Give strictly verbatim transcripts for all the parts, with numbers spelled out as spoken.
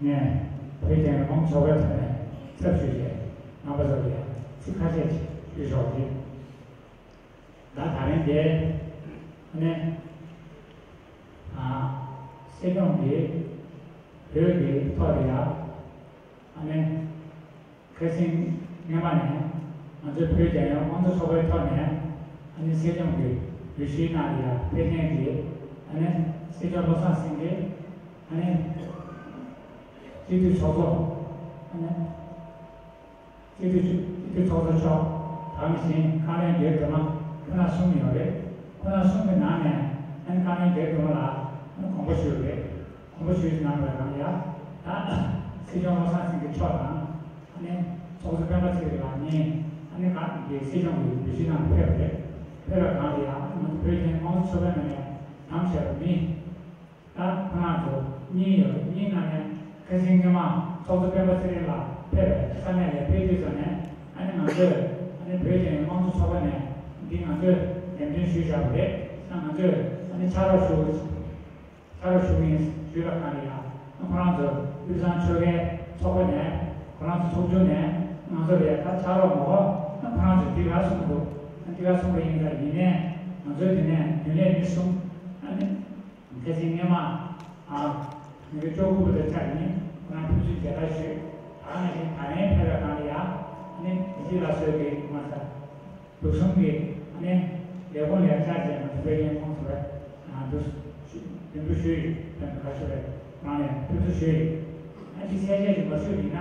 ནས་བོད་རྒྱལ་ཡོངས་མང་ཚོགས་པའི་ཐོག་ནས་ཚབ་ཞུས་ཏེ་རྣམ་པ་ཚོ་ལ་ཚིག་ཁ་ཤས་ཅིག་ཞུས་ཆོག་གི། ད་ད་རིང་འདིར་ཨ་ནི་ཨ་སྲིད་སྐྱོང་གིས་བོད་ཀྱི་ཐོག་ལ་ཡ་ཨ་ནི་ཁ་སང་སྔོན་མ་ནས་ང་ཚོའི་བོད་རྒྱལ་ཡོངས་དམངས་གཙོ་ཚོགས་པའི་ཐོག་ནས་ཨ་ནི་སྲིད་སྐྱོང་གི་འོས་གཞིའི་ནང་ལ་ཡ་ཕེབས་མཁན་གྱི་ཨ་ནི་སྲིད་སྐྱོང་བློ་བཟང་སེང་གེ་ཨ་ནི་སྤྱི་འཐུས་ཚོགས་གཙོ་ཨ་ནི་སྤྱི་འཐུས་སྤྱི་འཐུས་ཚོགས་གཙོ་མཆོག་དེ་ནང་བཞིན་བཀའ་བློན་རྒྱལ་བསྡུས་མ་ཁོ་ན་གསུམ་ཡོད་རེད། ཁོ་ན་གསུམ་གྱི་ནང་ནས་ཨ་ནི་བཀའ་བློན་རྒྱལ་བསྡུས་མ་ལ་ཨ་ནི་དགོངས་པ་ཞུས་རེད། དགོངས་པ་ཞུས་གནང་བའི་ནང་ཡ། ད་སྲིད་སྐྱོང་བློ་བཟང་སེང་གེ་མཆོག་དང་ཨ་ནི་ཚོགས་གཙོ་སྤེན་པ་ཚེ་རིང་ལགས་གཉིས་ཨ་ནི་ག་གི་སྲིད་སྐྱོང་གི་འོས་གཞིའི་ནང་ཕེབས་རེད། ཕེབས་པའི་སྒང་ལ་ཡ་ང་ཚོ་བོད་རྒྱལ་ཡོངས་མང་གཙོ་ཚོགས་པའི་ནང་ནས་ནམ་ཞིག་མི་ད་ཁོ་རང་ཚོ་གཉིས་ཡོད་རེད། གཉིས་ནང་ནས་ཁ་སང་སྔོན་མ་ཚོགས་གཙོ་སྤེན་པ་ཚེ་རིང་ལགས་ཕེབས་པའི་ས་གནས་ལ་ཕེབས་དུས་ཙམ་ནས་ཨ་ནི་ང་ཚོས་ཨ་ནི་བོད་རྒྱལ་ཡོངས་མང་གཙོ་ཚོགས་པ་ནས་འདི་ང་ཚོས་འགྲེམས་སྟོན་ཞུས་བཞག་པ་རེད། ད་ང་ཚོས་ཨ་ནི་ཕྱག་རོགས་ཞུ། ཕྱག་རོགས་ཞུ་མཁན་ཞུས་པ་གང་ཡིན་ཡང་ཁོ་རང་ཚོ་དབུས་གཙང་ཆོལ་ཁའི་ཚོགས་པ་ནས་ཁོ་རང་ཚོ་ཚོགས་ཆུང་ནས་ང་ཚོ་ལ་ད་ཕྱག་རོགས་མ་དགོས་ཁོ་རང་ཚོས་འདི་ག་གསུངས་འདུག་འདི་ག་གསུངས་པ་ཡིན་ད་ཡིན་ནའི་ང་ཚོའི་དེ་ནས་རྒྱུན་ལས་མི་གསུམ་ཨ་ནི་ཁ་སང་སྔོན་མ་ཨ་ཉིས་སྟོང་བཅུ་དགུ་པ་དང་ཆ་ནི་ཁོ་རང་ཕེབས་བསུ་མཇལ་དར་ཞུས། ད་ནང་བཞིན་ད་ལན་ཕེབས་པའི་སྒང་ལ་ཡང་ཨ་ནི་དེ་ལ་སོགས་པའི་མ་ཟད། དུག་གསུམ་གྱི་ཨ་ནི་ལས་ཁུངས་ལ་བཅར་བྱས་ང་ཚོ་བོད་རྒྱལ་ཁོངས་སུ་རེད། ཨ་འདུ་འདུ་འདུ་ཞུས་ཡོད་དེ་ག་ཞུ་རེད་རང་ནས་ཕེབས་བསུ་ཞུས་ཡོད། ཨ་ཅི་ཚད་ཆད་ཅིག་མ་ཞུས་ཡིན་ན་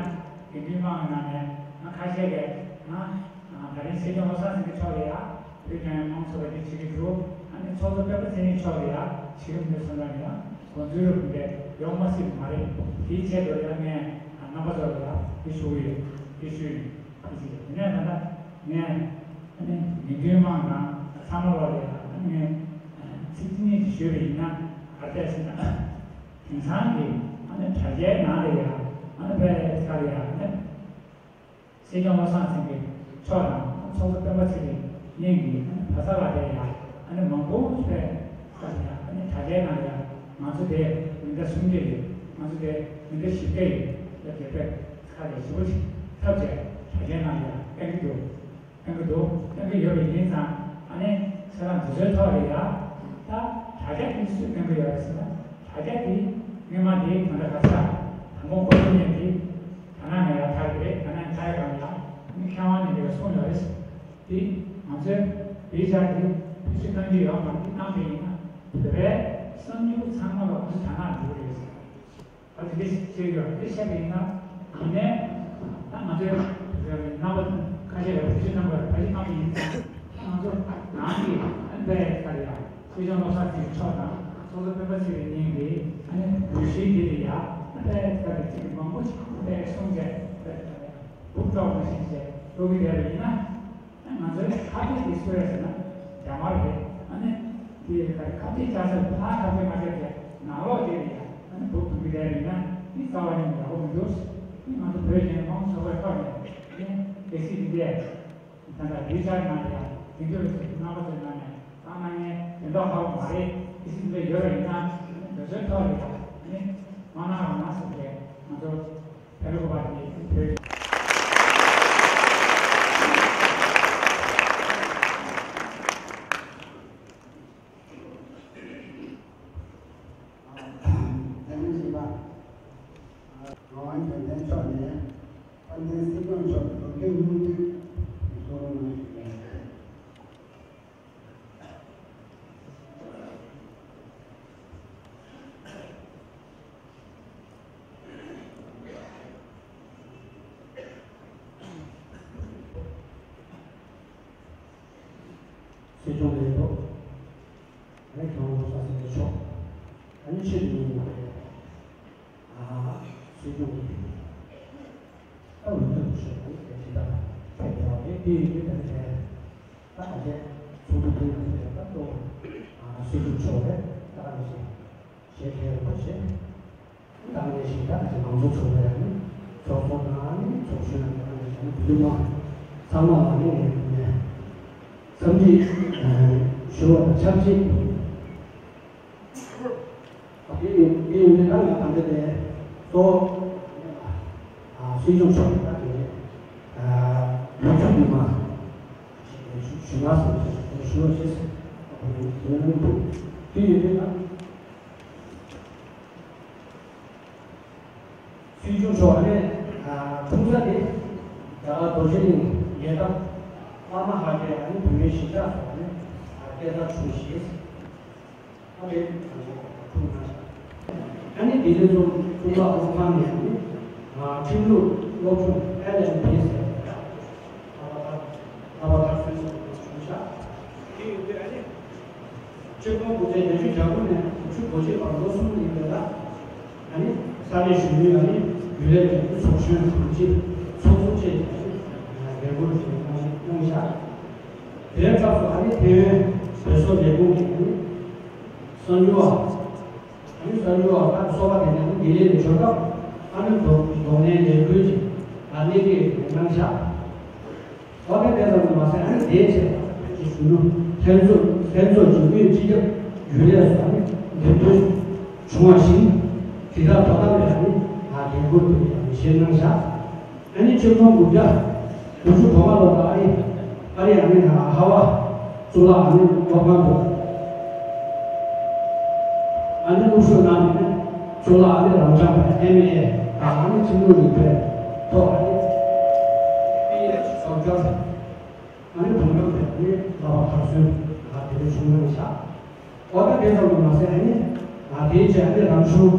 དགེ་འདུན་དམངས་ནང་ནས་ང་ཁ་ཤས་ཀྱིས་ང་ད་རིང་སྲིད་སྐྱོང་བློ་བཟང་སེང་གེ་མཆོག་ལ་ཡ་བོད་རྒྱལ་ཡོངས་མང་གཙོ་ཚོགས་པ་འདི་བྱེད་ཀྱི་འདུག་ཨ་ནི་ཚོགས་གཙོ་སྤེན་པ་ཚེ་རིང་མཆོག་ལ་ཡ་བྱེད་ཀྱི་མི་འདུག་བསམ་པ་ནས་ཡང་དགོངས་ཚུལ་རུ་འདི་ཡོང་མ་སྲིད་པ་མ་རེད། དེའི་ཆེད་དུ་ཡ་ངས་རྣམ་པ་ཚོ་ལ་ཡ་འདི་ཞུ་གི་ཡོད། འདི་ཞུས་ཡིན། དེ་ནས་ད་ལྟ་ངས། ཨ་ནི་དགེ་འདུན་དམངས་དང་ཚང་མ་ལོག་ལ་ཡང་ཨ་ནི་ཚིག་གཅིག་གཉིས་ཤིག་ཞུས་པ་ཡིན་ན་ག་རེ་ཟེར་ན། དེང་སང་གི་ཨ་ནི་དྲ་རྒྱའི་ནང་ལ་ཡང་ཨ་ནི་དཔེ་ཁ་ལ་ཡང་ཨ་ནི་སྲིད་སྐྱོང་བློ་བཟང་སེང་གེ་མཆོག་དང་ཚོགས་གཙོ་སྤེན་པ་ཚེ་རིང་གཉིས་ཀྱི་ཨ་ནི་བར་ས་ལ་དེ་ཡང་ཨ་ནི་མང་པོ་དཔེ་ཁ་ལ་ཡང་ཨ་ནི་དྲ་རྒྱའི་ནང་ལ་ཡང་ང་ཚོ་དེ་མི་འདྲ་སུམ་བརྒྱ་ཡོད། ང་ཚོ་དེ་མི་འདྲ་བཞི་བརྒྱ་ཡོད། ལ་དེ་དཔེ་ཁ་ལ་ཞིབ་པོ་ཞིག་ཐབས་བྱས་དྲ་རྒྱའི་ནང་ལ་ཡང་ཨ་ནི་འདུག་བསྟན་གྱི་འདུག་བསྟན་གྱི་ཡོད་པ་ཡིན་ཙང་ཨ་ནི་ཁྱེད་རང་དེ་ཚོའི་ཐོག་ལ་ཡ། ད་དྲ་རྒྱ་དེ་སུས་བསྟན་གྱི་ཡོད་རེད་ཟེར་ན། དྲ་རྒྱ་དེ་སྔོན་མ་དེ་གང་འདྲ་ག་ས་དང་པོ་འགོ་ཐོག་ནས་དེ་ད་ནང་ནས་ཡར་དར་གྱི་རེད། ད་ནང་དར་གང་ཡང་ཨ་ནི་མཁས་དབང་ནས་དེ་གསུངས་ཡོད་རེད། དེ་ང་ཚོའི་བེད་སྤྱོད་དེ་བེད་སྤྱོད་གཏང་རྒྱུ་ཡོད་མ་རེད། དེ་བཏང་པ་ཡིན་ན་བོད་པའི་གསར་འགྱུར་ཚང་མ་ལ་ང་ཚོ་དྲ་ནང་འགྲོ་གི་རེད་ཟེར། ཨ་ཙི་འདི་ཞིག་བཤད་ཡོད། འདི་བཤད་པ་ཡིན་ན་ཡིན་ནའི་ད་ང་ཚོའི་རྣམ་པ་ཁ་ཤས་ལ་བེད་སྤྱོད་གནང་དགོས་རེད། ཕ་གི་བཏང་པ་ཡིན་ཙང་ད་ང་ཚོ་ནང་གི་ཨ་ནི་དཔེ་ལྟར་ཡང་སྲིད་སྐྱོང་བློ་བཟང་སེང་གེ་མཆོག་དང་ཚོགས་གཙོ་སྤེན་པ་ཚེ་རིང་གཉིས་ཀྱིས་ཨ་ནི་འོས་གཞི་འདི་ལ་ཡ་ཨ་དཔེ་ལྟར་གྱི་ཚིག་མང་པོ་ཞིག་དཔེ་གསུངས་བྱས་དཔེ་ལྟར་ཡང་འབུབ་གྲོགས་མ་ཞིག་བྱས་འགྲོ་གི་བསྡད་པ་ཡིན་ན། ང་ཚོའི་ཁ་གཏད་དེ་སུ་རེད་ཟེར་ན་རྒྱ་དམར་རེད། ཨ་ནི་དེ་ཁ་གཏད་བཅག་ས་ཕར་ཁ་གཏད་མ་བཅག་པའི་ནང་ལོགས་དེ་རེད་ཡ། ཨ་ནི་འབུབ་ཐུབ་ཀྱི་རེད་ཡིན་ན་འདི་རྩ་བ་ནས་ཡག་པོ་མི་འདུག་འདི་ང་ཚོ་བོད་ཀྱི་མང་ཚོགས་པའི་ཐོག་ནས་ནི་གལ་སྲིད་འདི་འདྲས་ད་ལྟ་ལུས་འཆར་ནང་ལ་ཡང་དེང་དུས་ཀྱི་རྣམ་པ་ཚོའི་ནང་ནས་བཏང་གནང་མཁན་དོན་དག་ཧ་གོ་མ་རེད། གལ་སྲིད་འདི་འདྲས་ཡོད་པ་ཡིན་ན་འདི་ཚོའི་ཐོག་ལ་ཡང་ནི་མ་གནང་རོགས་གནང་ཟེར་ཏེ་ང་ཚོ། སྲིད་སྐྱོང་ལས་ཐོག་ཨ་ནི་ཁྱེད་རང་ལོ་གསར་ཟིན་གྱི་ཆོག་ཨ་ནི་ཕྱིར་ཉིན་ཡིན་པས། ཨ་སྲིད་སྐྱོང་གི་ད་འོས་བསྡུ་ཞུ་བ་ནི་དེ་ཇི་ལྟར་ཕེབས་ཡོད་རེད། དེ་ཡིན་དུས་དེ་ནི་དེ་ད་ག་ཚད་ཚོགས་འདུ་དེ་ཡང་ཚོགས་ཡོད་པ་གཙོ་བོ་སྲིད་སྐྱོང་མཆོག་རེད། ད་ག་ནང་བཞིན་བྱེད་མཁན་རིན་པོ་ཆེ། ད་ག་ནང་བཞིན་ད་ག་ཚད་མང་གཙོ་ཚོགས་པའི་ནི་ཚོགས་གཙོ་དང་ནི་ཚོགས་གཞོན་ད་ག་ནང་བཞིན་ནི་བོད་མི་མང་ཚང་མ་ལ་ནི་ངས་ནས་འཚམས་འདྲི་ཞུ་བ་དང་ཆབས་ཅིག་དེ་ཡིན་དེ་ཡིན་དེ་ད་ང་ད་ལྟ་དེ་གཙོ་ སྲིད་སྐྱོང་མཆོག་ད་དེ་ནས་ལོ་ཚིགས་འདི་མ་ཞུ་མ་སོང་ཞེས་ཞུ་བ་ཞེས་ཟེར་ནས་འདུག་དེ་ཡོད་དུས་ན། སྲིད་སྐྱོང་མཆོག་ནས་འཁྲུངས་ས་དེ་རྒྱ་གར་རྡོ་རྗེ་གླིང་ཉེ་འགྲམ་པདྨ་ཧ་གའི་བོད་མིའི་གཞིས་ཆགས་སུ་ནས་སྐྱེས་ས་བྱུང་ཞེས། ཨ་ནི་དེ་ནས་བཟུང་གཙུག་ལག་སློབ་ཁང་ནས་ནི་ཁྲིམས་ལུགས་སློབ་སྦྱོང་ཨེལ་ཨེལ་བི་ཟེར་བ་ལྷག་པར་དར་སྲོལ་སོགས་བྱུང་ཤག་དེ་ཡོད་དུས་ཨ་ནི་ཆིག་སྟོང་དགུ་བརྒྱ་བརྒྱད་ཅུ་གྱ་དགུ་ནས་དགུ་བཅུ་གོ་གཅིག་བར་ལོ་གསུམ་ཡིན་པའི་ལ་ཨ་ནི་ས་གནས་གཞོན་ནུའི་ཨ་ནི་རྒྱུན་ལས་ཀྱི་ཚོགས་གཞོན་དང་གཅིག་ཚོགས་གཙོ་བཅས་ཀྱི་འགན་འཁུར་གནང་ཤག་དེའི་སྐབས་སུ་ཨ་ནི་ཐེ་ཝན་བོད་སོག་ལས་ཁུངས་ཀྱི་ཨ་ནི་གསར་འགྱུར་བ། ཨ་ནི་གསར་འགྱུར་བ་ཁག་གསོ་བ་དེ་ནས་ལྡི་ལི་ལ་འབྱོར་སྐབས་ཨ་ནི་གདོང་གདོང་ལེན་ལས་འགུལ་གྱི་ཨ་གནས་སྡུད་གནང་ཤག་འོ་དེ་དེ་ཙམ་དུ་མ་ཟད་ཨ་ནི་དེའི་ཆེད་དུ་བོད་ཀྱི་གཞོན་ནུ་ལྷན་ཚོགས་ལྷན་ཚོགས་ཀྱི་དབུས་སྤྱི་ཁྱབ་རྒྱུན་ལས་སུ་ཨ་ནི་འདེམས་ཐོན་བྱུང་བ་བཞིན་དྲིལ་བསྒྲགས་དོ་དམ་ལས་ཨ་ནི་དགོས་མཁོ་དེ་ནས་ཞལ་གནང་ཤག་ཨ་ནི་ཆིག་སྟོང་དགུ་བརྒྱ་དགུ་བཅུ་གོ་ལྔ་ལོ་ལ་ཨ་ནི་ཨ་རི་ཨ་ནི་ཧ་ཝ་གཙུག་ལག་ཨ་ནི་སློབ་ཁང་དུ་ཨ་ནི་སློབ་ཞུགས་གནང་ནས་གཙུག་ལག་ཨ་ནི་རབ་འབྱམས་པའི་ཨེམ་ཨེ་དང་ཨ་ནི་ཁྲིམས་ལུགས་རིག་པའི་ཐོག་ཨ་ནི་པི་ཨེཆ་ཌོག་ཊར་ཨ་ནི་དུང་རབས་པའི་ཨ་ནི་བསླབ་པ་མཐར་སོན་དང་དེ་འདྲ་བྱུང་གནང་ཤག་འོ་ད་དེ་ཙམ་དུ་མ་ཟད་ཨ་ནི་དེའི་རྗེས་ཨ་ནི་རང་གཞུང་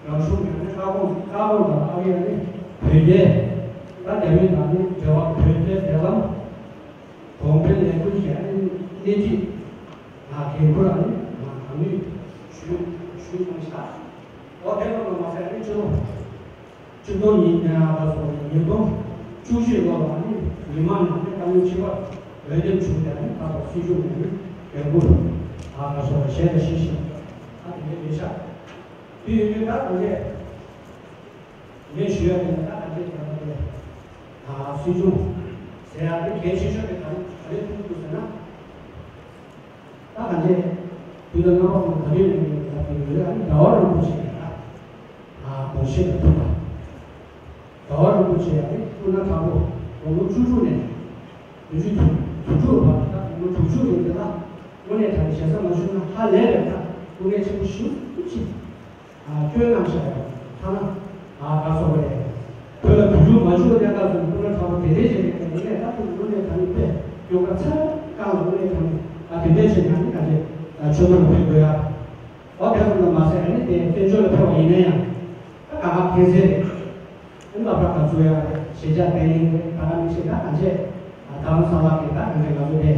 རང་གཞུང་གི་ཨ་ནི་བཀའ་དགོངས་བཀའ་དགོངས་དང་ཨ་རིའི་ཨ་ནི་བོད་རྒྱའི་ད་རྒྱ་མི་དང་ཨ་ནི་འབྲེལ་བ་བོད་རྒྱའི་འབྲེལ་ལམ་གོང་འཕེལ་ལས་འགུལ་གྱི་ཨ་ནི་སྣེ་ཁྲིད་འགན་འཁུར་ཨ་ནི་གང་ནུས་ཞུ་ཞུ་གནང་ཤག་འོ་དེ་ཙམ་དུ་མ་ཟད་ཨ་ནི་ཕྱི་ལོ་ཆིག་སྟོང་ཉིས་ཨ་ག་སོ་ཉིས་སྟོང་བཅུ་གཅིག་ལོ་ལ་ནི་མི་མང་ནང་བཀའ་བློན་ཁྲི་པ་འོས་འདེམས་བྱུང་སྟེ་ནི་ད་ལྟ་སྲིད་སྐྱོང་ནས་ནི་འགན་འཁུར་ཨ་ག་སོ་བཞེས་ཏེ་ཞིག་ཞིག་ཨ་དེ་འདྲ་ཡོད་ཤག་དེ་ཡོད་དུས་ད་དེ་འདྲས་ངས་ཞུ་ཡ་དེ་ནི་ད་ག་འདྲས་དེ་ལ་དེ་ཨ་སྲིད་སྐྱོང་ཟེར་ཡ་དེ་གལ་ཆེ་ཤོས་དེ་ག་རེ་ག་རེ་མཐོང་གི་འདུག་ཟེར་ན། ད་གང་བྱས། དུས་དང་རྣམ་པ་ཀུན་ད་དུས་ནས་ནས་ད་དུས་ཡོད་ཨ་ནི་ཟླ་བ་རིན་པོ་ཆེ་ལ་ད་དགོངས་བཞེས་ལ་ཐུག་པ། ཟླ་བ་རིན་པོ་ཆེ་ཨ་ནི་སྐུ་ན་ཕྲ་མོ་དགུང་ལོ་བཅུ་དྲུག་ནས་བདུན་ཅུ་དོན་དྲུག་བར་ད་དགུང་ལོ་དྲུག་ཅུ་ཡིན་དེ་ལ་དངོས་གནས་དྲང་གནས་ཞེ་ས་མ་ཞུས་ན་ཧ་ལས་པའི་ད་སྐུ་ངལ་ཆེན་པོ་ཞེ་པོ་ཅིག་སྐྱོན་གནང་བཞག་ཡོད། ཐ་ན་ཨ་ག་སོགས་རེད། བོད་ལ་བོད་ཕྲུག་མ་བྱུང་བའི་གནས་སྐབས་སུ་སྐུ་ན་ཕྲ་མོ་དེ་འདྲའི་བྱས་ནས་དངོས་གནས་ད་དུང་དངོས་གནས་ད་ནི་དཔེ་སྐྱོན་ཁ་ཚ་རྐང་ལ་དངོས་གནས་ད་ནི་ཨ་དེ་འདྲའི་བྱས་ན་ནི་ག་ཚོད་ཨ་ཆོས་ཐོག་ལ་ཕེབས་དགོས་ཡ། འོ་དེ་ཙམ་དུ་མ་ཟད་ཨ་ནི་དེ་བཙན་བྱོལ་ལ་ཕེབས་པ་ཡིན་ན་ཡང་ད་ག་ག་ཁྱད་མཚར་རེད། ཨ་ནི་སློབ་གྲྭ་ག་ཚོད་ཡ་རེད་གཞིས་ཆགས་དཔལ་ཡོན་རེད་ད་ག་མི་ཤེས་ད་ག་ཚོད། ད་རང་ས་ལག་གི་ད་ག་ཚོད་ང་ཚོ་དེ་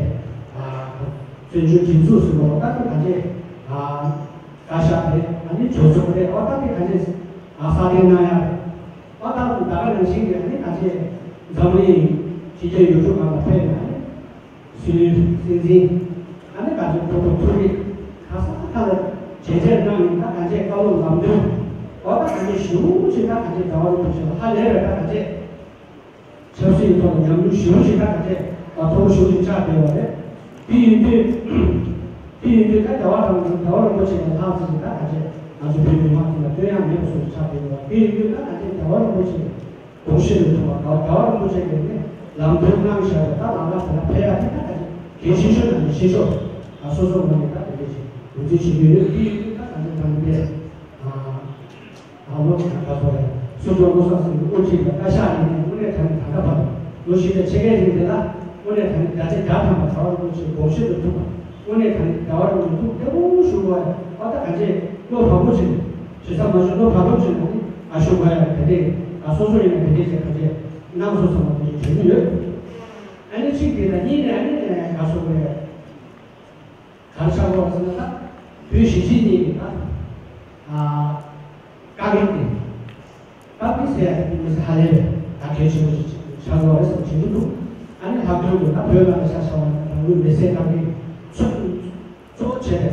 བཙན་བྱོལ་སྒྲིག་འཛུགས་ཟེར་བ་ད་ནི་ག་ཚོད་བཀའ་ཤག་རེད་ཨ་ནི་གྲོས་ཚོགས་རེད་འོ་ད་ནི་ག་ཚོད་ཨ་སྲ་བརྟན་གནང་ཡ་རེད། ཨ་ད་ད་ག་ནང་བཞིན་གྱི་ཨ་ནི་ག་ཚོད་འཛམ་གླིང་ཕྱི་རྒྱལ་ཡུལ་གྲུ་གང་ལ་ཕེབས་ནས་ཨ་ནི་སྲིད་བློན་སྲིད་འཛིན་ཨ་ནི་ག་ཚོད་ཕྲུ་གུ་ཐུག་རིགས་ག་ས་ག་ལ་བྱས་རྗེས་གནང་ཡིན་ད་ག་ཚོད་བཀའ་སློབ་ལམ་སྟོན་འོ་ད་ག་ཚོད་ཞུ་ཅིག་ད་ག་ཚོད་ཟླ་བ་རིན་པོ་ཆེ་ལ་ཧ་ལས་པའི་ད་ག་ཚོད། ཆབ་སྲིད་ཐོག་ཉམས་མྱོང་ཞེ་པོ་ཞིག་ད་ག་ཚོད་ཨ་མཐོ་པོ་ཞེ་པོ་ཞིག་ཆགས་བསྡད་ཡོད་རེད། དེ་ཡིན་དུས། དེ་ཡིན་དུས་ད་རྒྱལ་བ་དང་རྒྱལ་བ་རིན་པོ་ཆེ་ལས་ལྷག་ཙམ་ཞིག་ད་ག་ཚོད་ང་ཚོ་བོད་མི་མང་ཚོ་ལ་སྟོན་ཡག་མེད་པ་བཟོ་ཞིག་ཆགས་བསྡད་ཡོད་རེད། དེ་ཡིན་དུས་ད་ག་ཚོད་རྒྱལ་བ་རིན་པོ་ཆེ་དགོངས་བཞེས་ལ་ཐུག་པ་དང་རྒྱལ་བ་རིན་པོ་ཆེ་གིས་ནི་ལམ་སྟོན་གནང་བཞག་པ་ད་ལམ་ཁ་དེ་ལ་ཕེབས་ཡག་དེ་ད་ག་ཚོད་གལ་ཆེ་ཤོས་དང་ཆེ་ཤོས་ད་སོ་སོ་ངོས་ནས་ད་དེ་འདྲ་ཞིག་ངོས་འཛིན་བྱེད་ཀྱི་ཡོད། དེ་ཡིན་དུས་ད་ག་ཚོད་ད་ནི་ཕེབས། ཨ་ལོ་ད་ལྟ་བར་སྲིད་སྐྱོང་བློ་བཟང་སེང་གེ་དབུ་ཁྲིད་ཀྱི་བཀའ་ཤག་ནས་དངོས་གནས་དྲང་གནས་ད་ལྟ་བར་ལོ་བཞི་བརྒྱ་ཕྱེད་ཀའི་རིང་དེ་ལ་དངོས་གནས་དྲང་གནས་བརྒྱ་ཆ་བརྒྱ་ཐམ་པ་རྒྱལ་བ་རིན་པོ་ཆེའི་དགོངས་བཞེད་དུ་ཐུག་པ་དངོས་གནས་དྲང་གནས་རྒྱལ་བ་རིན་པོ་ཆེ་ཐུགས་མཉེས་པོ་བཞུགས་པ་ཨ་ད་ག་ཚོད་བློ་བག་མོ་ཆེ་ནས་ཞེ་ས་མ་ཞུ་བློ་བག་མོ་ཆེ་ནས་ནི་ཨ་ཞུ་དགོས་ཡ་དེ་འདྲས་ཨ་སོ་སོ་ཡིན་ན་དེ་འདྲས་བྱས་ག་ཚོད་གནང་སོང་ཙང་དེ་འདྲས་དྲན་གྱི་ཡོད། ཨ་ནི་གཅིག་དེ་དང་གཉིས་ནས་ཨ་ནི་ག་སོ་རེད། ག་རེ་ཆགས་ཀྱི་ཡོད་ཟེར་ན་ད་བོད་གཞིས་བྱེས་གཉིས་ཀྱི་ད་ཨ་དཀའ་ངལ་དེ་ད་མི་ཟེར་ཡ་དེ་མི་ཟེར་ཧ་ལས་པའི་ད་གལ་ཆེན་པོ་ཞིག་ཆགས་ཀྱི་ཡོད་རེད་བསམ་གྱི་འདུག་ཨ་ནི་ལྷག་དོན་དུ་ད་བོད་ནང་ལ་ཆ་བཞག་པ་ན་རང་ལུས་མེར་སྲེག་བཏང་མཁན་ཚོ་གཙོ་བོ་བྱས་ཏེ་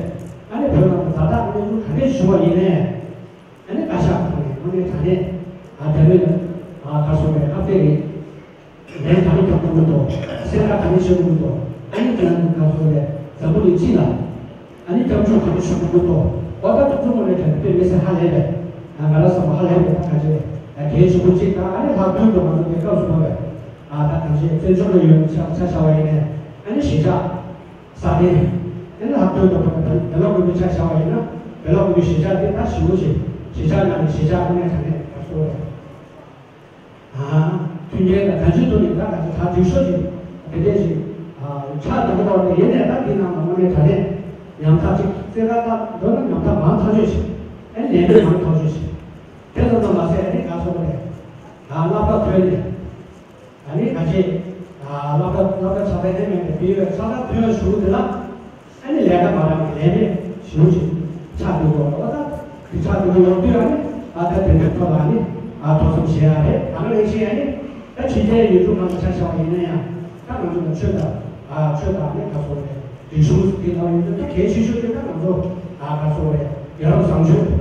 ཨ་ནི་བོད་ནང་དུ་ད་ལྟ་གནས་ཚུལ་ག་འདྲས་བྱུང་བ་ཡིན་ནའི། ཨ་ནི་བཀའ་ཤག་ཁོངས་ནས་དངོས་གནས་དྲང་གནས་ཨ་དེ་རིང་ཨ་ག་སོང་བའི་ཨ་ཕའི་རེད། ལན་ག་རེ་རྒྱག་དགོས་མི་འདུག་སེམས་ཁྲལ་ག་རེ་བྱེད་དགོས་མི་འདུག་ཨ་ནི་དེ་རིང་ག་སོང་བའི་འཛམ་བུ་གླིང་སྤྱི་ལ་ཨ་ནི་སྐྱབས་འཇུག་ག་རེ་ཞུ་དགོས་མི་འདུག་འོ་ད་དེ་ཚོ་དངོས་གནས་དྲང་གནས་དཔེ་མི་སྲིད་ཧ་ལས་པས་ང་རང་བསམ་པ་ཧ་ལས་པས་ད་ག་ཅེ་ གལ་ཆེན་པོ་གཅིག་དང་། ཨ་ནི་ལྷག་དོན་དུ་ང་ཚོ་དེ་སྐབས་སུ་བབས་པའི་ཨ་ད་གང་ཅི་བཙན་བྱོལ་ལ་ཡོད་པའི་ཆ་ཆ་བཞག་པ་ཡིན་ནའི། ཨ་ནི་གཞིས་ཆགས་ས་གནས། ཨ་ནི་ལྷག་དོན་དུ་བོད་པའི་བོད་ལ་དགོན་པའི་ཆ་བཞག་པ་ཡིན་ན། བོད་ལ་དགོན་པའི་གཞིས་ཆགས་དེ་ད་ཞེ་པོ་ཅིག་གཞིས་ཆགས་ནང་གི་གཞིས་ཆགས་དངོས་གནས་དྲང་གནས་ག་ཚོད་རེད། ཨ། མཐུན་རྐྱེན་དང་གང་ཅིའི་ཐོག་ནས་ད་ག་ཚོད་གྲ་སྒྲིག་ཤོས་ཅིག་དེ་འདྲས་ཅིག་ཨ་ཆགས་འདུག་གོ། དེ་ཡིན་ནའི་ད་དེ་ནང་ལ་དངོས་གནས་དྲང་གནས་ཉམ་ཐག་ཅིག་རྩེ་ཁ་ད་འགྲོ་ན་ཉམ་ཐག་མང་ཐག་ཆོད་ཅིག་ཨ་ནི་ལས་མེད་མང་ཐག་ཆོད་ཅིག་དེ་ཙམ་དུ་མ་ཟད། ཨ་ནི་ག་ཚོད་རེད། ཨ་སློབ་གྲྭ་ཐོན་ནས། ཨ་ནི་ག་ཅི། ཨ་སློབ་གྲྭ་སློབ་གྲྭ་ཆགས་པའི་ཨེ་མེད་པའི་བི་ཡོད་ས་ལ་ཐོན་ཞུགས་དེ་ལ། ཨ་ནི་ལས་ཀ་མ་རག་པའི་ལས་མེད་ཞེ་པོ་ཅིག་ཆགས་འདུག་གོ། འོ་ད་དེ་ཆགས་འདུག་གོ། ཡོང་དུས་ཨ་ནི་ཨ་ད་དེ་འདྲའི་ཐོག་ལ་ཨ་ནི་ཨ་ཐུགས་བསམ་བཞེས་ཡ་རེད། ད་ག་ནང་བཞིན་ཨ་ནི་ད་ཕྱི་རྒྱལ་ཡུལ་གྲུ་ཁག་ལ་ཆ་བཞག་པ་ཡིན་ན་ཡང་། ད་ང་ཚོ་ལ་ཆོས་དང་ཨ་ཆོས་དང་ཨ་ནི་ག་ཚོད་རེད། རིག་གཞུང་དེ་ལ་ཡོད་དུས་ད་གལ་ཆེ་ཤོས་དེ་ད་ང་ཚོ་ཨ་ག་ཚོད་རེད། ཡ་རབས་བཟང་སྤྱོད།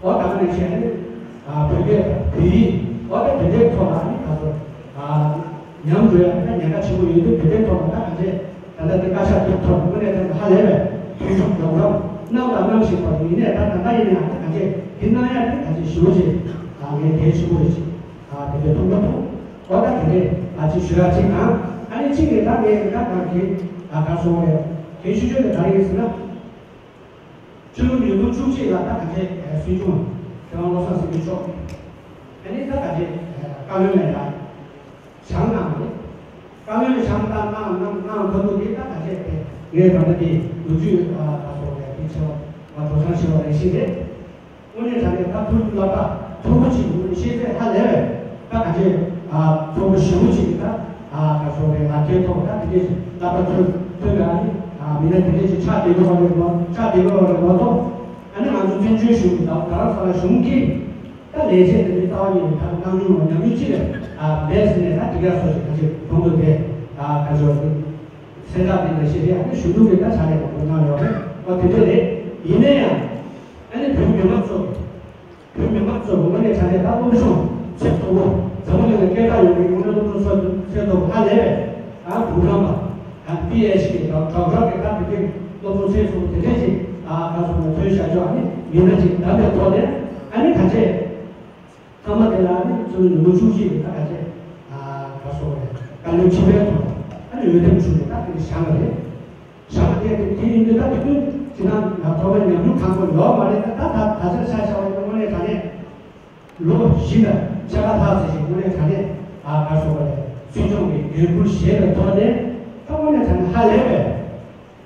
འོ་ད་ག་ནང་བཞིན་ཨ་ནི་ཨ་བོད་སྐད་དང་བོད་ཡིག། འོ་ད་དེ་འདྲའི་ཐོག་ལ་ཨ་ནི་ག་ཚོད་ཨ། ཉམས་འགྲོ་ཡ་ད་ཉེན་ཁ་ཆེན་པོ་ཡོད་དུས། དེ་འདྲའི་ཐོག་ལ་ད་ག་ཚོད་ད་ལྟ་དེ་བཀའ་ཤག་དེའི་ཐོག་ནས་དངོས་གནས་དྲང་གནས་ཧ་ལས་པའི་མཐུན་སྦྱོར་རོགས་རམ་གནང་དང་གནང་བཞིན་པ་ཡིན་ནའི། ད་ད་ལྟ་ཡིན་ནའང་ད་ག་ཚོད་དེ་གནང་ཡ་དེ་ག་ཚོད་ཞེ་པོ་ཅིག་ད་ངས་གལ་ཆེན་པོ་རེད་ཅིག་ད་དེ་འདྲའི་མཐོང་གི་འདུག་འོ་ད་དེ་འདྲའི་ད་ཅིག་ཞུ་ཡ་གཅིག་དང་། ཨ་ནི་གཅིག་ནས་ད་ངས་ད་གང་གི་ད་ག་སོང་རེད། གལ་ཆེ་ཤོས་དེ་ག་རེ་ཡིན་ཟེར་ན། ཕྱི་ལོ་ཉིས་སྟོང་བཅུ་གཅིག་ལ་ད་ག་ཚོད་སྲིད་སྐྱོང་མཁས་དབང་བློ་བཟང་སེང་གེ་མཆོག་ཨ་ནི་ད་ག་ཚོད་བཀའ་བློན་ལ་ཡང་བཞེངས་གནང་བ་རེད། བཀའ་བློན་བཞེངས་གནང་གནང་གནང་གནང་ཐུབ་འདུག་གི། ད་ག་ཚོད་དེ་ངས་ད་ལྟ་དེ་ལོ་རྒྱུས་ད་སོགས་ཀྱི་དེ་ཆེ་བ་ང་གྲོགས་སང་ཆེ་བ་རེ་ཞིག་རེད། དངོས་གནས་དྲང་གནས་ད་ཐུགས་ལ་ད་མཐོ་པོ་ཅིག་ཡོད་ཤེས་ཚད་ཧ་ལས་པའི་ད་ག་ཚོད་ཨ་མཐོ་པོ་ཞེ་པོ་ཅིག་གི་ད་ཨ་ད་སོགས་པའི་ལག་ཁྱེར་ཐོག་ད་དེ་འདྲས་ལག་པ་ཐོན་ཐོན་པའི་ཨ་ནི་ཨ་མི་སྣ་དེ་འདྲས་ཅིག་ཆགས་བསྡད་ཡོད་པ་རེད་མ་ཆགས་བསྡད་ཡོད་པ་རེད་མ་གཏོགས། ཨ་ནི་ང་ཚོ་བཙན་བྱོལ་གཞུང་གི་ད་རྡ་རམ་ས་ལ་གཞུང་གི་ད་ལས་བྱེད་དེ་ནི་རྩ་བ་ཉིད་ནས་ད་གནང་མྱོང་བ་ཉམས་མྱོང་ཅི་རེད་ཨ་མེད་ཟེར་ནས། ད་དེ་ག་སོགས་ཀྱི་ད་ཅིག་གོང་དུ་དེ་ཨ་ད་ཅོག་གི་གསལ་བསྒྲགས་དེ་འདྲ་ཞིག་རེད། ཨ་ནི་གཞུང་ལུགས་ཀྱི་ད་ཕྱག་ལས་མང་པོ་གནང་ཡོད་རེད། ཨོ་དེ་འདྲས་རེད། ཡིན་ན་ཡང་ཨ་ནི་བོད་མི་མང་ཚོ་བོད་མི་མང་ཚོ་དངོས་གནས་དྲང་གནས་ད་སློབ་སྦྱོང་ཚད་མཐོ་པོ། འཛམ་བུ་གླིང་ལ་སྐད་གྲགས་ཡོད་པའི་དངོས་གནས་སློབ་སྦྱོང་ཚད་མཐོ་པོ་ཧ་ལས་པའི་ཨ་འབུམ་རམས་པ། ཨ་པི་ཨེཆ་ཌི་དང་ཌོག་ཊར་གྱི་ད་བོད་སྐད་སློབ་སྦྱོང་ཚད་མཐོ་པོ་དེ་འདྲས་ཅིག་ཨ་ག་སོང་ནས་ཐོན་བཞག་ཆོག་ཨ་ནི་མི་སྣ་ཅིག་བདམས་པའི་ཐོག་ནས། ཨ་ནི་ག་ཚོད་སྐར་མ་དེ་ལ་ཨ་ནི་ཚོ་ཉིན་མོ་བཅུ་གཅིག་གི་ད་ག་ཚོད་ཨ་ག་སོང་རེད། བཀའ་བློན་ཁྲི་པའི་ཐོག་ཨ་ནི་འོས་འདེམས་ཞུས་ནས་ད་དེ་བཞེངས་པ་རེད། བཞེངས་པ་དེ་དེ་ཡིན་དུས་ད་དེ་དུས་ཅི་ན་ང་ཐོག་མ་ཉམས་མྱོང་གང་དགོས་ཡོད་མ་རེད། ད་ད་ད་ཆ་ཆ་བཞག་པ་ཡིན་ན་དངོས་གནས་དྲང་གནས་ལོ་བཞི་དང་ཕྱེད་ཀ་ལྷག་ཙམ་ཞིག་དངོས་གནས་དྲང་གནས་ཨ་ག་སོང་བ་རེད། སྲིད་སྐྱོང་གི་འགན་འཁུར་བཞེས་པའི་ཐོག་ནས་ད་དངོས་གནས་དྲང་གནས་ཧ་ལས་པའི་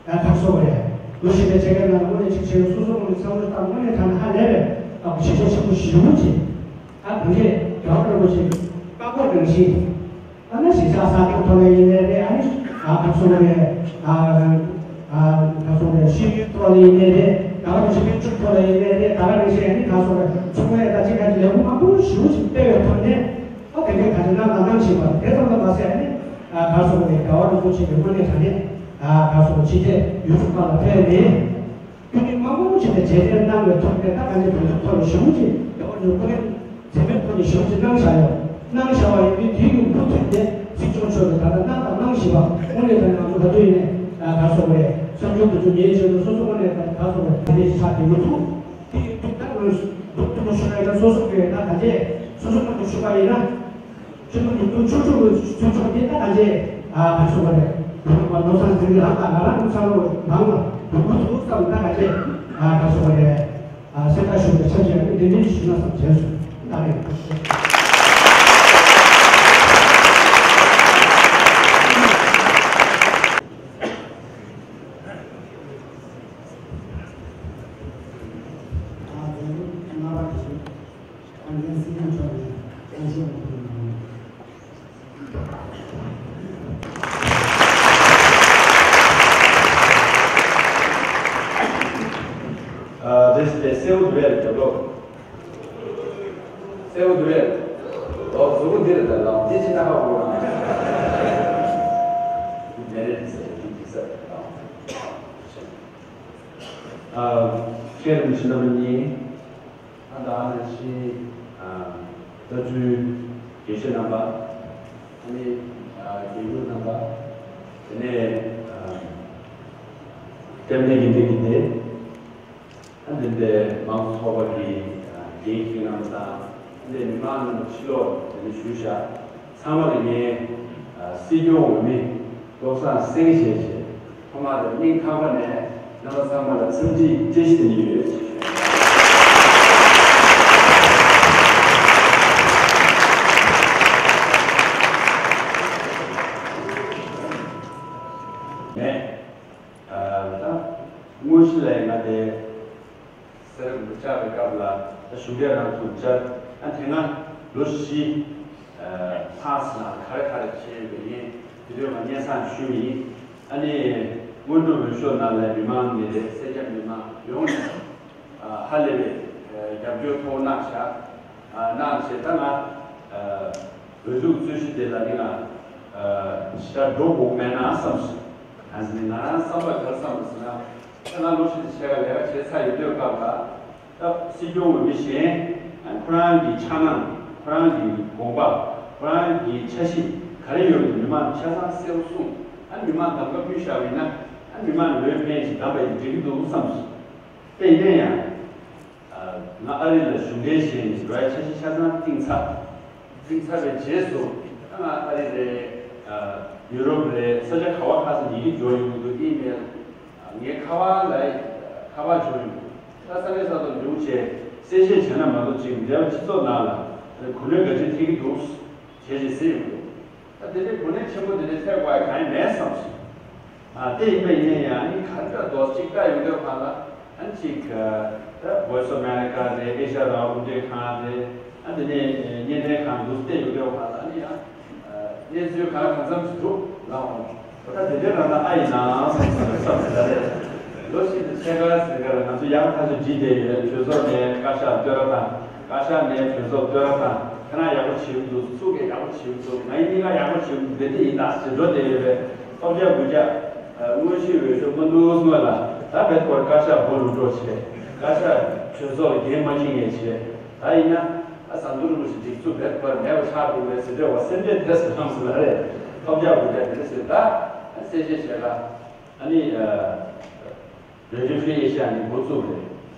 ཨ་ད་ག་སོང་བ་རེད། ལོ་བཞི་པའི་ཕྱེད་ཀའི་ནང་ལ་དངོས་གནས་ཅིག་བྱས་སོ་སོ་དངོས་གནས་བསམ་བློ་བཏང་དངོས་གནས་དྲང་གནས་ཧ་ལས་པའི་ཨ་གཞིས་ཆགས་ཆེན་པོ་ཞེ་པོ་ཅིག་ཨ་གང་ཅི་རྒྱལ་བ་རིན་པོ་ཆེ་བཀའ་བསྒོ་ནང་བཞིན། ཨ་ནི་གཞིས་ཆགས་གསར་གཏོད་ཐོག་ནས་ཡིན་ནའི་རེད། ཨ་ནི་ཨ་ད་ག་སོང་བ་རེད། ཨ་ཨ་ད་ག་སོང་བ་རེད། ཤེས་ཡོན་ཐོག་ནས་ཡིན་ནའི་རེད། ད་ག་རེ་ཞིག་སྤྱི་ཚོགས་ཐོག་ལ་ཡིན་ནའི་རེད། ད་ག་རེ་ཞིག་ཨ་ནི་ད་ག་སོང་བ་རེད། ཚོང་ལས་ད་ཅི་ག་ཅི་ལས་ཁུངས་མང་པོ་ཞེ་པོ་ཅིག་སྤེལ་བའི་ཐོག་ནས། ཨོ་དེ་འདྲའི་ག་ཚོད་གནང་དང་གནང་བཞིན་པ་དེ་ཙམ་ལ་མ་ཟད་ཨ་ནི་ཨ་ག་སོང་བ་རེད། རྒྱལ་བ་རིན་པོ་ཆེ་གི་དངོས་གནས་དྲང་གནས་ཨ་ག་སོང་བ་ཕྱི་རྒྱལ་ཡུལ་གྲུ་ཁག་ལ་ཕེབས་ནས་སྐུ་ཉིད་མང་པོ་ཞིག་ལ་རྗེས་དྲན་གནང་བའི་ཐོག་ནས་ད་ག་ཚོད་བོད་ཐོག་ཐོག་ལ་ཞེ་པོ་ཅིག་རྒྱལ་བ་རིན་པོ་ཆེ་མཚན་སྨད་ཐོག་ནས་ཞེ་པོ་ཅིག་གནང་བཞག་ཡོད། གནང་བཞག་པ་ཡིན་དུས་དེ་ཡི་མུ་མཐུད་དེ་སྲིད་སྐྱོང་མཆོག་གིས་ད་ལྟ་གནང་དང་གནང་བཞིན་པ་དངོས་གནས་དྲང་གནས་ང་ཚོ་ག་དུས་ཡིན་ནས་ཨ་ག་སོང་བ་རེད། གསར་འགྱུར་དུ་ཚོ་ངའི་ཆེད་དུ་སོ་སོ་དངོས་གནས་ག་སོང་བ་རེད། དེ་འདྲའི་ཞིག་ཆགས་བསྡད་མི་འདུག་དེ་ཡིན་དུས་ད་ང་ཚོ་མདོར་བསྡུས་པ་ཞུ་བ་ཡིན་ན་སོ་སོ་གིས་ད་ག་འདྲས་སོ་སོ་ནང་དུ་ཞུ་བ་ཡིན་ན། ཆུ་ཚོད་ཉི་ཤུ་ཆུ་ཚོད་ཆུ་ཚོད་དེ་ད་ག་འདྲས་ཨ་ག་སོང་བ་རེད། བོད་པ་བློ་བཟང་སེང་གེ་ལགས་དང་ང་རང་གི་འཚར་ལོངས་ནང་ལ་འབུལ་དགོས་འདུག་བསམ། ད་ག་འདྲས་ཨ་ག་སོང་བ་རེད། ཨ་གསལ་བསྒྲགས་ཞུ་བའི་ཆ་བཞག་ནས་འདི་འདྲའི་ཞུ་ན་བསམ་བྱས་སོང་། ད་རེད། ཨ་དེ་སེའུ་དེ་བས་རྒྱབ་ལོག་སེའུ་དེ་བས་ལོག་གཟུགས་པོ་འདི་རེད། ད་ལོག་འདི་ཕྱི་ན་ཧ་གོ་ན་མེ་རེད། དེ་སེ་དེ་དེ་སེ་ལོག་ཨ་ཁྱེད་རང་ཤི་ན་མི་ཉན། ཨ་ད་ཨ་ནི་ཤི་ཨ་ད་ཚུལ་དགེ་བཤེས་རྣམ་པ། ཨ་ནི་ཨ་དགེ་བཤེས་རྣམ་པ། དེ་ནས་ཨ་སྐྱབས་གནས་དགེ་འདུན་གྱི་སྡེ། ཨ་འདི་འདྲའི་མང་ཚོགས་པ་གི་ཨ་དགེ་བཤེས་རྣམ་པ་དང་། འདི་མི་མང་རྣམས་ཕྱི་ལོགས་དེ་ནས་ཞུས་བཞག་ཚང་མ་ལ་ངས་ཨ་སྲིད་སྐྱོང་འོས་མི་བློ་བཟང་སེང་གེ་ཞེས་བྱས་ཐོག་མར་སྙིང་ཐག་པ་ནས་རྣམ་པ་ཚང་མ་ལ་འཚམས་འདྲི་བཀྲ་ཤིས་བདེ་ལེགས་ཡོད་ཅེས་ཞུ། ནས་ཨ་ད་དངོས་གཞི་ལ་ང་དེ། སེ་ར་བྱ་བའི་སྐབས་ལ་ད་གཞུང་འབྲེལ་རང་ཚུགས་བཅར། ཨ་དེ་སྔ་ལོ་བཞི་ལྷག་ཙམ་ནང་ག་རེ་ག་རེ་བྱས་ཡོད་པ་ཡིན། དེ་དུས་ང་སྙན་སེང་ཞུས་པ་ཡིན། ཨ་ནི་སྔོན་འགྲོ་འོས་ཤོག་ནང་ལ་མི་མང་ནས་རེད། སེར་སྐྱ་མི་མང་ཡོངས་ནས་ཧ་ལས་པའི་རྒྱབ་སྐྱོར་ཐོག་གནང་བཞག་གནང་བྱས་ད་ང་འོས་བསྡུ་རྩོད་གཞི་དེ་ལ་ནི་ང་ཞེ་དྲག་འགྲོ་དགོས་མེད་ན་བསམ་སོང་། ང་ཚོ་ནི་ང་རང་བསམ་པ་ག་རེ་བསམ་པ་ཟེར་ན། ད་ང་ལོ་བཞི་ཕྱེད་ཀ་ལས་ཀ་བྱས་ཚར་ཡོད་དུས་སྐབས་ལ། ད་སྲིད་སྐྱོང་འོས་མི་གཞན་ཁོ་རང་གི་འཆར་སྣང་ཁོ་རང་གི་དགོངས་པ་ཁོ་རང་གི་འཆར་གཞི་ག་རེ་ཡོད་མེད་མི་མང་ཆ་ཚང་གསལ་པོ་གསུངས། ཨ་མི་མང་གདམ་ག་ཕུལ་བཞག་པ་ཡིན་ན་ཨ་མི་མང་འོས་འཕེན་ཞིག་གདམ་པ་ཡིན་འགྲིག་གི་འདུག་བསམ་སོང་། དེ་ཡིན་ན་ཡང་། ང་ཨ་རི་ལ་གཞུང་འབྲེལ་བྱས་ནས་འགྲོ་ཡ་འཆར་གཞི་ཆ་ཚང་བཏིང་ཚར། བཏིང་ཚར་བའི་རྗེས་སུ་ད་ང་ཨ་རི་རེད། ཡུ་རོབ་རེད། ས་ཆ་ག་བ་ག་ས་ཡི་གེ་འབྱོར་ཡོང་གི་འདུག་ཨི་མེལ། ངའི་ཁ་པར་ལ་ཁ་པར་འབྱོར་ཡོང་གི་འདུག་ད་ས་གནས་ས་ཐོག་འབྱོར་བྱས་གསལ་བཤད་བྱས་ན་མ་གཏོགས་ཅིག་འབྲེལ་བ་སྤྱི་ཚོགས་ནང་ལ་གོ་གནས་ག་ཚོད་ཐེབས་ཀྱི་འདུག་བྱས་བྱས་ཟེར་ཡོང་གི་འདུག་ད་དེ་འདྲའི་གོ་གནས་ཆེན་པོ་དེ་འདྲའི་ཐེབས་དགོས་ཡ་གང་ཡང་མེད་བསམ་སོང་། ཨ་དེ་ཡིན་པ་ཡིན་ན་ཡང་ནི་ག་འདྲ་རྡོ་གཅིག་ལྟ་ཡོང་དུས་ཁ་ལ་ཨ་ནི་ཅིག་ད་Voice of America་རེད། ཨེ་ཤ་ཡ་རང་དབང་རླུང་འཕྲིན་ཁང་རེད། ཨ་དེ་ནས་བརྙན་འཕྲིན་ཁང་འདུག་བལྟས་ཡོང་དུས་ཁ་ལ་ཨ་ནི་ཡང་གནས་ཚུལ་གང་གང་འཚམ་ཞིག་འདུག་ལ་འོང་། ད་དེ་འདྲའི་རང་ད་ཨ་ཡིན་ནའང་བསམ་བསམ་བསམ་ད་རེད། ལོ་ཤིན་ཏུ་ཕྱེད་ཀ་ཟིན་ག་ལ་ང་ཚོ་ཡང་ཁ་ཤས་བྲིས་བསྡད་ཡོད། གྲོས་ཚོགས་ནས་བཀའ་ཤག་བསྟོད་ར་དང་། བཀའ་ཤག་ནས་གྲོས་ཚོགས་བསྟོད་ར་དང་། ཁྱེད་རང་ཡག་པོ་བྱེད་ཀྱི་འདུག་ཚུགས་ཀྱི་ཡག་པོ་བྱེད་ཀྱི་འདུག་ང་ཡིན་གཉིས་ཀ་ཡག་པོ་བྱེད་ཀྱི་འདུག་དེ་འདྲ་ཡིན་ད་ཟེར་འགྲོ་བསྡད་ཡོད་པས། ཐོབ་རྒྱག་དགུ་རྒྱག་དངོས་གཞི་འོས་ཤོག་མ་འདུག་སྔོན་ལ་ད་བེད་ཁོར་བཀའ་ཤག་སྒོ་ལུག་འགྲོ་བྱས། བཀའ་ཤག་གྲོས་ཚོགས་ལ་འགན་མ་འཁྱེར་མཁན་བྱས། ད་ཡིན་ན་ཨ་ཟམ་གདོང་རིན་པོ་ཆེ་སྒྲིག་འཛུགས་བེད་ཁོར་མེད་པ་ཆགས་འདུག་པས་ཟེར་འདྲ་བ་སེམས་ཁྲལ་དེ་ཟེར་ལྷམ་ཟེར་ལ་རེད། ཐོབ་རྒྱག་དགུ་རྒྱག་དེ་འདྲ་ཟེར་ད་གསལ་བཤད་བྱས་ལ་ཨ་ནི། Radio Free Asia་ནི་འགོ་བཙུགས་རེད།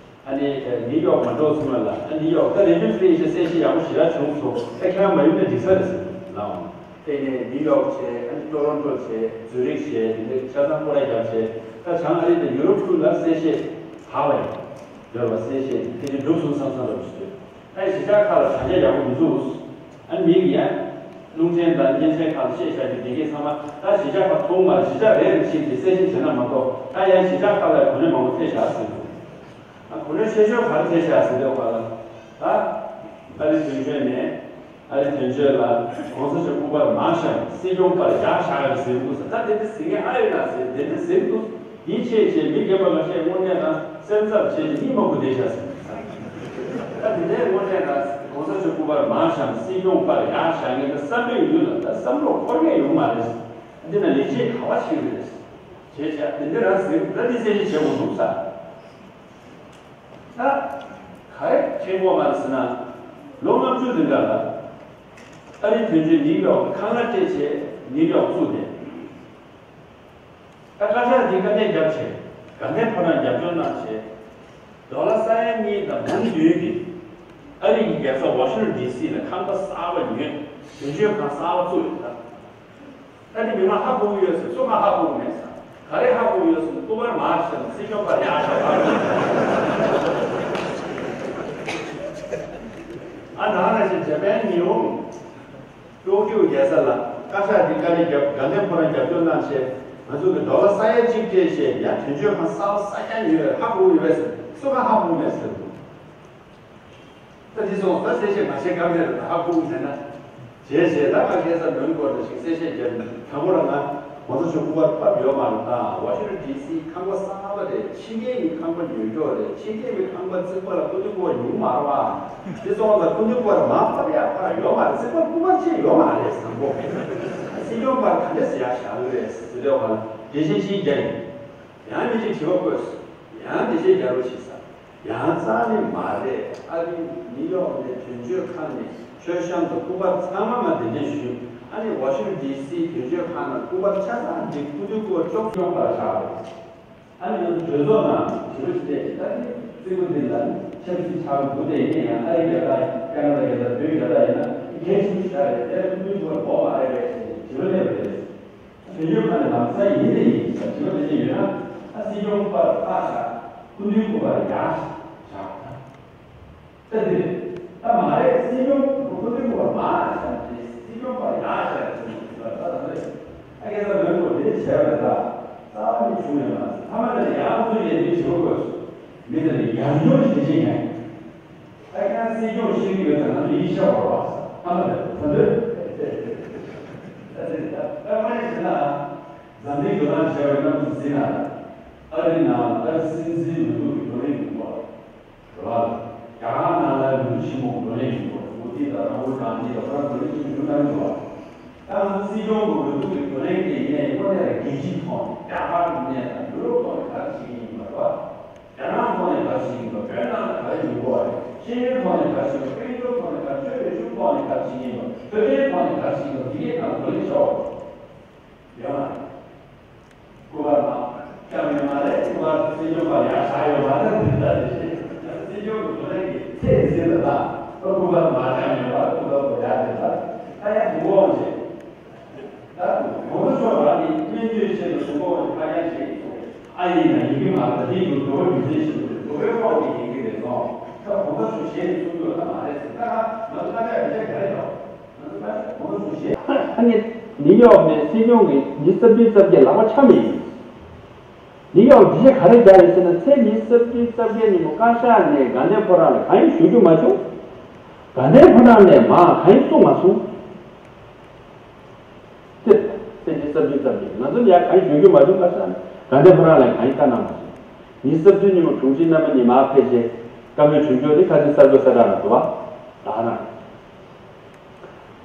ཨ་ནི་ནིའུ་ཡོག་མ་འགྲོ་སོང་ལ་ཨ་ནིའུ་ཡོག་ད་Radio Free Asia་གསལ་བཤད་ཡག་པོ་ཞེ་དྲག་བྱུང་སོང་། ད་ཁྱེད་རང་མ་ཡོང་ན་འགྲིག་ས་རེད་ཟེར་ལའང་། དེ་ནས་ནིའུ་ཡོག་བྱས། ཨ་ནི་ཊོ་རོན་ཊོ་བྱས། ཛུ་རིག་བྱས། དེ་འདྲ་ཆ་ཚང་སྐོར་ར་རྒྱབ་བྱས། ད་བྱང་ཨ་རི་དང་ཡུ་རོབ་ཁུལ་ལ་གསལ་བཤད་ཧ་ལས་ཡོད་པ་གསལ་བཤད་དེ་ཅིག་འགྲུབ་སོང་བསམ་བསམ་འདྲ་པོ་ཞིག་འདུག་ཨ་ནི་གཞིས་ཆགས་ཁག་ལ་དྲ་རྒྱ་ཡག་པོ་མི་འདུག་ཨ་ནི་མིང་ཡང་རླུང་འཕྲིན་དང་བརྙན་འཕྲིན་ཁག་ལ་བཤད་བཞག་རྒྱུ་དེ་གས་ཚང་མ་ད་གཞིས་ཆགས་ཁག་མཐོང་མ་རེད། གཞིས་ཆགས་རེད་རེད་ཕྱིན་གྱི་གསལ་བཤད་བྱས་ན་མ་གཏོགས་ད་ཡང་གཞིས་ཆགས་ཁག་ལ་གོ་གནས་མང་པོ་ཐེབས་བཞག་ཟེར་འདུག་ཨ་གོ་གནས་ཆེ་ཤོས་ག་རེ་ཐེབས་བཞག་ཟེར་དུས་ཁ་ལ་ད་ཨ་རི་དོན་གཅོད་ནས་ཨ་རི་དོན་གཅོད་ལ་གོང་ས་མཆོག་སྐུ་པར་མར་བཞག་སྲིད་སྐྱོང་པར་ཡར་བཞག་ཡོད་ཟེར་འདུག་ཟེར། ད་དེ་འདྲ་ཟེར་མཁན་ཨ་ཡོད་ན་ཟེར། དེ་འདྲ་ཟེར་འདུག་ཡིད་ཆེས་བྱས་མི་རྒན་པ་ལ་བཤད་དངོས་གནས་ན་སེམས་འཚབ་བྱས་ཏེ་གཉིད་མ་ཁུག་བསྡད་བཞག་ཟེར། ད་དེ་འདྲའི་དངོས་གནས་ན་གོང་ས་མཆོག་སྐུ་པར་མར་བཞག་སྲིད་སྐྱོང་པར་ཡར་བཞག་མཁན་ད་བསམ་པའི་ཡུལ་ལ་ད་བསམ་བློ་འཁོར་མཁན་ཡོང་མ་རེད་ཟེར། འདི་ན་ལས་བྱེད་ག་བ་ཞིག་རེད་ཟེར། བྱས་བྱས་དེ་འདྲ་རང་ཟེར་ད་འདི་གསལ་བཤད་བྱེད་དགོས་འདུག་ས། ད་ག་རེ་དྲན་དགོས་མ་རེད་ཟེར་ན། ལོ་ལྔ་བཅུ་དེ་འདྲ་ལ་ཨ་རིའི་དོན་གཅོད་ནིའུ་ཡོག་ཁང་གླ་སྤྲད་བྱས་ནིའུ་ཡོག་བཙུགས་ཏེ། ད་བཀའ་ཤག་འདི་དཀའ་ལས་བརྒྱབ་བྱས་དགའ་ལྡན་ཕོ་བྲང་རྒྱབ་སྐྱོར་གནང་བྱས། ཌོ་ལར་ས་ཡ་གཉིས་དང་འབུམ་བདུན་གྱི་ཨ་རི་གི་རྒྱལ་ས་ཝ་ཤིང་ཊོན་ཌི་སི་ལ་ཁང་པ་གསར་པ་ཉོས། དོན་གཅོད་ཁང་གསར་པ་བཙུགས་ཡོད་ད། ད་ནི་མི་མང་ཧ་གོ་གི་ཡོད་ཟེར། སུ་གང་ཧ་གོ་གི་མེད་ཟེར། ག་རེ་ཧ་གོ་གི་ཡོད་ཟེར་ན་སྐུ་པར་མར་བཞག་སྲིད་སྐྱོང་པར་ཡར་བཞག་པར། ཨ་ནང་ལ་ཞིག་ཇ་པན་ཉི་ཧོང་ཀྲོ་ཀིའོ་རྒྱལ་ས་ལ་བཀའ་ཤག་འདི་བཀའ་ལས་བརྒྱབ། དགའ་ལྡན་ཕོ་བྲང་རྒྱབ་སྐྱོར་གནང་བྱས་ང་ཚོ་གི་ཌོ་ལར་ས་ཡ་གཅིག་སྤྲད་བྱས་ཡང་དོན་གཅོད་ཁང་གསར་པ་ས་ཡ་ཉོས་ཧ་གོ་གི་ཡོད་པས་ཟེར། སུ་གང་ཧ་གོ་གི་མེད་ཟེར། ད་འདི་སོང་ད་གསལ་བཤད་མ་བྱེད་ག་མེད་རེད། ད་ཧ་གོ་གི་མེད་ན། བྱས་བྱས་ད་ང་ཁ་སང་མོན་གྷོ་ལ་ཞིག་གསལ་བཤད་བརྒྱབ། དང་པོ་རང་ང་གོང་ས་མཆོག་སྐུ་པར་ཕབ་ཡོད་མ་རེད། ད་ཝ་ཤིང་ཊོན་ཌི་སི་ཁང་པ་གསར་པ་རེད། ཕྱི་རྒྱལ་གྱི་ཁང་པ་ཉོས་ཀྱོག་རེད། ཕྱི་རྒྱལ་གྱི་ཁང་པ་རྩིག་པ་ལ་སྐུ་མདུན་སྐུ་པར་ཉུང་མ་རེད་བ། དེ་སོང་ད་སྐུ་མདུན་སྐུ་པར་མར་ཕབ་ཡག་ཕར་ཡོད་མ་རེད། རྩིག་པ་སྐུ་པར་ཅིག་ཡོད་མ་རེད་བཟང་པོ། སྲིད་སྐྱོང་པར་ག་འདྲས་ཟེར་ཡག་བཞག་གི་རེད་ཟེར་དུས་ཁ་ལ་འགྲེལ་བཤད་ཅིག་རྒྱག་ཡིན། ཡང་མི་གཅིག་དྲི་བ་བཀོད་སོང་། ཡང་འགྲེལ་བཤད་རྒྱག་རོགས་བྱེད་ཟེར། ཡང་རྩ་ནས་མ་རེད། ཨ་རི་ནིའུ་ཡོག་ནས་དོན་གཅོད་ཁང་ནས་མཆོད་བཤམས་དང་སྐུ་པར་ཚང་མ་ང་དེ་ནས་ཞུས། ཨ་ནི་ཝ་ཤིང་ཊོན་ཌི་སི་དོན་གཅོད་ཁང་ནང་སྐུ་པར་ཆ་ཚང་འགྲིག་སྐུ་མདུན་སྐུ་པར་ཅོག་ཡོང་པར་བཞག་རེད། ཨ་ནི་ང་ཚོ་གྲོས་ཚོགས་ནང་དྲི་བ་ཞིག་བལྟས་ཏེ་ད་ནི་རྩིག་པ་འདི་ལ་ཆབ་སྲིད་ཆགས་འདུག་དེ་ཡིན་ཡང་ཨ་རི་རྒྱ་གར་ ཀ་ན་ཌ་རྒྱལ་ས་བོད་རྒྱལ་ས་ཡིན་ན་གལ་ཆེན་པོ་ཞིག་རེད། དེ་ལ་སྐུ་མདུན་ཚོ་ལ་འགོག་མ་རེད་པས་ཞེས་དྲི་བ་སླེབས་པ་རེད། བོད་ཡུལ་ཁ་ནས་ལམ་སང་ཡིན་ནི་ཡིན་ཟེར་དྲི་བ་དེ་འདྲ་ཡོད་ན། ཨ་སྲིད་སྐྱོང་པར་ལྟ་ཤག་སྐུ་མདུན་སྐུ་པར་ཡར་བཞག་ད་དེ་རེད། ད་མ་རེད། སྲིད་སྐྱོང་སྐུ་མདུན་སྐུ་པར་མར་བཞག་དེ་སྲིད་སྐྱོང་པར་ཡར་བཞག་ཟེར་ནས་ཟེར་བ་ད་ད་རེད། ཨ་ཁེ་ས་མོན་གོ་དེ་བྱས་པ་རེད། ད་རྩ་བ་ནས་བྱུང་ཡོད་མ་རེད། ཐ་མ་དེ་ལ་ཡང་ཁོ་ཚོ་ཡས་དེ་བྱེད་དགོས་སོ། མི་དེ་ལ་ཡང་སྐྱོར་ཞིག་བྱེད་ཀྱི་ཡིན། ད་ཁྱེད་རང་སྲིད་སྐྱོང་ཤེས་ཀྱི་ཡོད་ཙང་ང་ཚོ་ཡིད་ཆེས་པ་རེད་བ། ཨ་མ་རེད་ད་འདོད། ད་ཅི་རེད་ད་ད་མ་ཡིན་ཟེར་ན། འཛམ་གླིང་དུ་ལངས་བྱས་པའི་གནམ་དུ་ཟིན་ན། ཨ་རི་ནང་ཨ་རི་སྲིད་འཛིན་ལོ་ཏོག་གི་བགྲོ་གླེང་ཡོང་བ་རེད་བ། རྒྱ་གར་ནང་ལ་ལོ་ཏོག་ཆེན་མོ་བགྲོ་གླེང་ཡོང་བ། མོ་དི་དང་རཱ་ཧུལ་གྷན་དྷི་དང་ཁོ་རང་བགྲོ་གླེང་ཆེན་མོ་ཞུ་གནང་གི་འདུག་བ། ད་ང་ཚོ་སྲིད་སྐྱོང་གི་ལོ་ཏོག་གི་བགྲོ་གླེང་དེ་ཡིན་ནའི་དངོས་གནས་ལ་རྒྱལ་སྤྱིའི་ཐོག་ནས་རྒྱ་གར་གྱི་གནས་དང་ཡུ་རོབ་ཐོག་ནས་ག་རེ་བྱེད་ཀྱི་ཡིན་པ་རེད་བ། རྒྱ་ནག་ཐོག་ནས་ག་རེ་བྱེད་ཀྱི་ཡིན་པ། བོད་ནང་ལ་ག་རེ་ཡོང་གི་བ་རེད། ཤེས་ཡོན་ཐོག་ནས་ག་རེ་བྱེད་ཀྱི་ཡིན་པ། དཔལ་འབྱོར་ཐོག་ནས་ག་རེ། ཆོས་རིག་གཞུང་ཐོག་ནས་ག་རེ་བྱེད་ཀྱི་ཡིན་པ། འཕྲོད་བསྟེན་ཐོག་ནས་ག་རེ་བྱེད་ཀྱི་ཡིན་པ། འདི་གའི་ཐོག་ནས་བགྲོ་གླེང་བྱས་པ་ཡོད་མ་རེད། སྐུ་པར་མར་བཀྲམ་ཡོད་མ་རེད། སྐུ་པར་སྲིད་སྐྱོང་པར་ཡར་བཞག་ཡོད་མ་རེད། འདི་ལྟ་རེད་ཅེས་སྲིད་སྐྱོང་གི་བགྲོ་གླེང་གི་ཚད་ཟིན་ལ་ད་སྐུ་པར་མར་བཀྲམ་ཡོད་མ་རེད། སྐུ་པར་པོ་ཡར་དེ་ལ་ད་ཡར་དུ་འོང་ཅེས། ད་གོང་ས་མཆོག་རང་གིས་སྨན་བཅོས་ཆེད་དུ་གསུང་གོ་བ་ཕ་རྒྱང་ཞིག་གསུང་། ཨ་ཡིན་ན་ཡིན་གྱི་མ་རེད། འདི་ཡུལ་འགྲོ་བ་རྒྱུ་མཚན་ཞིག་འདུག་འགྲོ་བའི་དབང་གིས་ཡིན་གྱི་རེད་སོང་། ད་གོང་ས་མཆོག་ཞལ་ནས་གསུང་རྒྱུ་ད་མ་རེད་ཟེར། ད་ང་ཚོ་ད་ལྟ་ཡང་བཤད་ག་རེ་དང་། ང་ཚོ་ད་ལྟ་གོང་ས་མཆོག་ཞལ། ཨ་ནི་ནིའུ་ཡོག་ནས་སྲིད་སྐྱོང་གིས་ཉི་ཤུ་རྩ་བདུན་རྩ་བརྒྱད་ལག་པ་འཆང་མི་ཡིན། ནིའུ་ཡོག་འདི་ཞེས་ག་རེ་རྒྱག་རེད་ཟེར་ན། ཚེས་ཉི་ཤུ་རྩ་བདུན་རྩ་བརྒྱད་ཉིན་མོ་བཀའ་ཤག་ནས་དགའ་ལྡན་ཕོ་བྲང་ལ་གང་ཡང་ཞུ་རྒྱུ་མ་བྱུང་། དགའ་ལྡན་ཕོ་བྲང་ནས་མར་གང་ཡང་གསུངས་མ་སོང་། ཚེས་ཚེས་ཉི་ཤུ་རྩ་བདུན་རྩ་བརྒྱད་ང་ཚོ་ལ་ཡང་གང་ཡང་ཞུ་རྒྱུ་མ་བྱུང་། བཀའ་ཤག་ནས་དགའ་ལྡན་ཕོ་བྲང་ལ་གང་ཡང་བཀའ་གནང་མ་སོང་། ཉི་ཤུ་རྩ་བདུན་ཉིན་མོ་དྲུང་ཆེ་རྣམ་པ་གཉིས་མར་ཕེབས་རྗེས་བཀའ་མོལ་བྱུང་ཆོག་ནི་ཁ་སང་གསར་འགོད་གསལ་བསྒྲགས་ནང་འདུག་བ། ད་ན།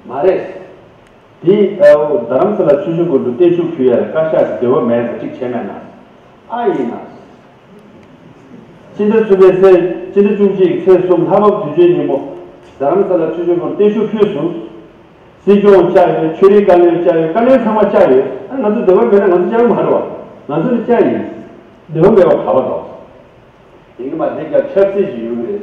མ་རེད། དེ་ཨ་རྡ་རམ་ས་ལ་ཆུ་བཞི་སྒང་དྲུག་བརྟན་བཞུགས་ཕུལ་ཡ་ལ་བཀའ་ཤག་གི་འབྲེལ་བ་མེད་པ་གཅིག་བྱས་མེད་ན། ཨ་ཡིན་ན། སྤྱི་ཟླ་གསུམ་པའི་ཚེས། སྤྱི་ཟླ་བཅུ་གཅིག་ཚེས་གསུམ་ལྷ་བབས་དུས་ཆེན་ཉིན་མོ་རྡ་རམ་ས་ལ་ཆུ་བཞི་སྒང་དྲུག་བརྟན་བཞུགས་ཕུལ་སོང་། སྲིད་སྐྱོང་བཅར་ཡོད། ཆོས་རིག་བཀའ་བློན་བཅར་ཡོད། བཀའ་བློན་ཚང་མ་བཅར་ཡོད། ཨ་ང་ཚོ་འབྲེལ་བ་མེད་ན་ང་ཚོ་བཅར་གི་མ་རེད་བ། ང་ཚོ་ནི་བཅར་ཡིན། འབྲེལ་བ་མེད་པ་ག་པར་འགྲོ། ཡིན་གྱི་མ་རེད། འདི་ག་ཆབ་སྲིད་ཅིག་ཡོང་གི་རེད།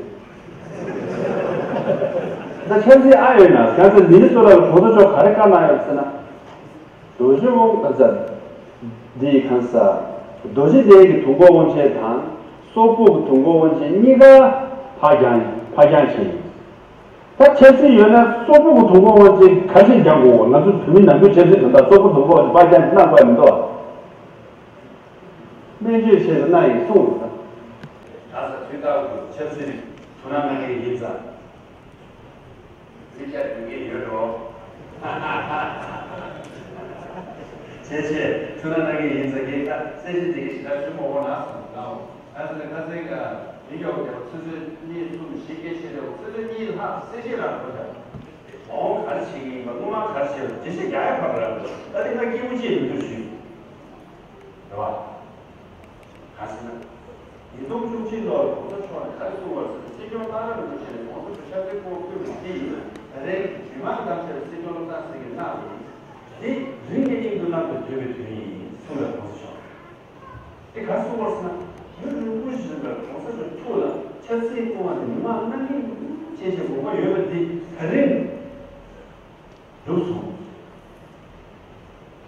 ད་ཆབ་སྲིད་ཨ་ཡོད་ན་གང་ཟེར། མི་ནི་སོ་ར་ལ་གོང་ས་མཆོག་ག་རེ་བཀའ་གནང་ཡོད་ཟེར་ན། རྡོ་རྗེ་དབང་ག་ས། འདི་གང་ས། རྡོ་རྗེ་གདན་གྱི་དུས་འཁོར་དབང་ཆེན་དང་། སོག་པོ་གི་དུས་འཁོར་དབང་ཆེན་གཉིས་ཀ་ཕར་འགྱངས་ཕར་འགྱངས་བྱས་ཡིན། ད་ཆབ་སྲིད་ཡོད་ན་སོག་པོ་གི་དུས་འཁོར་དབང་ཆེན་ག་ཚོད་འགྱངས་དགོས། ང་ཚོ་བོད་མི་ནང་ཁུལ་ཆབ་སྲིད་དོན་དག་སོག་པོ་དུས་འཁོར་དབང་ཆེན་ཕར་འགྱངས་གནང་དགོས་མི་འདུག་སྨན་བཅོས་བྱས་ཏེ་གནང་ཡིན་གསུངས་འདུག་ད་ས་དུས་རྟག་ཏུ་ཆབ་སྲིད་ཐུགས་སྣང་གནང་མཁན་ཡིན་ཙང་། མི་སྐྱ་དུས་ངེས་ཡོད་འགྲོ། བྱས་བྱས་ཐུགས་སྣང་གནང་མཁན་ཡིན་ཙང་། ངས་ད་གསལ་བཤད་དེ་གའི་ཞིག་ད་ཞུ་མ་འོང་ན་སོང་ད། ད་ས་ནས་ཁ་སང་ག་མི་ཡོག་རྒྱལ་བ་ཆུ་ཚོད་གཉིས་གསུམ་བཞི་བརྒྱད་ཞེ་རེ་བ། ཆུ་ཚོད་གཉིས་ལྷག་གསལ་བཤད་རང་འགྲོ་བྱ། མ་འོངས་ག་རེ་བྱེད་ཀྱི་ཡིན་པ། སྔོན་མ་ག་རེ་བྱས་པ་འགྲེལ་བཤད་རྒྱག་ཡ་ཕར་ར། ད་དེ་ང་སྐྱིད་པོ་ཅིག་མི་འདུག་ཞུས། རེད་བ། ག་ཟེར་ན། ཉིས་སྟོང་བཅུ་གཅིག་ལོར་གོང་ས་མཆོག་ནས་ག་རེ་གསུངས་པ་རེད་ཟེར་ན། སྲིད་སྐྱོང་ཏཱ་ལའི་རིན་པོ་ཆེ་ནས་གོང་ས་མཆོག་ཆབ་སྲིད་སྐོར་བསྐུལ་བ་འདི་ཡིན་ན། ད་རེས་ཀྱི་རྗེས་མ་དང་བཅས་པའི་སྲིད་སྐྱོང་བློ་བཟང་སེང་གེ་གནང་བ་ཡིན། འདི་རིང་གི་སྙིང་དུ་བརྣག་པའི་འདོད་པའི་དོན་ཡིན་གསུངས་པའི་གོང་ས་མཆོག་དེ་ག་རེ་གསུངས་པ་རེད་ཟེར་ན། ཡུན་རིང་པོ་ཞིག་ལ་གོང་ས་མཆོག་ཐུགས་ལ་ཆབ་སྲིད་སྐོར་བ་དེ་མི་མང་གནང་གི་ཡིན་ཅེས་ཀྱི་དགོངས་པ་ཡོད་པ་འདི་ད་རིང་། གྲུབ་སོང་།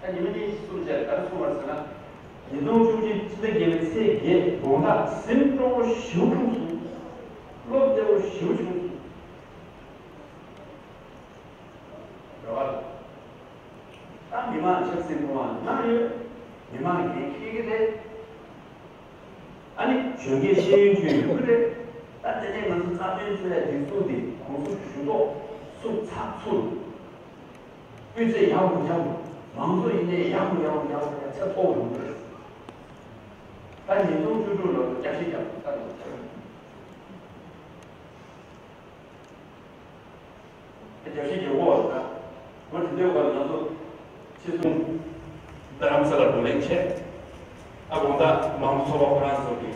ད་ཉི་མ་གཉིས་གསུམ་བྱས་ག་རེ་གསུངས་པ་རེད་ཟེར་ན། ཉིས་སྟོང་བཅུ་གཅིག་སྤྱི་ཟླ་བརྒྱད་པའི་ཚེས་བརྒྱད་དགོང་དག་སེམས་སྤྲོ་པོ་ཞེ་པོ་བྱུང་སོང་། བློ་བདེ་པོ་ཞེ་པོ་བྱུང་སོང་། རེད་བ། ད་མི་མང་ཆབ་སྲིད་སྐོར་བ་གནང་ཡོད། མི་མང་འགན་འཁྱེར་གྱི་རེད། ཨ་ནི་གཞོན་སྐྱེས་ཤེས་ཡོན་ཅན་ཡོང་གི་རེད། ད་དེ་ནས་ང་ཚོ་རྩ་དོན་རྩོད་ཡ་སྒྲིག་འཛུགས་འདི་གོང་ས་ཞུ་གཏུག་སུ་ཚགས་ཚུད། སྤུས་ཚད་ཡག་པོ་ཡག་པོ། མང་གཙོ་ཡིན་ནའི་ཡག་པོ་ཡག་པོ་ཡག་པོ་ཡག་ཚད་མཐོ་པོ་ཡོང་གི་རེད། ད་ཉིས་སྟོང་བཅུ་དྲུག་ལོ་རྒྱབ་བཤིག་རྒྱབ་ད་ལོ། རྒྱབ་བཤིག་རྒྱབ་གོ་བ་ད། ང་དེ་འདྲའི་བར་ང་ཚོ་ཕྱི་སོང་། རྡ་རམ་ས་ལ་བགྲོ་གླེང་བྱས། ཨ་དགོང་དག་མང་གཙོ་ཚོགས་པ་ཁོ་རང་ཚོ་གི་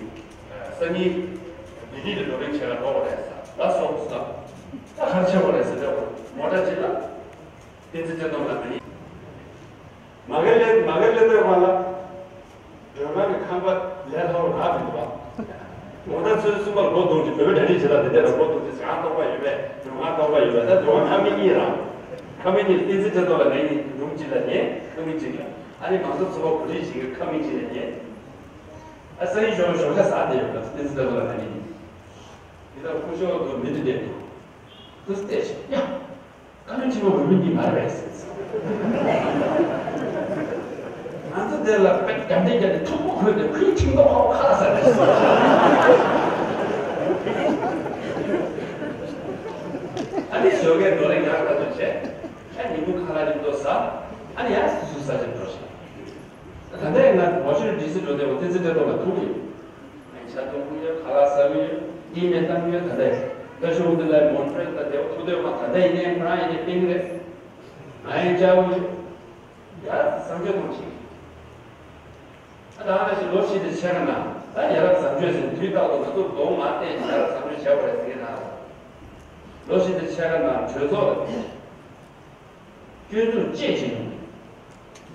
སང་ཉིན་ལྡི་ལི་ལ་བགྲོ་གླེང་བྱེད་ལ་འགྲོ་བ་རེད་ཟེར་ལ་སོགས་ཟེར། ད་ག་རེ་བྱེད་པ་རེད་ཟེར་ལབ་པ་མོ་ཊ་ཅིག་ལ། བསྟན་འཛིན་བཀྲ་མདངས་ལགས་ནི། མ་གི་ལེ་མ་གི་ལེ་དོའི་བར་ལ། སྒྲོལ་མ་གི་ཁང་པ་ལས་སླ་བོ་རག་མི་འདུག་བ། ངོ་ད་ ཚོས་གསུམ་པར་སྒོ་རྡུང་ཅིག་བོད་པའི་གྲ་སྒྲིག་བྱེད་ལ་དེ་འདྲ་ལ་སྒོ་རྡུང་ཅིག་ང་རྟོགས་པ་ཡོད་པས་འགྲོ་ང་རྟོགས་པ་ཡོད་པས་ད་འགྲོ་བ་ཁ་མི་གཉིས་རང་། ཁ་མི་གཉིས་བསྟན་འཛིན་བཀྲ་རྡོར་ལ་ངས་ཉིན་རུམ་གཅིག་ལ་ངས་ཁ་མི་གཅིག་ལ་ཨ་ནི་མང་གཙོ་ཚོགས་པ་གོ་སྒྲིག་བྱེད་མཁན་ཁ་མི་གཅིག་ལ་ངས་ཨ་སང་ཉིན་ཞོགས་པ་ཞོགས་ཇ་ཟ་བསྡད་ཡོད་པ་བསྟན་འཛིན་བཀྲ་རྡོར་ལ་ང་གཉིས་ནི་ད་སྐུ་ཞབས་དུ་མི་འདི་བསྡད་འདུག་དུ་བལྟས་ཤིག་ཡ། བཀའ་བློན་ཁྲི་པ་འོས་མི་འདི་མ་རེད་པས་ཟེར། ང་ཚོ་དེ་ལ་དཔེ་རྒྱབ་འདེགས་རྒྱབ་ནས་ཐུག་པོ་ཁོས་ནས་ཁོའི་ཁྲིམས་ཐོག་ཧོ་ཁ་ལ་ཟ་རེད་ཟེར། ཨ་ནི་ཞོགས་ཀའི་ནོར་ལས་ཡག་ལ་ཐོན་བྱས། ཨ་ནི་མུ་ཁ་ལ་རིམ་ཏོ་ཟ། ཨ་ནི་ཡང་སུ་སུ་ཟ་ཅིག་འགྲོ་ཞིག་ད་ལྟའི་ང་ཝ་ཤིང་ཊོན་ཌི་སི་འགྲོ་དེ་བ་བསྟན་འཛིན་བཀྲ་རྡོར་ལ་ཐུག་ཡོད། ང་ཇ་འཐུང་གི་ཡོད། ཁ་ལག་ཟ་གི་ཡོད། ཨི་མེལ་བཏང་གི་ཡོད། ད་ལྟ་བཀའ་ཤོག་འདི་ལ་མོན་ཊི་རེལ་དང་དེ་བ་ཐུག་དེ་བ་ད་ལྟ་ཡིན་ནའི་ཁོ་རང་ཡིན་ནའི་ཕན་གི་རེད། ང་ཡང་བཅར་གི་ཡོད། ཡ་བཟང་སྤྱོད་གཏོང་ཞིག་ད་ང་ཞིག་ལོ་བཞི་དེ་ཆེ་ག་ན་ད་ཡ་རབས་བཟང་སྤྱོད་ཟེར་དུས་རྟག་ཏུ་ང་ཚོར་གདོང་མ་བསྟན་ཡ་རབས་བཟང་སྤྱོད་བྱས་པ་རེད་ཟེར་གི་ན། ལོ་བཞི་དེ་ཆེ་ག་ན་གྲོས་ཚོགས་ལ་སྐྱོན་འཛུགས་ཅེས་བྱེད་མྱོང་།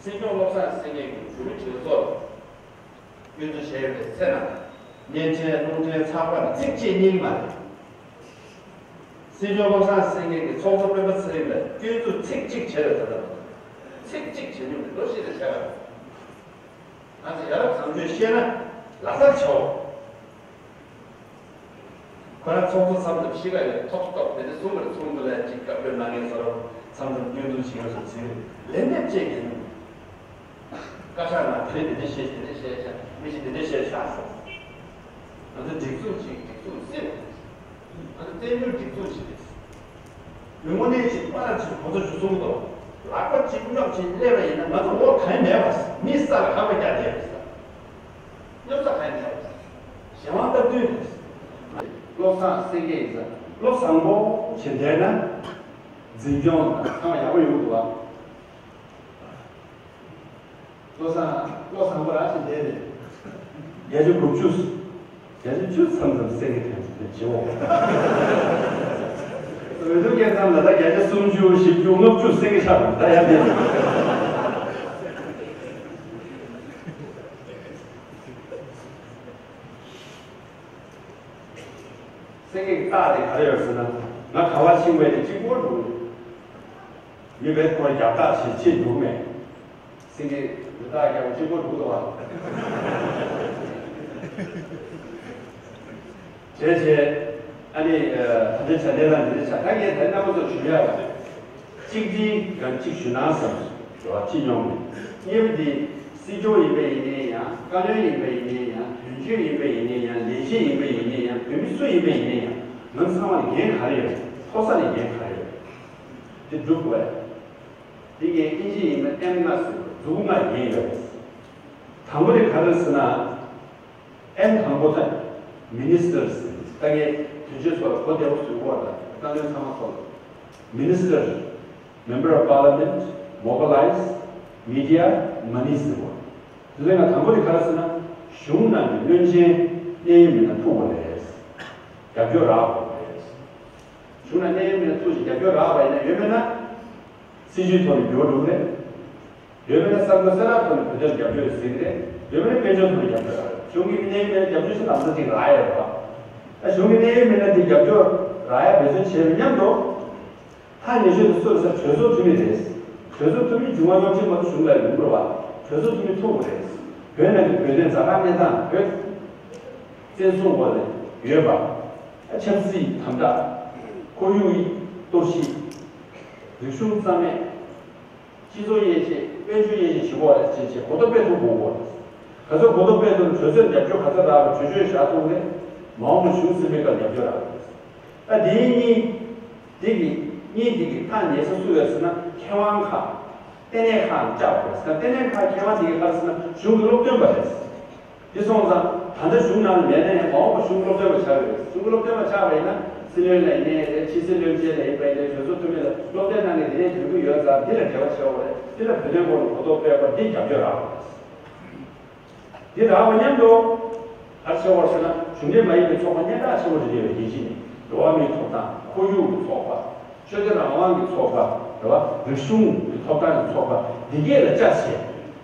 སྲིད་སྐྱོང་བློ་བཟང་སེང་གེ་གིས་བོད་མི་གྲོས་ཚོགས་ལ་སྐྱོན་འཛུགས་བྱས་ཡོད་པའི་ཚེ་ན། བརྙན་འཕྲིན་རླུང་འཕྲིན་ཚགས་པར་ཚིག་གཅིག་གཉིས་མ་རེད། སྲིད་སྐྱོང་བློ་བཟང་སེང་གེ་གིས་ཚོགས་གཙོ་སྤེན་པ་ཚེ་རིང་ལ་སྐྱོན་འཛུགས་ཚིག་གཅིག་བྱས་ཡོད་ད་ལྟ་བར་དུ། ཚིག་གཅིག་བྱས་མྱོང་མེད་ལོ་བཞི་ལས་བྱས་པ་རེད། ང་ཚོ་ཡ་རབས་བཟང་སྤྱོད་ཤེས་ན་ལག་བསྟར་བྱའོ། ཁོ་རང་ཚོགས་གཙོ་མཚམས་མཚམས་གཤིས་ཀ་ཡོད་ཐོབ་ཐོབ་དེ་འདྲ་གསུངས་པ་རེད། ཚོགས་འདུ་ལ་ཅིག་སྐབས་བརྗོད་གནང་མཁན་ཚོ་མཚམས་མཚམས་སྐྱོན་འཛུགས་བྱེད་ཡོད་སོང་ཟེར་ལན་འདེབས་བྱེད་མཁན་བཀའ་ཤག་ནང་དེ་འདྲ་དེ་འདྲ་བཤད་དེ་འདྲ་བཤད་ཤག་མི་ཞིག་དེ་འདྲ་བཤད་ཤག་ཟེར། ང་ཚོ་སྒྲིག་འཛུགས་ཅིག་སྒྲིག་འཛུགས་སྲིད་པ་རེད། ང་ཚོ་བཙན་བྱོལ་སྒྲིག་འཛུགས་ཅིག་རེད། མི་དངོས་གནས་ཅིག་པ་ར་ཅིག་ཁོ་ཚོ་ཞུ་གསུང་གི་འདུག་ལག་པ་གཅིག་སྙོབ་ཅིག་སླེབས་པ་ཡིན་ན་ང་ཚོ་འོ་གང་ཡང་མེད་པ་མི་ས་ལ་ཁ་པ་རྒྱག་བསྡད་པ་ས། སྙོབ་ས་གང་ཡང་མེད་པ་གཞན་དབང་སྟབས་བསྟུན་རེད། བློ་བཟང་སེང་གེ་ཡིན་ཙང་བློ་བཟང་པོ་བྱེད་བསྡད་ན་འཛིན་སྐྱོང་དང་ཚང་མ་ཡག་པོ་ཡོང་གི་འདུག་བ། བློ་བཟང་བློ་བཟང་པོ་རང་ཞིག་བསྡད་ནས་བརྒྱ་ཆ་དགུ་བཅུ། བརྒྱ་ཆ་བཅུ་མཚམས་ཙམ་སེང་གེ་ཐོན་ཟེར་བྱེད་འོ། འོས་བསྡུ་སྐྱེལ་མཚམས་ལ་ད་བརྒྱ་ཆ་སུམ་ཅུ་བཞི་བཅུ་ལྔ་བཅུ་སེང་གེ་ཆགས་པ་ད་ཡར་བསྡད། སེང་གེ་རྟགས་དེ་ག་རེ་ཡོད་ཟེར་ན་ང་ག་བ་ཕྱིན་པའི་གཅིག་པོ་འགྲོ་གི་ཡོད། མི་བས་ཁོ་རྒྱབ་རྟགས་བྱེད་ཆེད་འདུག་མེད། སེང་གེ་འདི་དག་རྒྱབ་གཅིག་པོ་འདུག་ཏོ། བྱས་བྱས། ཨ་ནི། ད་ལྟའི་བྱ་གནས་དང་འདི་འདྲའི་བྱ་ད་ངས་ད་རྣམ་པ་ཚོར་ཞུ་ཡག་ལ། གཅིག་འདི་ཡང་གཅིག་ཞུ་ན་བསམ་སོང་། ཅི་མྱོང་མེད། གཉིས་པ་འདི། སྲིད་སྐྱོང་ཡིན་པ་ཡིན་ནའི་ཡང་བཀའ་བློན་ཡིན་པ་ཡིན་ནའི་ཡང་དོན་གཅོད་ཡིན་པ་ཡིན་ནའི་ཡང་ལས་བྱེད་ཡིན་པ་ཡིན་ནའི་ཡང་བོད་མི་སུ་ཡིན་པ་ཡིན་ནའི་ཡང་ང་ཚང་མ་ལ་འགན་ག་རེ་ཡོད། མཐོ་ས་ནས་འགན་ག་རེ་ཡོད། དེ་སྒྲུབ་དགོས། དེ་ངས་ཨིན་ཇི་ཡིན་ན་ཨེམ་ལྔ་ཟེར་བ་མཛུབ་ལྔ་ཡིན་ཡོད། དང་པོ་དེ་ག་རེ་ཟེར་ན། ཨེམ་དང་པོ་དེ་མི་ནི་སི་ཊར་ཟེར། ད་ངས་དོན་གཅོད་ཚོ་ལ་གོ་བདེ་པོ་བཟོས་པ་དང་བཀའ་བློན་ཚང་མ་ཚོ་ལ། མི་ནི་སི་ཊར། Member of Parliament, Mobilize, Media, Money ཟེར་བ། དེ་ལས་ང་དང་པོ་དེ་ག་རེ་ཟེར་ན་གཞུང་ནང་གི་བློན་ཆེན་གནད་ཡོད་མི་སྣ་ཐུག་པ་རེད། རྒྱབ་སྐྱོར་རག་པ་རེད། གཞུང་ནང་གནད་ཡོད་མི་སྣ་ཐུག་ཅིག་རྒྱབ་སྐྱོར་རག་པ་ཡིན་ན་ཡོད་མེད་ན། སྲིད་ཇུས་ཐོག་ནས་འགྱུར་བ་འགྲོ་གི་རེད། ཡོད་མེད་ན་ས་ཁུལ་ས་རག་ཐོག་ནས་བོད་དོན་རྒྱབ་སྐྱོར་ཟེར་གི་རེད། ཡོད་མེད་ན་དཔལ་འབྱོར་ཐོག་ནས་རྒྱབ་སྐྱོར་རག་རེད། གཞུང་གི་གནད་ཡོད་མི་སྣ་རྒྱབ་སྐྱོར་ཞིག་ལམ་སང་ཅིག་རག་ཡ་རེད་བ། ད་གཞུང་གི་གནད་ཡོད་མི་སྣ་དེ་རྒྱབ་སྐྱོར་རག་ཡ་འབད་བརྩོན་བྱས་པའི་མཉམ་དུ། ཐག་ཉེ་ཤོས་དེ་སུ་རེད་ཟེར་ན་གྲོས་ཚོགས་འཐུས་མི་རེད། གྲོས་ཚོགས་འཐུས་མི་འབྱུང་བ་སློབ་ཆེན་མ་གཏོགས་གཞུང་ལ་ཡོང་དགོས་པ། གྲོས་ཚོགས་འཐུས་མི་ཐུག་དགོས་རེད། བོད་ནང་གི་བོད་དོན་ཛ་དྲག་གནས་སྟངས་བོད་བཙན་བཟུང་འོག་ལ་ཡོད་པ། ཆབ་སྲིད་དམ་དྲག་ཁོར་ཡུག་གཏོར་བཤིག་རིག་གཞུང་རྩ་མེད། སྤྱི་ཚོགས་དབྱེ་འབྱེད་དཔལ་འབྱོར་དབྱེ་འབྱེད་ཞུ་གོ་རེད་ཅེས་བྱས་གོ་རྟོགས་སྤེལ་ཐུབ་དགོས་གོ། ག་ཚོད་གོ་རྟོགས་སྤེལ་ཐུབ་ན་གྲོས་ཚོགས་རྒྱབ་སྐྱོར་ག་ཚོད་རག་པ་གྲོས་ཆོད་བཞག་ཐུབ་རེད། མ་འོངས་པ་གཞུང་ཟིན་པའི་སྐབས་རྒྱབ་སྐྱོར་རག་རེད། ད་དེའི་གཉིས། དེ་གི་གཉིས་དེ་གི་ཐག་ཉེ་ས་སུ་རེད་ཟེར་ན་མཁས་དབང་ཁག་ལྟེ་གནས་ཁག་ལ་བཅར་དགོས་རེད་ཟེར་ན་ལྟེ་གནས་ཁག་མཁས་དབང་དེ་གི་ཁ་ཟེར་ན་གཞུང་གི་སློབ་སྟོན་པ་རེད། དེ་སོང་ཙང་ད་ལྟ་གཞུང་ནང་ལ་མེད་ན་ཡང་མ་འོངས་པ་གཞུང་སློབ་སྟོན་པ་ཆགས་ཡོད་རེད། གཞུང་གི་སློབ་སྟོན་པ་ཆགས་པ་ཡིན་ན་སྲིད་བློན་ལ་ཡིན་ནའི་རེད། ཕྱི་སྲིད་བློན་ཆེན་ལ་ཡིན་པ་ཡིན་ནའི་གྲོས་ཚོགས་འཐུས་མི་ལ་སློབ་སྟོན་གནང་མཁན་དེ་འདྲའི་དོན་གུ་ཡོད་ཙང་འདི་ལ་འབྲེལ་བ་ཆེ་བ་རེད། འདི་ལ་བོད་དོན་སྐོར་ལ་གོ་རྟོགས་སྤེལ་དགོས། འདི་རྒྱབ་སྐྱོར་རག་དགོས་རེད། འདི་རག་པ་མཉམ་དུ་ག་རེ་ཆེ་བ་ཟེར་ན་གཞུང་འབྲེལ་མ་ཡིན་པའི་ཚོགས་པ་སྙན་གྲགས་ཆེ་བོ་རེད། དེ་བས་རྒྱལ་སྤྱི་ནས་འགྲོ་བ་མིའི་ཐོབ་ཐང་ཁོར་ཡུག་གི་ཚོགས་པ། ཆོས་དད་རང་དབང་གི་ཚོགས་པ། རེད་བ། རིག་གཞུང་གི་ཐོབ་ཐང་གི་ཚོགས་པ་འདི་གས་ལ་བཅར་བྱས།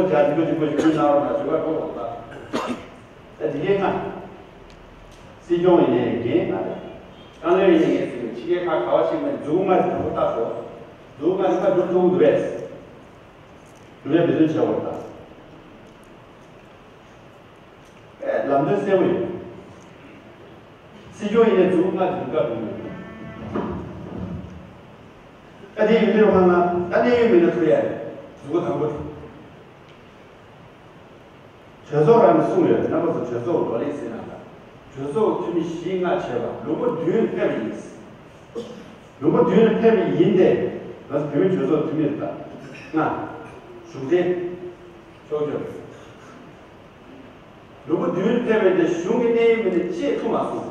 ལོ་བརྒྱ་ཆིག་སྟོང་ཆིག་སྟོང་ཆིག་སྟོང་ལྔ་བར་ན་བྱུང་བ་འགྲོ་དགོས་ད། ད་དེ་གའི་ལྔ། སྲིད་སྐྱོང་ཡིན་ནའི་འགན་ང་རེད། བཀའ་བློན་ཡིན་ནའི་ངས་ཟེར་ཕྱི་རྒྱལ་ཁག་ག་བ་ཞིག་ནས་མཛུབ་མོ་ལྔ་དེ་དང་པོ་བཏགས་སོ། མཛུབ་མོ་ལྔ་དེ་ཁ་སྒྲུབ་ཐུབ་འདུག་པས། སྒྲུབ་ཡ་འབད་བརྩོན་བྱེད་དགོས་ད། ཨེ་ལམ་སྟོན་གསལ་པོ་ཡོད། སྲིད་སྐྱོང་ཡིན་ནའི་མཛུབ་མོ་ལྔ་དེ་དང་པོ་བཀའ་སྒྲུབ་དགོས། ཨ་དེ་ཡིན་དུས་ཧང་ན་ད་གནད་ཡོད་མི་སྣ་ཐུག་ཡ་རེད། མཛུབ་མོ་དང་པོ་དེ། གྲོས་ཚོགས་རང་ནས་གསུངས་ཡོད། རྣམ་པ་ཚོ་གྲོས་ཚོགས་ལོ་ལེགས་ཟེར་ན་ད། གྲོས་ཚོགས་འཐུས་མི་བཞི་ལྔ་བྱས་པ་ལུང་པ་བདུན་ཕེབས་པ་ཡིན། ལུང་པ་བདུན་ཕེབས་པ་ཡིན་ཏེ། ང་ཚོ་བོད་མི་གྲོས་ཚོགས་འཐུས་མི་རེད་ད། ལྔ། གཞུང་འབྲེལ། ཕྱོགས་བསྐྱོད། ལུང་པ་བདུན་ཕེབས་པ་ཡིན་ཏེ་གཞུང་གི་གནད་ཡོད་མི་སྣ་གཅིག་ཐུག་མ་སོང་།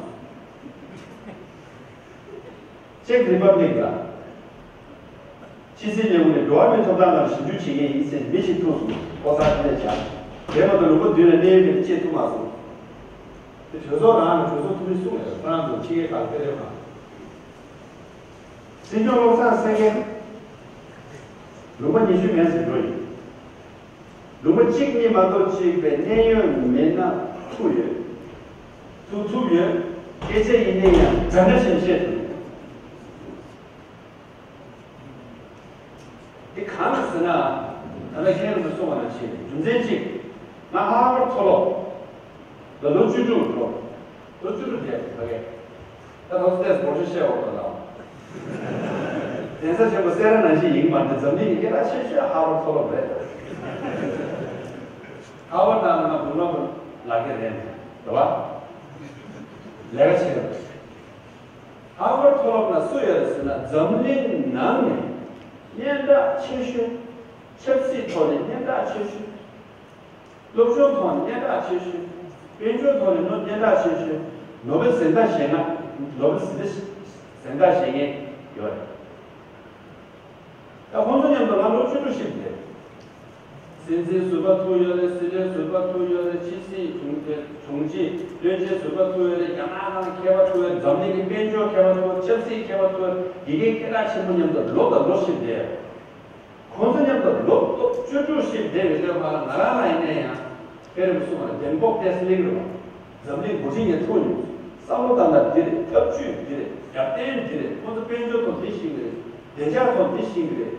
ཅེཀ་རི་པབ་ལིག་ལ། ཕྱི་སྲིད་ལས་ཁུངས་ནས་འགྲོ་བ་མིའི་ཐོབ་ཐང་སྐོར་ཞིབ་འཇུག་བྱེད་མཁན་ཡིན་ཟེར་མི་ཞིག་ཐུག་སོང་། ཨོ་ས་དེ་ནས་བྱ། དེ་མ་གཏོགས་ལུང་པ་བདུན་ལ་གནད་ཡོད་མི་སྣ་གཅིག་ཐུག་མ་སོང་། དེ་གྲོས་ཚོགས་རང་ལ་གྲོས་ཚོགས་འཐུས་མི་གསུམ་ཡོད། ཁོ་རང་ཚོ་ཕྱི་རྒྱལ་ཁག་ལ་ཕེབས་རེད་མ། སྲིད་སྐྱོང་བློ་བཟང་སེང་གེ། ལུང་པ་ཉི་ཤུ་མན་ཟེར་འགྲོ་ཡིན། ལུང་པ་གཅིག་གཉིས་མ་གཏོགས་གཅིག་པའི་གནད་ཡོད་མི་སྣ་ཐུག་ཡོད། ཐུག་ཐུབ་ཡོད། སྐད་ཆ་ཡིན་ནའི་ཡང་འདྲ་འདྲ་བྱས་བཤད་ཐུབ་ཡོད། འདི་གང་ལ་ཟེར་ན། ད་ལྟ་མཁན་རིན་པོ་ཆེ་གསུངས་པ་ནང་བཞིན་རྒྱུ་མཚན་གཅིག་ང་ཧར་ཝར་མཐོ་སློབ་ལ་ལོ་བཅུ་དྲུག་འགྲོ། ལོ་བཅུ་དྲུག་བསྡད་ཕ་གི། ད་ལོ་སྟེས་སྒོར་ཤོ་བཤད་འོག་ཏུ་ལ། གདན་ས་ཆེན་པོ་སེ་ར་ནང་བཞིན་ཡིན་མ་རེད། འཛམ་གླིང་གི་སྐད་གྲགས་ཆེ་ཤོས་ཧར་ཝར་མཐོ་སློབ་རེད། ཧར་ཝར་ནང་ལ་ང་འབུམ་རམས་པ་ལག་འཁྱེར་རན་རེད་བ། ལས་ཀ་བྱེད་རེད། ཧར་ཝར་མཐོ་སློབ་ན་སུ་ཡོད་རེད་ཟེར་ན་འཛམ་གླིང་ནང་ནས་སྙན་གྲགས་ཆེ་ཤོས། ཆབ་སྲིད་ཐོག་ནས་སྙན་གྲགས་ཆེ་ཤོས། སློབ་སྦྱོང་ཐོག་ནས་སྙན་གྲགས་ཆེ་ཤོས། དཔལ་འབྱོར་ཐོག་ནས་ནོ་སྙན་གྲགས་ཆེ་ཤོས། ནོ་བེལ་གཟེངས་རྟགས་བཞེས་མཁན། ནོ་བེལ་གཟེངས་རྟགས་བཞེས་མཁན་ཡོད་རེད། ད་ཁོང་ཚོ་མཉམ་དུ་ང་ལོ་བཅུ་དྲུག་ཞིག་བསྡད། སྲིད་འཛིན་ཟུར་པ་ཐུག་ཡོད་རེད། སྲིད་བློན་ཟུར་པ་ཐུག་ཡོད་རེད། ཕྱི་སྲིད་དྲུང་ཆེ་དྲུང་ཆེ་བློན་ཆེན་ཟུར་པ་ཐུག་ཡོད་རེད། རྒྱ་ནག་ནང་མཁས་པ་ཐུག་ཡོད་རེད། འཛམ་གླིང་གི་དཔལ་འབྱོར་མཁས་པ་ཐུག་ཡོད་རེད། ཆབ་སྲིད་མཁས་པ་ཐུག་ཡོད་རེད། དགེ་རྒན་སྐད་གྲགས་ཆེན་པོ་མཉམ་དུ་ལོ་དང་ལོ་ཞིག་བསྡད། ཁོང་ཚོ་མཉམ་དུ་ལོ་བཅུ་དྲུག་ཞིག་བསྡད་ཡོད་དུས་མ་ང་རང་ལ་ཡིན་ན་ཡང་དཔེ་རིང་པོ་གསུངས་པ་ལ་བདེན་ཁོག་ཏེ་སི་ལིང་རེད་བ། འཛམ་གླིང་འགོ་ཁྲིད་ངས་ཐུག་མྱོང་། བསམ་བློ་བཏང་ན་འདི་རེད། ཐབས་ཇུས་འདི་རེད། རྒྱབ་རྟེན་འདི་རེད། ཁོང་ཚོ་དཔལ་འབྱོར་ཐོག་འདི་ཤེས་ཀྱི་རེད། བདེ་འཇགས་ཐོག་འདི་ཤེས་ཀྱི་རེད།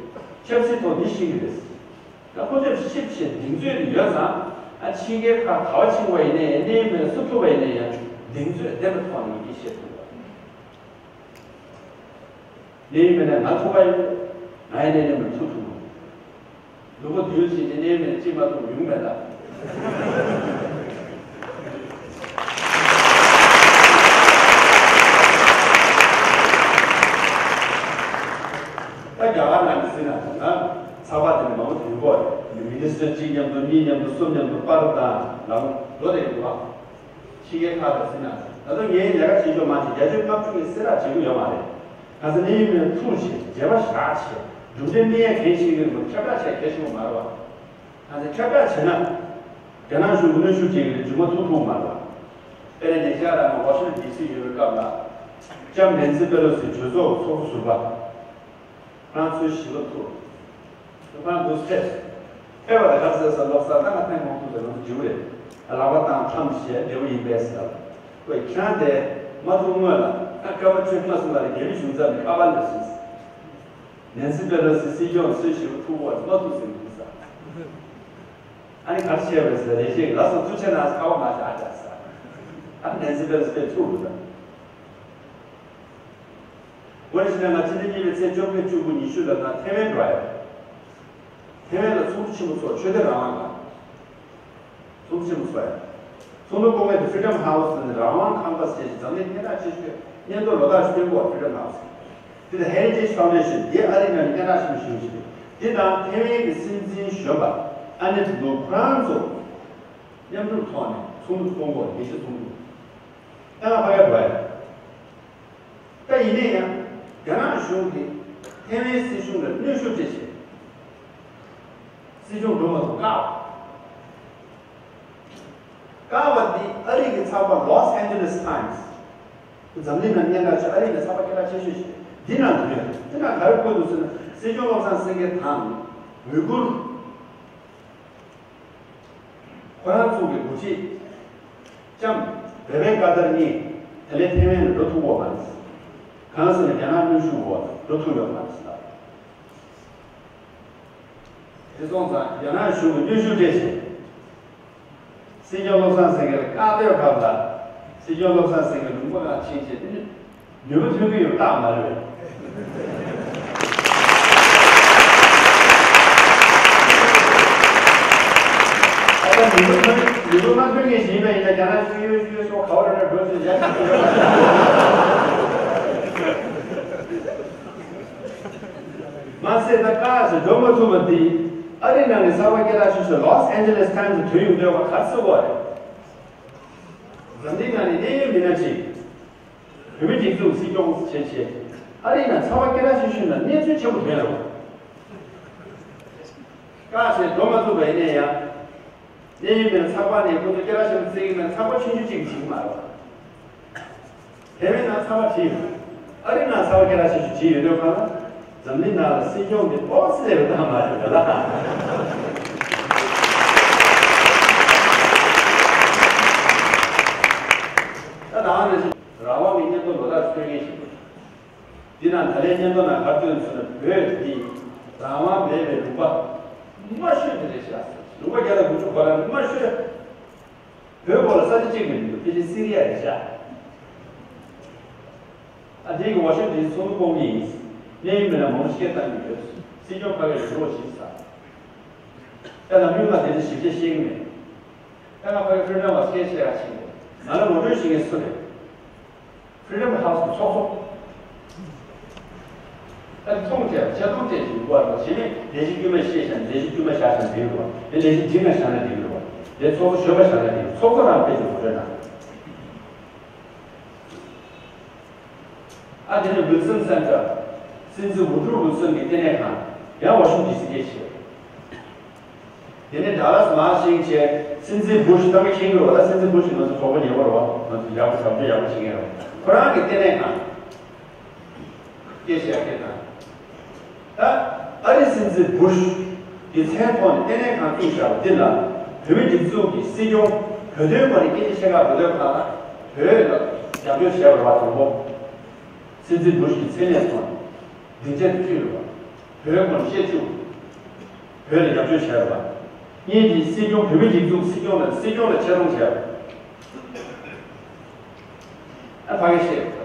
ཆབ་སྲིད་ཐོག་འདི་ཤེས་ཀྱི་རེད། ད་ཁོ་ཚོས་ཞིབ་ཕྱིན་གདེང་ཚོད་ཡོད་ཙང་། ཨ་ཕྱི་རྒྱལ་ཁག་ག་བ་ཕྱིན་པ་ཡིན་ནའི་གནས་མེད་སུ་ཐུག་པ་ཡིན་ནའི་ཡང་གདེང་ཚོད་ལྡན་པའི་ཐོག་ནས་ཡི་གེ་བཤད་ཐུབ་པ། གནས་མེད་ནས་ང་ཐུག་པ་ཡིན། ང་ཡི་གནས་མེད་ཐུག་ཐུབ་པ། ལུང་པ་བདུན་ཕྱིན་ནས་གནས་མེད་ཅི་མ་ཐུབ་ཡོང་མེད་ལ། ད་རྒྱ་གར་ནང་གི་སྲིད་ན་ད་ཚགས་པར་དེ་ནི་མང་པོ་ཐོན་གོ། མི་ནི་སི་ཊར་གཅིག་མཉམ་དུ་གཉིས་མཉམ་དུ་གསུམ་མཉམ་དུ་པར་དང་ལམ་འགྲོ་དེ་ཡིན་པ། ཕྱི་རྒྱལ་ཁག་ལ་སྲིད་ན་ད་དུང་ངའི་ལས་ཀ་བྱེད་ཕྱོགས་མ་ཅིག་བརྒྱ་ཆ་ལྔ་བཅུ་གི་སེ་ར་བྱེད་ཀྱི་ཡོད་མ་རེད། ཁ་སང་གནས་ཡུལ་མི་ཐུག་བྱས་མཇལ་བ་བཞག་བྱས་གྲུབ་འབྲས་སྨིན་ཡ་གལ་ཆེ་གི་རེད་མོད་ཁྱབ་བསྒྲགས་བྱས་གལ་ཆེན་པོ་མ་རེད་བ། ཁ་སང་ཁྱབ་བསྒྲགས་བྱས་ན་རྒྱ་ནག་གཞུང་གི་གནོན་ཤུགས་ཅན་གི་རེད་མཇུག་མ་ཐུག་ཐུག་མ་རེད་བ། དཔེར་ན་ཉེ་ཆར་རང་ཝ་ཤིང་ཊོན་ཌི་སི་ཡོད་པའི་སྐབས་ལ་ལྕམ་ནན་སི་པེ་ལོ་སི་གྲོས་ཚོགས་ཚོགས་གཙོ་ཟུར་པ། ཁོ་རང་ཚོའི་ཞི་བ་ཐུག་ཁོ་རང་འདུག་ཕེབས། ཕེབས་པ་ལ་ག་ཚོད་ཟེར་ལོག་ས་ད་ང་ཕན་གོང་ཐུག་ཟེར་ང་ཚོ་འཇིགས་རེད། ལག་པ་བཏང་ཐམ་བཞེས་འབྲས་བུ་ཡིན་པས་ཟེར། ཁོས་ཁྱེད་རང་དེ་མ་ཐུག་སྔོན་ལ་ང་སྐར་མ་བཅོ་ལྔ་གསུམ་ལ་རྒྱལ་པོ་བྱུང་ཚར་ནས་ཁ་པར་ལ་ཞུས། ནན་སི་པེ་ལོ་སི་སྲིད་སྐྱོང་ཚོའི་ཞི་བ་ཐུག་པ་མ་ཐུག་ཟེར་འདུག་ས། ཨ་ནི་ག་རེ་བྱས་པ་རེད་ཟེར་ལས་བྱེད་ལ་སོགས་ཚུར་ཆེ་ན་ཁ་པར་མ་བཞག་བཞག་ས། ཨ་ནི་ནན་སི་པེ་ལོ་སི་ཕེབས་ཐུག་འདུག་ད། འོ་ན་ཕྱི་ཟླ་གཉིས་པའི་ཚེས་བཅོ་བརྒྱད་བཅུ་དགུ་ཉི་ཤུ་ལ་ང་ཐེ་ཝན་འགྲོ་ཡ། ཐེ་ཝན་ལ་ཚོགས་འདུ་ཆེན་པོ་ཚོགས་ཆོས་དད་རང་དབང་ཁང་། ཚོགས་འདུ་ཆེན་པོ་ཚོགས་ཡ། ཚོགས་འདུ་སྐོང་མཁན་དེ་Freedom House ནས་རང་དབང་ཁང་པ་ཟེར་ཞིག་འཛམ་གླིང་སྙན་གྲགས་ཆེ་ཤོས་སྙན་ཐོ་ལོ་ལྟར་སྟོན་གོ Freedom House། དེ་ལ་Heritage Foundation དེ་ཨ་རི་ནང་ནས་སྙན་གྲགས་ཆེན་པོ་ཞིག་ཡོད་ཞིག་རེད། དེ་དང་ཐེ་ཝན་གྱི་སྲིད་འཛིན་གཞོན་པ་ཨ་ནེ་ལུ་ཁོ་རང་ཚོ་མཉམ་རུབ་ཐོག་ནས་ཚོགས་འདུ་སྐོང་གོ་ལས་གཞི་ཚོགས་འདུ། ད་ང་ཕ་གིར་འགྲོ་ཡ། ད་ཡིན་ན་ཡང་རྒྱ་ནག་གཞུང་གིས་ཐེ་ཝན་སྲིད་གཞུང་ལ་གནོན་ཤུགས་སྤྲད་བྱས། སྲིད་སྐྱོང་འགྲོ་མ་ཐུབ་བཀག་པ། བཀག་པ་འདི་ཨ་རི་གི་ཚགས་པར་Los Angeles Times འཛམ་གླིང་ནང་སྙན་གྲགས་ཆེ་ཨ་རི་གི་ཚགས་པར་སྐད་གྲགས་ཆེ་ཤོས་ཤིག་རེད། འདི་ནང་དུ་ཡོད། འདི་ནང་ག་རེ་བཀོད་འདུག་ཟེར་ན་སྲིད་སྐྱོང་བློ་བཟང་སེང་གེ་དང་ཝུ་གུར། ཁོ་རང་ཚོ་གི་འགོ་ཁྲིད་ལྕམ་བེ་བེ་ཀ་ཏར་གཉིས་དེ་ལས་ཐེ་ཝན་ལ་འགྲོ་ཐུབ་ཡོད་མ་རེད། གང་ཟེར་ན་རྒྱ་ནག་གནོན་ཤུགས་འོག་འགྲོ་ཐུབ་ཡོད་མ་རེད་ཟེར། དེ་སོང་ཙང་རྒྱ་ནག་གཞུང་གིས་གནོན་ཤུགས་སྤྲད་བྱས། སྲིད་སྐྱོང་བློ་བཟང་སེང་གེ་ལ་བཀག་འདོད་སྐབས་ལ་སྲིད་སྐྱོང་བློ་བཟང་སེང་གེ་ལུང་པ་ཁག་ཕྱིན་བྱས་དེ་ནི། ནུས་པ་ཐོན་གྱི་ཡོད་རྟགས་མ་རེད་པས། ད་ལྟ་ནུས་པ་ཐོན་ནུས་པ་མ་ཐོན་མཁན་ཞིག་ཡིན་པ་ཡིན་ན་རྒྱ་ནག་གཞུང་གཡོ་ཞུ་སོགས་ག་བ་རེ་རེ་འགྲོ་ཚུལ་ཡག་ཤོས་ཡོད་མ་ཟད། ད་བཀག་ཟེར་འགྲོ་མ་ཐུབ་པ་འདི་ཨ་རི་ནང་གི་གསར་པ་སྐད་གྲགས་ཆེ་ཤོས་Los Angeles Times ཐོན་ཡོང་འདོད་པ་ག་ཚོད་བ་རེད། འཛམ་གླིང་ནང་ནས་གནད་ཡོད་མི་སྣ་ཅིག་བོད་མི་སྒྲིག་འཛུགས་སྲིད་སྐྱོང་བྱས་བྱས། ཨ་རིའི་ནང་ཚགས་པར་སྐད་གྲགས་ཆེ་ཤོས་ནང་གནས་ཚུལ་ཆེན་པོ་ཐོན་ཡོད་རེད་བ། བཀག་བྱས་འགྲོ་མ་ཐུབ་པ་ཡིན་ན་ཡང་། གནས་ཡུལ་མིན་ཚགས་པར་ནས་ཁོ་ཚོ་སྐད་གྲགས་ཆེན་པོ་བརྩི་གི་མེད། ཚགས་པར་ཆུང་ཆུང་གཅིག་བྱེད་ཀྱི་མ་རེད་བ། བོད་མི་ནང་ཚགས་པར་བྲིས་ཡོད། ཨ་རིའི་ནང་ཚགས་པར་སྐད་གྲགས་ཆེ་ཤོས་བྲིས་ཡོད་དུས་གང་ལ། འཛམ་གླིང་ནང་ལ་སྲིད་སྐྱོང་འདི་ཨོ་སི་ལེ་བའི་ཐང་མ་རེད་ལ། ད་ནང་ནས་རང་དབང་གི་སྙན་ཐོ་ལོ་ལྟར་སྤྲོད་མཁན་ཞིག་རེད། འདི་ནང་ད་ལན་སྙན་ཐོ་ནང་ག་རེ་བཏོན་ཚུལ་ན། བོད་འདི་རང་དབང་མེད་པའི་ལུང་པ་དམའ་ཤོས་དེ་རེད་ཤག་ལུང་པ་བརྒྱ་དང་དགུ་བཅུ་གོ་ལ་དམའ་ཤོས། བོད་སྐོར་ལ་ས་ཆ་གཅིག་མི་འདུག་ཕལ་ཆེར་སི་རི་ཡ་རེད་ཤག་ཨ་དེ་གི་ཝ་ཤིང་ཊོན་ཚོགས་འདུ་སྐོང་གི་ཡིན། གནད་ཡོད་མི་སྣ་མང་པོ་སྐད་བཏང་གི་ཡོད། སྲིད་སྐྱོང་ཁ་བའི་རེ་བ་ཞིག་ས། ད་ལམ་ཡུལ་ལ་དེ་ཚོ་ཞིབ་ཆ་ཤེས་ཀྱི་མེད། ད་ང་ཕ་གི་ཕི་རི་ཌམ་ཧའུ་སི་སྐད་ཆ་ཡག་ཞིག་རེད། ང་ལ་ངོ་སྤྲོད་བྱེད་མཁན་སུ་རེད། ཕི་རི་ཌམ་ཧའུ་སི་གི་ཚོགས་གཙོ། ད་མཐོང་བྱས་ཆེ་མཐོང་བྱས་ཤིག་ཡོད་རེད་བ། གཞི་ནས་ལས་གཞི་དཀྱུས་མ་ཤེས་བཞག་ནས་ལས་གཞི་དཀྱུས་མ་བཞག་བཞག་ན་འགྲིག་གི་རེད་བ། དེ་ལས་གཞི་འགྲིག་ན་བཞག་ན་འགྲིག་གི་རེད་བ། དེ་ཚོགས་གཙོ་གཞོན་པ་བཞག་ན་འགྲིག་གི་རེད། ཚོགས་གཙོ་རང་དཔེ་ཅིག་ངོ་སྤྲོད་གནང་། ཨ་དེ་ནས་ཝིལ་སོན་སེན་ཊར། སྲིད་འཛིན་ཝུ་ཌོ་ཝིལ་སོན་གྱི་ལྟེ་གནས་ཁང་ཡང་ཝ་ཤིང་ཊོན་ཌི་སི་སྐད་ཆ་བཤད། དེ་ནས་ཌ་ལ་སི་མར་ཕྱིན་བྱས་སྲིད་འཛིན་བུ་ཤ་ད་མི་མཁྱེན་གྱི་རེད་བ། ད་སྲིད་འཛིན་བུ་ཤ་ང་ཚོ་གྲོགས་པོ་ཉེ་པོ་རེད་བ། ང་ཚོ་ཡག་པོ་ཞབས་ཞུ་ཡག་པོ་བྱེད་མཁན་རེད་བ། ཁོ་རང་གི་ལྟེ་གནས་ཁང་སྐད་ཆ་བཤད་དང་། ད་ཨ་རིའི་སྲིད་འཛིན་བུ་ཤ་གི་མཚན་ཐོག་ནས་ལྟེ་གནས་ཁང་བཙུགས་བཞག་པ་འདི་ལ་བོད་མི་སྒྲིག་འཛུགས་ཀྱི་སྲིད་སྐྱོང་བོད་དོན་སྐོར་ནས་སྐད་ཆ་བཤད་ག་འགྲོ་དུས་གང་ལ་བོད་ལ་རྒྱབ་སྐྱོར་བྱས་པ་རེད་བ། དང་པོ། སྲིད་འཛིན་བུ་ཤ་གི་མཚན་གནས་ཐོག་ནས་སྡིངས་ཆ་དེ་བཙུགས་ཡོད་པ། བོད་སྐོར་བཤད་བཅུག་བོད་ལ་རྒྱབ་སྐྱོར་བྱས་པ། གཉིས་ཀྱིས་སྲིད་སྐྱོང་བོད་མི་སྒྲིག་འཛུགས་སྲིད་སྐྱོང་དང་སྲིད་སྐྱོང་ལ་ཆེ་མཐོང་བྱས་པ། ཨ་ཕ་གི་བཤད་པ།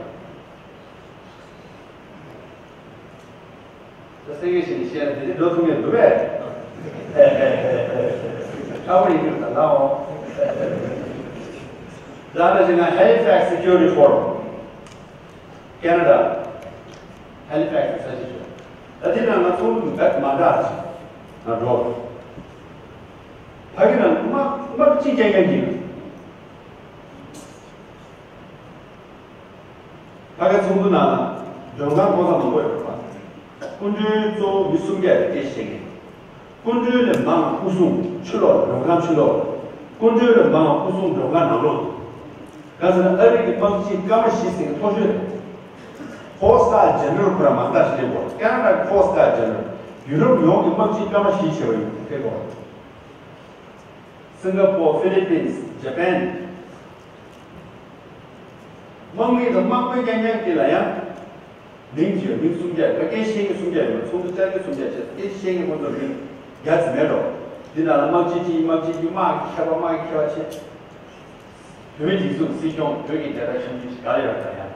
ད་སེང་གེ་བཞིན་བཤད་ན་དེ་འདྲ་འགྲོ་ཐུབ་མཁན་འདུག་པས། ཁག་པོ་ཡིན་གྱི་རེད་ད་ལའོ། ད་ནང་བཞིན་ང་Halifax Security Forum། ཁེ་ན་ཌ། ཧེ་ལི་ཕེག་སི་ས་ཆ་ཞིག་ད་དེ་ནང་ང་ཚོ་བེད་མ་འདྲ་ཞིག་ང་འགྲོ། ཕ་གི་ནང་དམག་དམག་ཅིག་རྒྱག་མཁན་ཅིག་ཕ་གི་ཚོགས་འདུ་ནང་ལ་མགྲོན་ཁང་ཐོག་ས་མང་པོ་ཡོད་པ། སྐུ་མགྲོན་གཙོ་བོ་མི་སུམ་བརྒྱ་ཡོད་སྐད་བཤད་མཁན། སྐུ་མགྲོན་ལས་མང་སྐུ་སྲུང་ཕྱི་ལོགས་མགྲོན་ཁང་ཕྱི་ལོགས། སྐུ་མགྲོན་ལས་མང་སྐུ་སྲུང་མགྲོན་ཁང་ནང་ལོགས། ག་ཟེར་ན་ཨ་རི་གི་དམག་སྤྱི་སྐར་མ་བཞི་ཟིན་མཐོ་ཤོས་རེད། Four star general ཁོ་རང་མང་དག་ཞིག་སླེབས་ཡོད། ཁེ་ན་ཌ་four star general། ཡུ་རོབ་ཡོངས་ཀྱི་དམག་སྤྱི་སྐར་མ་བཞི་ཆེ་བ་ཡིན་ཕེབས་ཡོད། སིང་ག་པོར། ཕི་ལི་པིན་སི། ཇ་པན། དམག་མི་དང་དམག་དཔོན་རྐྱང་རྐྱང་དེ་ལ་ཡང་མིང་བརྗོད། མིང་སུམ་བརྒྱ། ད་སྐད་ཆ་བཤད་མཁན་སུམ་བརྒྱ་ཡོད། ཚོགས་འདུ་བཅར་མཁན་སུམ་བརྒྱ་བྱས། སྐད་ཆ་བཤད་མཁན་ཁོ་ཚོར་མིང་བརྒྱ་ཙམ་མེད་འགྲོ། འདི་ནང་ལ་དམག་སྤྱི་གཅིག་དམག་སྤྱི་གཉིས། དམག་གི་མཁས་པ། དམག་གི་མཁས་པ་བྱས། བོད་མིའི་སྒྲིག་འཛུགས། སྲིད་སྐྱོང་། བོད་ཀྱི་རྒྱལ་དར་ཤམ་ཐབས་ཤིག་ག་ལ་ཡོད་ད་ཡང་།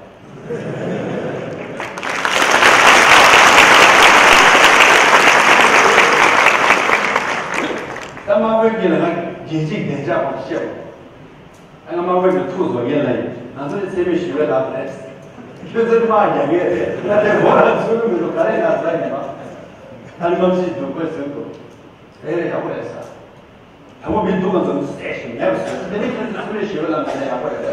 ད་དམག་དཔོན་གྱིས་ལ་ང་རྒྱལ་གཅེས་བདེ་འཇགས་པར་བཤད་པ། ཨ། ང་དམག་དཔོན་གྱི་ཐུགས་རྗེ་ཆེ་ལ་ཡིན། ང་ཚོ་ནི་འཚེ་མེད་ཞི་བའི་ལམ་རེད། ཁྱོད་ཚོ་ནི་དམག་རྒྱག་མཁན་རེད། ང་དེ་མོ་ལ་ཚུར་མི་འདུག་ག་རེ་ང་ཟ་ཡིན་པ། ད་ནི་དམག་སྤྱི་འདུག་དགོས་ཟེར་འདུག་རེད་རེད། ཡག་པོ་རེད་ཟེར། དང་པོ་མི་སྡུག་པ་ཚོ་བསད་ཤིང་མེད་པ་བཟོས། དེ་ནས་ཁྱོད་ཚོ་འཚེ་མེད་ཞི་བའི་ལམ་ནས་ཡག་པོ་རེད།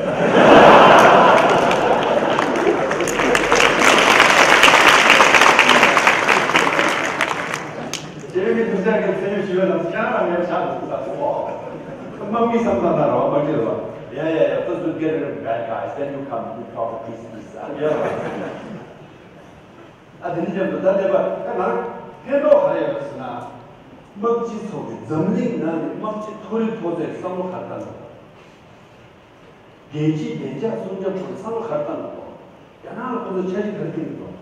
དེ་རིང་གི་དུས་ཚོད་ཀྱི་འཚེ་མེད་ཞི་བའི་ལམ་ཁྱེད་རང་ལ་ངས་བཞག་འདུག་ཟེར་གོ། དམག་མི་བསམ་བློ་བཏང་རོགས། དམག་སྤྱི་ལ། Yeah, yeah, yeah, first you get rid of the bad guys, then you come, you talk to peace, peace. ཨ། དེ་འདྲ་བྱས་པ་ད་ལྟ་བར་ད་ང་རང་ཕན་ཐོགས་ག་རེ་ཡོད་ཟེར་ན། དམག་སྤྱི་ཚོ་གིས་འཛམ་གླིང་ནང་གི་དམག་སྤྱི་མཐོ་རིམ་ཚོ་ཚོས་བསམ་བློ་ག་རེ་བཏང་འདུག་རྒྱལ་སྤྱིའི་བདེ་འཇགས་སྲུང་སྐྱོབ་ཁང་བསམ་བློ་ག་རེ་བཏང་འདུག་རྒྱ་ནག་ལ་ཁོ་ཚོ་འཆར་གཞི་ག་རེ་བཏིང་འདུག་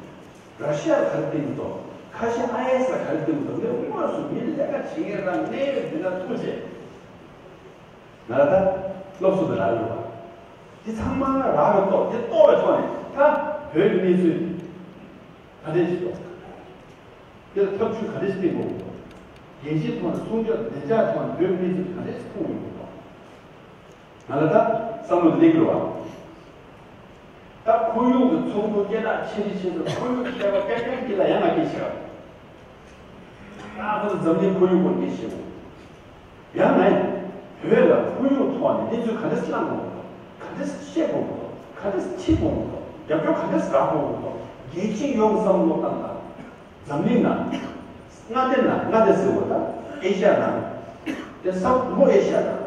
ར་ཤི་ཡ་ལ་ག་རེ་བཏིང་འདུག་ཁ་ཤས་ཨའི་ཨེ་སི་ལ་ག་རེ་བཏིང་འདུག་ངས་དངོས་སུ་མི་ལས་ཀ་བྱེད་མཁན་རང་གནས་ཡུལ་འདི་ན་ཐུག་བྱས། ང་ལ་ད་སློབ་གསོ་དེ་རག་ཡོད་པ། དེ་ཚང་མ་རག་པའི་ཐོག་དེ་རྟོགས་པའི་ཐོག་ནས་ད་བོད་ཀྱི་གནས་ཚུལ་ག་འདྲས་ཞིག་འདུག་དེ་ལ་ཐབས་ཇུས་ག་འདྲས་ཤིག་སྤེལ་དགོས་ཀྱི་འདུག་རྒྱལ་སྤྱིའི་ཐོག་ནས་སྲུང་སྐྱོབ་བདེ་འཇགས་ཐོག་ནས་བོད་ཀྱི་གནས་ཚུལ་ག་འདྲས་ཤིག་མཐོང་དགོས་ཀྱི་འདུག་ང་ལ་ད་བསམ་བློ་འདི་འདུག་བ། ད་ཁོར་ཡུག་གི་ཚོགས་འདུ་སྐད་གྲགས་ཆེ་ཆེ་ཆེ་ཚོ་ཁོར་ཡུག་གི་མཁས་པ་རྐྱང་རྐྱང་གིས་ལ་ཡང་ང་སྐད་ཆ་ར། ད་ཁོ་ཚོ་འཛམ་གླིང་ཁོར་ཡུག་སྐོར་སྐད་ཆ་བཤད་འོང་། ཡང་ན་བོད་ལ་ཁོར་ཡུག་ཐོག་ནས་གནས་ཚུལ་ག་འདྲས་བསླང་དགོས་འདུག་ག་འདྲས་བཤད་དགོས་འདུག་ག་འདྲས་བྱེད་དགོས་འདུག་རྒྱབ་སྐྱོར་ག་འདྲས་རག་དགོས་འདུག་རྒྱལ་སྤྱི་ཡོངས་བསམ་བློ་བཏང་དང་། འཛམ་གླིང་ནང་། མངའ་སྡེ་ནང་། མངའ་སྡེ་ཟེར་བ་ད་ཨེ་ཤ་ཡ་ནང་། དེ་སམ་བྷོ་ཨེ་ཤ་ཡ་ནང་།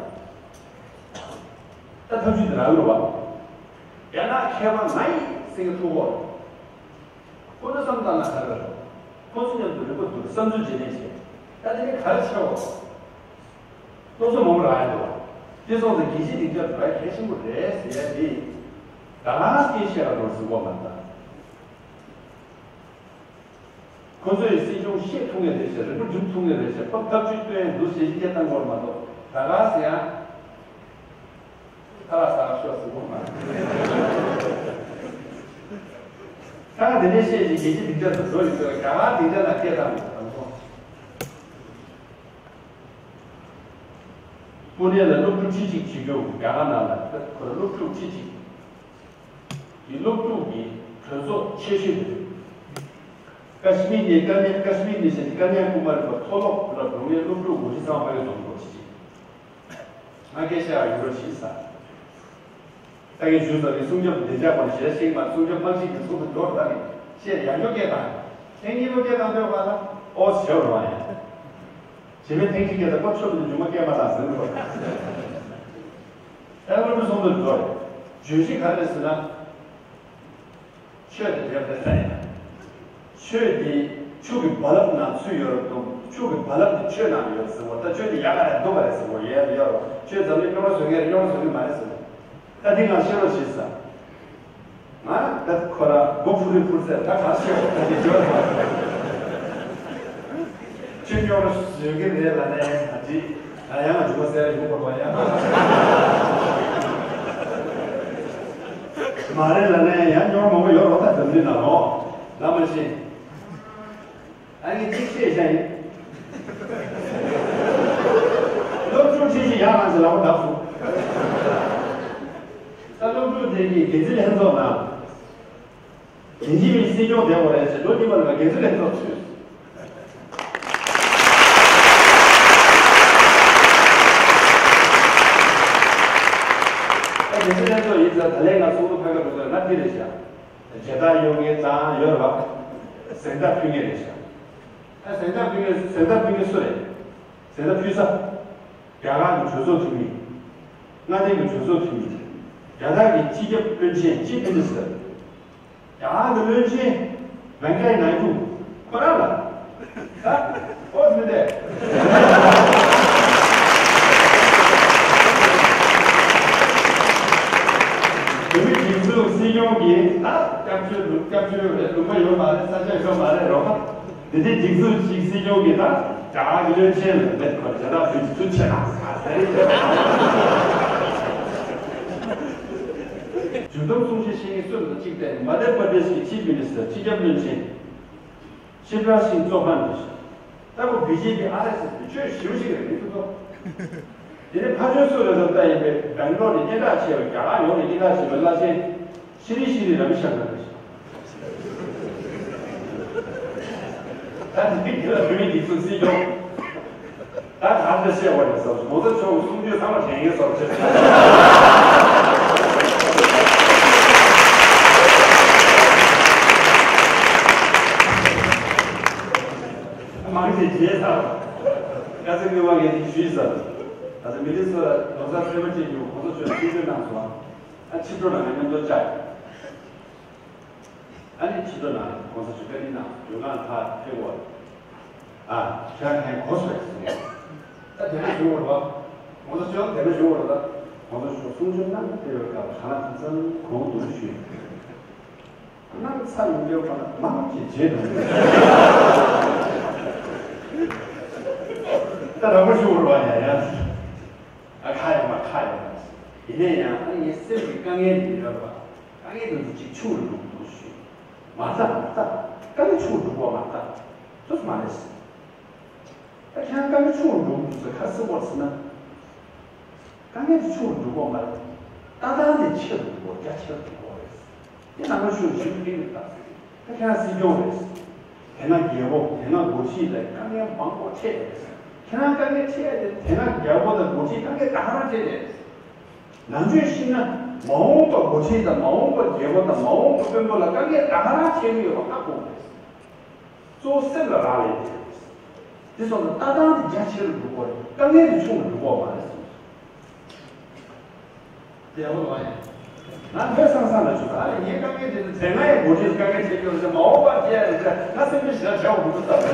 ད་ཐབས་ཇུས་དེ་རག་ཡོད་པ། རྒྱ་ནག་མཁས་པ་ང་ཡིན་ཟེར་མཁན་ཐུག་གོ། ཁོ་ཚོ་བསམ་བཏང་ན་ག་རེ་རེད། ཁོ་ཚོ་མཉམ་དུ་རེ་བ་འདུག་བསམ་ཚུལ་བརྗེ་ལེན་བྱས། ད་དེ་ནི་ག་རེ་ཆེ་བ། སློབ་གསོ་མང་པོ་རག་ཡ་འདུག་དེ་སོང་ཙང་རྒྱལ་སྤྱིའི་སྡིངས་ཆ་འགྲོ་ཡ་གལ་ཆེན་པོ་རེད་ཟེར་ཡ་དེ། ད་ག་སྐད་ཆ་ལ་འགྲོ་ཟིན་གོ་མ་ད། ཁོ་ཚོས་སྲིད་སྐྱོང་བཤད་ཐུབ་ངེས་རེད་ཤག་རིག་པ་སྒྲུབ་ཐུབ་ངེས་རེད་ཤག་ཕབ་ཐབས་ཇུས་སྟོན་འདུག་ཞེས་སྐད་བཏང་དགོས་མ་གཏོགས་ད་ག་ཟེར་ཡང་། ཁ་ལག་ཟ་ཤོག་ཟེར་དགོས་མ་རེད། ད་ག་དེ་འདྲའི་བཤད་ཅིག་རྒྱལ་སྤྱིའི་སྡིངས་ཆ་དུ་འགྲོ་ཡོད་ཚོད་རྒྱ་གར་སྡིངས་ཆ་ལ་སྐད་བཏང་དགོས་དང་སོང་། པུ་ནེ་ལ་སློབ་ཕྲུག་ཁྲི་གཅིག་བྱེད་རྒྱུ་རྒྱ་གར་ནང་ལ་ཁོ་ལ་སློབ་ཕྲུག་ཁྲི་གཅིག་གི་སློབ་ཕྲུག་གི་གྲོས་ཚོགས་ཆེ་ཤོས་དེ་རེད། ཀ་ཤི་མིར་ནས་ཀ་ནྱ་ཀ་ཤི་མིར་ནས་བྱས་ཏེ་ཀ་ནྱ་ཀུ་མ་རི་བར་མཐོ་སློབ་ལ་འགྲོ་མཁན་སློབ་ཕྲུག་འབུམ་གཅིག་ཚང་མ་ཕ་གིར་འཛོམས་འགྲོ་བྱེད་ཅིག་ང་སྐད་ཆ་ཡང་ཡོད་རོགས་བྱེད་ས། ད་གིན་ཞུས་ཙང་གི་སྲུང་སྐྱོབ་བདེ་འཇགས་སྐོར་ཞེ་ཤེས་མ་སྲུང་སྐྱོབ་དམག་སྤྱི་གི་ཚོགས་འདུ་འགྲོ་ད་ནི་བཤད་ཡང་སྐྱོ་སྐད་བཏང་། ཐེངས་གཉིས་པ་སྐད་བཏང་འདོད་པ་ལ་ཨོ་ཞེ་བ་རང་ཡང་། བྱེད་པའི་ཐེངས་གཅིག་སྐད་དང་ཀོ་ཆོད་པ་ནི་མཇུག་མ་སྐད་མ་བཏང་ཟིན་རོགས། ཨེ་སློབ་ཕྲུག་ཚོགས་འདུར་འགྲོ་རེད། བརྗོད་གཞི་ག་རེ་རེད་ཟེར་ན། ཆོས་དེ་རེད་རེད་ས་ཡིན། ཆོས་དེ་ཆུ་གི་རྦ་རླབས་ནང་ཚུད་ཡོད་རེད་དང་། ཆུ་གི་རྦ་རླབས་དེ་ཆོས་ནང་ཡོད་ཟེར་བ། ད་ཆོས་དེ་ཡག་ག་རེད་སྡུག་ག་རེད་ཟེར་བ་ཡོད་ཡོད་རེད། ཆོས་འཛམ་གླིང་རྙོག་དྲ་བཟོ་མཁན་རེད། རྙོག་དྲ་བཟོ་གི་མ་རེད་ཟེར་བ། ད་དེ་ང་ཤེས་རོགས་བྱེད་ས། ང་ད་ཁོ་ར་མགོ་ཕུ་རི་ཕུར་ཟེར་ད་ག་ཤེས་རོགས་ད་དེ་ཡོད་རེད། ཆོས་རྙོག་དྲ་བཟོ་གི་རེད་ལ་ནས་ང་ཅི། ང་ཡང་ང་འཇུག་པ་ཟེར་ཡོང་བར་བ་ཡང་། མ་རེད་ལ་ནས་ཡང་སྙོར་མང་པོ་ཡོད་རོགས་ད་འཛམ་གླིང་ནང་ལོགས་ལ་མ་ཤེས། ཨ་ནི་གཅིག་བཤད་བཞག་ཡིན། སློབ་ཕྲུག་ཁྲིད་ཤིག་ཡར་ལངས་ཤིག་ལག་པ་བརྡབ་སོང་། ད་སློབ་ཕྲུག་དེ་གིས་འགན་འཛིན་ལྷན་ཚོགས་ནང་དེ་འཇིགས་མེད་སྲིད་སྐྱོང་བསྡད་པ་རེད་ཅེས་ལོ་གཉིས་པ་ལ་འགན་འཛིན་ལྷན་ཚོགས་ཚུད། ད་འགན་འཛིན་ལྷན་ཚོགས་ཡིན་ཙང་ད་ལན་ང་ཚོགས་འདུ་ཕ་ག་འགྲོ་ཚོད་ང་འདི་རེད་བཞག་མཇལ་དར་གཡོག་མཁན་དང་ཡོད་རེད་བ། གཟེངས་རྟགས་ཕུལ་མཁན་རེད་ཤག་ད་གཟེངས་རྟགས་ཕུལ་མཁན་གཟེངས་རྟགས་ཕུལ་མཁན་སུ་རེད། གཟེངས་རྟགས་ཕུལ་ས། རྒྱ་གར་གྱི་གྲོས་ཚོགས་འཐུས་མི། མངའ་སྡེ་གི་གྲོས་ཚོགས་འཐུས་མི། རྒྱ་ནག་གི་སྤྱི་ཁྱབ་བློན་ཆེན་ཅི་ཕིན་ལི་སི། རྒྱ་གར་གྱི་བློན་ཆེན་བེང་ཀའི་ནཱི་ཌུ་ཁོ་རང་ལ། ད་ཨོ་མི་འདས། བོད་མིའི་སྒྲིག་འཛུགས་སྲིད་སྐྱོང་གིས་ད་སྐྱབས་བཅོལ་སྐྱབས་བཅོལ་རེད། ལུང་པ་ཡོད་མ་རེད། ས་ཆ་ཡོད་མ་རེད་རོགས། འདི་འདྲའི་སྒྲིག་འཛུགས་ཤིག་སྲིད་སྐྱོང་གིས་ད་རྒྱ་གར་གྱི་བློན་ཆེན་ལ་མེད་ཁོ་རེ་བྱ་ཐབས་བྱུས་ཚུལ་ཆེ་ན་ཟེར་རེད། འཇུ་དམ་གསུང་བཤད་བཤད་མཁན་སུ་རེད་ཟེར་གཅིག་བལྟས་ནས་མ་དྷྱ་པྲ་དེཤ་གི་ཆིབ་མི་ནི་སི་ཊར་སྤྱི་ཁྱབ་བློན་ཆེན་ཤིབ་རཱཇ་སིང་ཙོ་ཧན་རེད། ད་ཁོ་བི་ཇེ་པི་ཨར་ཨེས་ཨེས་གི་ཆོས་ཞེ་པོ་ཞིག་རེད་མི་ཐུབ་ཐོ། དེ་ནས་ཕ་ཆོས་སུ་རེད་ཟེར་ལྟ་ཡིན་པས་སྦེང་ལོར་ནས་སྙན་གྲགས་ཆེ་བའི་རྒྱ་གར་ཡོངས་ནས་སྙན་གྲགས་ཆེ་བའི་བླ་ཆེན་ཤི་རི་ཤི་རི་ར་བི་ཤང་ཀར་རེད། ད་དེ་དེ་ལ་བོད་མིའི་སྒྲིག་འཛུགས་སྲིད་སྐྱོང་། ད་གང་དུ་བཤད་པ་ཡིན་ཟེར་གོང་ས་མཆོག་གསུང་ཆོས་ཚང་མ་དྲན་གྱི་ཟེར་བྱས། མང་ཆེ་བརྗེད་ཚར། ཁ་སང་ངོ་མ་ངས་དེ་ཞུས་ཚར། ད་ལྟ་མི་ནི་སོ་ཊ་ལོ་སར་ཚན་པ་གཅིག་གི་གོང་ས་མཆོག་སྐུ་མདུན་གནང་སོང་། ཨ་ཕྱི་དྲོ་ལ་ང་མཉམ་དུ་བཅར། ཨ་ནི་ཕྱི་དྲོ་ན་གོང་ས་མཆོག་བཀའ་དྲིན་གནང་། མགྲོན་ཁང་ཁག་ཕེབས་དགོས། ཨ་ཁྱེད་རང་ཧན་གོ་སོང་ཟེར་ནས། ད་དེ་འདྲ་ཞུ་བར་བ། གོང་ས་མཆོག་དེ་འདྲ་ཞུ་བར་བ། གོང་ས་མཆོག་གསུང་ཆོས་གནང་ཕེབས་པའི་སྐབས་ཁ་ལག་ཅིག་ཙམ་གོང་དུ་ཞུས། གནམ་ཚ་ཡོང་རྒྱུ་ཁོ་ན་མང་གི་རྗེས་དུ། ད་རང་མ་ཞུ་བར་བ་ཡ་ཡ། ཨ་ཁ་ཡོང་མ་ཁ་ཡོང་མ། ཡིན་ནའི་ཡང་ཨ་ངའི་སེམས་ཀྱི་དཀའ་ངལ་འདི་ཡོད་པ། དཀའ་ངལ་འདི་ཚོ་གཅིག་ཆུང་རུ་འགྲོ་དགོས་ཞུས། མ་རྩ་མ་རྩ། དཀའ་ངལ་ཆུང་རུ་འགྲོ་དགོས་མ་རྩ། ཏོག་ཙམ་མ་རེད། ད་ཁྱེད་རང་དཀའ་ངལ་ཆུང་རུ་འགྲོ་དགོས་ཟེར་ཁ་སེམས་པོར་ཟེར་ན། དཀའ་ངལ་དེ་ཆུང་རུ་འགྲོ་དགོས་མ་རེད། ལྟ་སྟངས་དེ་ཆེ་རུ་འགྲོ་དགོས། རྒྱ་ཆེ་རུ་འགྲོ་དགོས་རེད། དེ་ནང་པ་ཤུགས་ཆེན་པོ་གཏིང་རུ་བཏང་ཟེར། ད་ཁྱེད་རང་སྲིད་སྐྱོང་རེད། དེ་སྔ་རྒྱལ་པོ་དེ་སྔ་འགོ་ཁྲིད་ལ་དཀའ་ངལ་མང་པོ་འཕྲད་རེད། ཁྱེད་རང་དཀའ་ངལ་འཕྲད་ཡ་དེ་དེ་སྔ་རྒྱལ་པོ་དང་འགོ་ཁྲིད་དཀའ་ངལ་ད་ག་རང་འཕྲད་རེད། ནང་ཆོས་ཤེས་ན་མ་འོངས་པ་འགོ་ཁྲིད་དང་མ་འོངས་པ་རྒྱལ་པོ་དང་མ་འོངས་པ་དཔོན་པོ་ལ་དཀའ་ངལ་ད་ག་རང་འཕྲད་ཀྱི་ཡོད་པ་ཧ་གོ་དགོས་རེད། གཙོ་བོ་སེམས་ལ་རག་ལས་དེ། དེ་སོང་ཙང་ལྟ་སྟངས་དེ་རྒྱ་ཆེ་རུ་འགྲོ་དགོས་རེད། དཀའ་ངལ་དེ་ཆུང་རུ་འགྲོ་དགོས་མ་རེད་གསུངས། དེ་ཡག་པོ་འདུག་ཨ་ཡ། ང་ལྷོད་སང་སང་ལ་བྱུང་། ཨ་ནི་ངའི་དཀའ་ངལ་དེ་ཚོ་དེ་སྔ་ཡི་འགོ་ཁྲིད་དཀའ་ངལ་འཕྲད་ཀྱི་ཡོད་རེད། མ་འོངས་པར་སྐྱེལ་ཡ་རེད། ང་སེམས་པའི་ཞེ་དྲག་བྱ་བ་མི་འདུག་བསམ།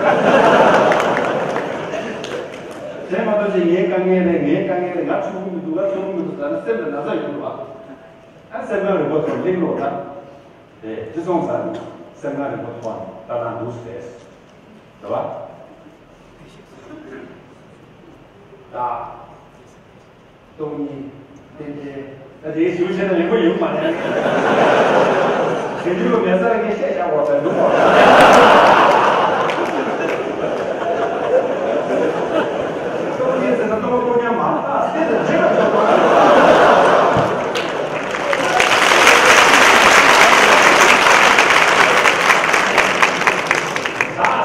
དེ་མ་གཏོགས་ཅིག་ངའི་དཀའ་ངལ་རེད། ངའི་དཀའ་ངལ་རེད། ང་ཆོག་གི་མི་འདུག་ང་ཆོག་གི་མི་འདུག་ཟེར་ན་སེམས་ལ་ན་ཚ་ཡོང་འདུག་ཨ། ཨ་སེམས་ཁམས་རིག་པ་ཚོ་གླེང་རོགས་ད། དེ་ཅི་སོང་ཙང་སེམས་ཁམས་རིག་པ་ཐོག་ནས་ལྟ་སྟངས་འདུག་ཟེར། རེད་བ། ད། སྟོང་ཉིད། རྟེན་འབྲེལ། ད་དེའི་ཞིབ་བཤད་ན་ཡག་པོ་ཡོང་མ་རེད། དེ་དུས་ལ་མེད་ས་ངས་བཤད་བཞག་པ་ཟེར་འདུག་གོ། སྟོང་ཉིད་ཟེར་ན་སྟོང་སྟོང་ཉིད་མ་རེད། ད་སེམས་ལ་བརྗེད་པ་ཆོག་པ། བདག་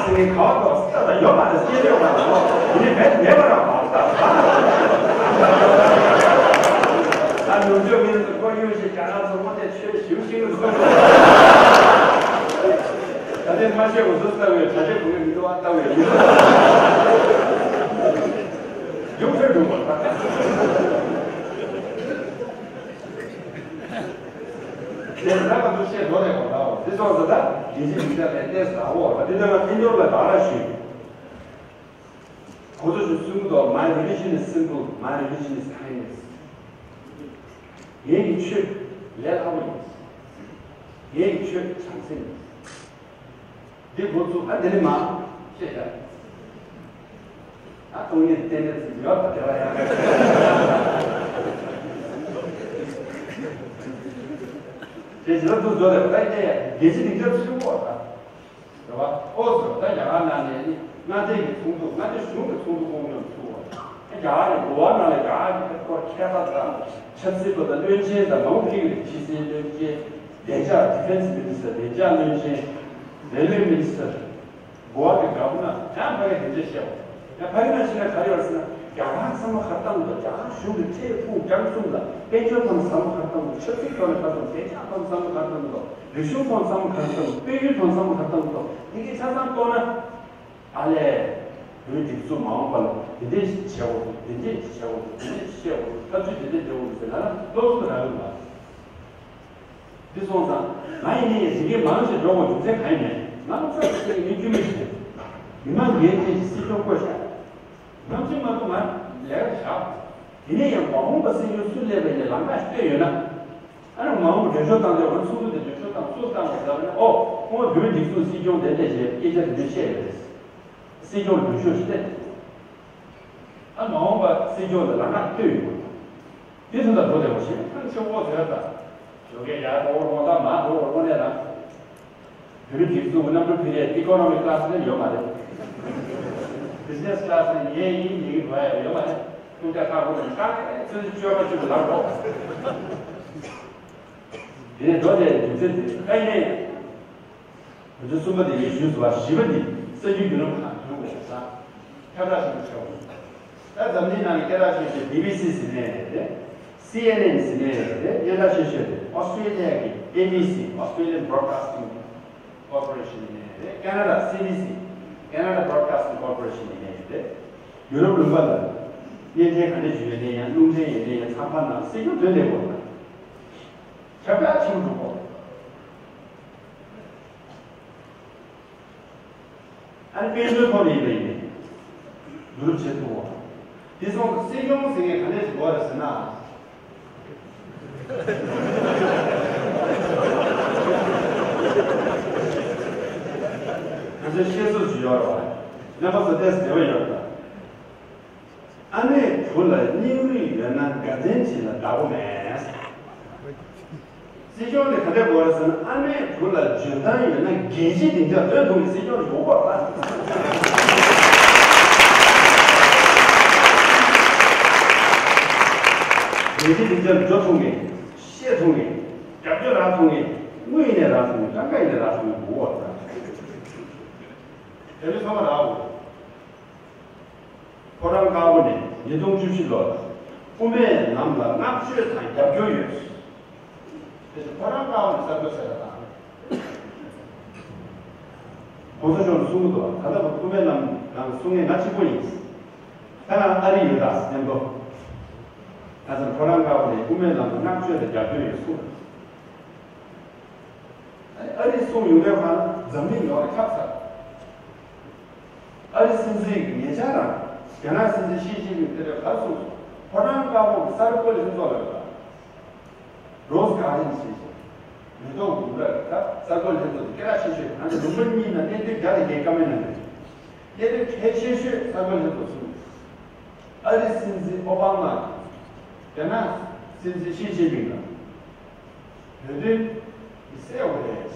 ཟེར་ནས་ག་བ་དང་ས་དང་ཡོད་མ་རེད། སྐྱེ་ཡོད་མ་རེད། དེ་ནི་མེད་མེད་པ་རང་མ་རེད། ད་ནུབ་ཕྱོགས་མི་རིགས་ཀྱི་ཁོར་ཡུག་ཞིག་རྒྱ་ནག་ཚོ་དངོས་གནས་ཆོས་ཞིབ་ཞིབ་ལ་ཁོར་ཡུག་ད་ལྟའི་མ་ཤེས་འུ་ཚོ་ལྟ་བའི་གྲྭ་ཆས་གོན་གྱི་མི་འདུག་ཨ། ལྟ་བའི་མི་འདུག་ཡོང་ཐོས་འགྲོ་བ་ད། དེ་ལྟ་བ་འདུ་ཤེས་འགྲོ་རེད་པ་འདྲ་བ། དེ་སོང་ཙང་ད་དགེ་བཤེས་མི་འདྲ་ལས་གནས་སུ་རག་འོ། ད་དེ་ལྟ་བ་ཐེན་ཅོར་ལ་བདག་ལ་ཞུས། གོ་ཚོད་ཅིག་གསུང་གི་འདུག My religion is simple, my religion is kindness. ངེད་ཀྱི་ཆོས་ལས་སླ་པོ་ཡིན། ངེད་ཀྱི་ཆོས་བྱམས་སེམས་ཡིན། འདི་འགོ་བཙུགས། ཨ་འདི་ནི་མ་བཤད་ཡ། ཨ་སྟོང་ཉིད་རྟེན་འབྲེལ་ཚིག་ཡོད་པ་དེ་བ་ཡང་། དེ་བཞིན་ལ་འདུག་འགྲོ་རེད་པ། ད་ཡེ་རྒྱལ་སྤྱི་སྡིངས་ཆ་ཆེན་པོ་བ་ད། རེད་བ། ཨོ་ཙི་ད་རྒྱ་གར་ནང་ནས་ནི་མངའ་སྡེ་གི་ཚོགས་འདུ། མངའ་སྡེ་གཞུང་གི་ཚོགས་འདུ་སྐོང་སྙོམས་ཚུགས་པ། རྒྱ་གར་ནི་གོ་བ་ནང་ལ་རྒྱ་གར་གྱི་སྐོར་མཁས་པ་དང་ཆབ་སྲིད་པ་དང་བློན་ཆེན་དང་མང་པོ་ཕེབས་ཀྱི་རེད། ཕྱི་སྲིད་བློན་ཆེན། བདེ་འཇགས་Defense Minister། བདེ་འཇགས་བློན་ཆེན། Railway Minister། གོ་བ་གི་Governor། ཡང་ཕ་གི་དེ་འདྲས་བཤད་པ། ཡང་ཕ་གི་ནང་ཕྱིན་ན་ག་རེ་ཡོད་ཟེར་ན། རྒྱ་གར་ཚང་མ་གར་བཏང་འདུག་རྒྱ་གར་གཞུང་གི་ཁྲལ་ཁུངས་རྒྱག་གསུམ་ལ་དཔལ་འབྱོར་ཐོག་ནས་ཚང་མ་གར་བཏང་འདུག་ཆབ་སྲིད་ཐོག་ནས་གར་བཏང་འདུག་བདེ་འཇགས་ཐོག་ནས་ཚང་མ་གར་བཏང་འདུག་རིག་གཞུང་ཐོག་ཚང་མ་གང་ཐོག་དཔལ་ཡོན་ཐོག་ཚང་མ་གང་ཐོག་ཐོག་དེ་གའི་ཆ་ཚང་གཏོར་ན། ཨ་ལས། བོད་སྒྲིག་འཛུགས་མ་འོངས་པ་ལ་དེ་འདྲས་ཞིག་བྱེད་དགོས་འདུག་དེ་འདྲས་ཞིག་བྱེད་དགོས་འདུག་དེ་འདྲས་ཞིག་བྱེད་དགོས་འདུག་ཐབས་ཇུས་དེ་འདྲས་འདྲ་བོ་འདུག་ཟེར་ན་ན་སློབ་གསོ་རག་གི་མ་རེད། དེ་སོང་ཙང་ང་ཡིན་ནའི་ཟིན་གྱི་མང་ཞིག་འགྲོ་དགོས་རྒྱུ་མཚན་གང་ཡིན་མེད། ང་ཚོ་ཚོ་ཚོ་མི་རྒྱུས་མེད་ཞིག་རེད། མི་མང་འགན་འཁྱེར་གྱི་སྲིད་སྐྱོང་བསྐོས་ཤག་ནམ་ཕྱེད་མ་གཏོགས་ང་ལས་ཀ་བཞག་དེ་ནས་ཡང་མ་འོངས་པ་སྲིད་སྐྱོང་སུ་སླེབས་པ་ཡིན་ནའི་ལམ་ཁ་ཞིག་བཏོད་ཡོད་ན། ཨ་ནི་མ་འོངས་པ་འགྲེལ་བཤད་བཏང་དུས་ང་ཚོ་ཚོགས་འདུ་དེ་འགྲེལ་བཤད་བཏང་སུ་བཏང་བ་ཟེར་བ་ནི་ཨོ་སྔོན་བོད་མིའི་སྒྲིག་འཛུགས་སྲིད་སྐྱོང་དེ་འདྲས་བྱས་སྐད་ཆ་དེ་འདྲས་བཤད་ཡོད་རེད། སྲིད་སྐྱོང་ལ་འགྲེལ་བཤད་ཞིག་སླེབས། ཨ་མ་འོངས་པ་སྲིད་སྐྱོང་ལ་ལམ་ཁ་བཏོད་ཡོད། དེ་ཚོ་ད་འགྲོ་བདེ་བོ་ཞེ་ཐང་ཆེ་བོ་ཟེར་ད། ཞོགས་ཀས་ཡར་འགྲོ་བར་དགོངས་དག་མར་འགྲོ་བར་དངོས་གནས་རང་། བོད་མི་སྒྲིག་འཛུགས་ཀྱི་གནམ་གྲུ་འཕུར་ཡས་ཨི་ཀོ་ནོ་མི་ཀི་ཀི་ལ་སི་ནས་ཡོད་མ་རེད། བྷི་ཛི་ནེ་སི་ཀི་ལ་སི་ནས་ཉལ་ཡིན་ཉལ་གི་འགྲོ་ཡ་ཡོད་མ་རེད། ཀུན་དགའ་ཁག་པོ་ནས་ཀ་ནས་ཚོད་ཚོད་བཅོས་མ་བཅོས་པ་ལབ་རོགས། དེ་ནས་འགྲོ་དེ་རྒྱུ་མཚན་དེ་ཨ་ཡིན་ནས། དོན་ཚན་གསུམ་པ་དེ་ངས་ཞུས་སོང་བ། བཞི་པ་འདི་གསར་འགྱུར་བརྒྱུད་ལམ་ཁག་བསྡུར་དགོས་ས་ཁྱབ་བསྒྲགས་ཞུ་ཆོག་ད་འཛམ་གླིང་ནང་གི་སྐད་གྲགས་ཆེ་ཤོས་བི་བི་སི་ཟེར་ནས་རེད། སི་ཨེན་ཨེན་ཟེར་ནས་རེད། སྙན་གྲགས་ཆེ་ཤོས་རེད། ཨོ་སི་ཊྲེ་ལི་ཡ་གི་ཨེ་བི་སི། Australian Broadcasting Corporation ཡིན་ནས་རེད། ཁེ་ན་ཌ་སི་བི་སི། Canada Broadcasting Corporation ཡིན་ནས་རེད། ཡུ་རོབ་ལུང་པ་ལ་བརྙན་འཕྲིན་ག་འདྲ་ཞིག་ཡོད་ནས་ཡང་རླུང་འཕྲིན་ཡོད་ནས་ཡང་ཚགས་པར་ནང་གསལ་རྒྱུ་དོན་ལས་དགོས་ན་ཁྱབ་བསྒྲགས་ཆེན་པོ་འགྲོ་དགོས། ཨ་ནི་དཔལ་འབྱོར་ཐོག་ནས་ཡིན་པ་ཡིན་ནའི་བསྡུ་རུབ་བྱེད་ཐུབ་བོ། དེ་སོང་ཙང་སྲིད་སྐྱོང་ཟེར་མཁན་ག་འདྲས་ཞིག་དགོས་རེད་ཟེར་ན། ང་ཚོའི་བཤད་སྲོལ་ཞིག་ཡོད་རེད་བ། རྣམ་པ་ཚོ་ཏོག་ཙམ་འབྲེལ་བ་ཡོད་རེད་བ། ཨ་མས་བུ་ལ་སྙིང་རུས་ཡོད་ན་དགའ་ལྡན་ཕྱི་ལ་བདག་པོ་མེད། སྲིད་སྐྱོང་ནི་ག་འདྲ་དགོས་རེད་ཟེར་ན། ཨ་མས་བུ་ལ་འཇོན་ཐང་ཡོད་ན་རྒྱལ་གཅེས་སྡིངས་ཆར་སྡོད་ཐུབ་པའི་སྲིད་སྐྱོང་ཞིག་དགོས་པ་རེད། རྒྱལ་གཅེས་སྡིངས་ཆར་འགྲོ་ཐུབ་མཁན། བཤད་ཐུབ་མཁན། རྒྱབ་སྐྱོར་རག་ཐུབ་མཁན། དངུལ་ཡིན་ནའི་རག་ཐུབ་མཁན། རྐང་པ་ཡིན་ནའི་རག་ཐུབ་མཁན་དགོས་པ་རེད། དེ་ནི་ཚང་མ་རག་དགོས། ཕོ་བྲང་དཀར་པོ་ནས་ཉིས་སྟོང་བཅུ་བཞི་ལོར་དབུ་མའི་ལམ་ལ་བསྔགས་བརྗོད་དང་རྒྱབ་སྐྱོར་ཡོད། དེ་བཞིན་ཕོ་བྲང་དཀར་པོ་ནས་གསར་འགོད་བྱས་པ་དང་། གོང་ས་མཆོག་ནས་གསུང་གི་འདུག་ད་ལྟ་བར་དབུ་མའི་ལམ་ནང་གསུང་མཁན་ང་གཅིག་པོ་ཡིན། ད་ང་ཨ་རི་ཡོད་ད་མཉམ་དུ། ད་ལྟ་ཕོ་བྲང་དཀར་པོ་ནས་དབུ་མའི་ལམ་ལ་བསྔགས་བརྗོད་དང་རྒྱབ་སྐྱོར་ཡོད་གསུངས། ཨ་རི་གསུང་ཡོང་དུས་ཁ་ལ་འཛམ་གླིང་ཡོངས་ལ་ཁྱབ་ཚར། ཨ་རི་སྲིད་འཛིན་གྱིས་ཉེ་ཆར་རང་རྒྱ་ནག་སྲིད་འཛིན་ཞི་ཅིན་ཕིང་དེ་ལ་ག་རེ་གསུངས་སོང་། ཕོ་བྲང་དཀར་པོ་གི་གསར་འགོད་ལྷན་ཚོགས་ལ་ཡོད་པ། རོ་སི་གྷར་ཌེན་ཞེས་བྱ། མེ་ཏོག་ལྡུམ་ར་གི་ད་གསར་འགོད་ལྷན་ཚོགས་དེ་སྐད་གྲགས་ཆེ་ཤོས་རེད། ང་ཚོ་ལུང་པ་གཉིས་ནང་གནད་དོན་བརྒྱ་དང་བརྒྱད་བཀའ་མོལ་གནང་གི་རེད། གནད་དོན་གལ་ཆེ་ཤོས་གསར་འགོད་ལྷན་ཚོགས་གསུངས། ཨ་རི་སྲིད་འཛིན་ཨོ་བྷ་མ་གིས་རྒྱ་ནག་སྲིད་འཛིན་ཞི་ཅིན་ཕིང་ལ། བོད་དོན་གྱི་གསལ་བོ་རེད།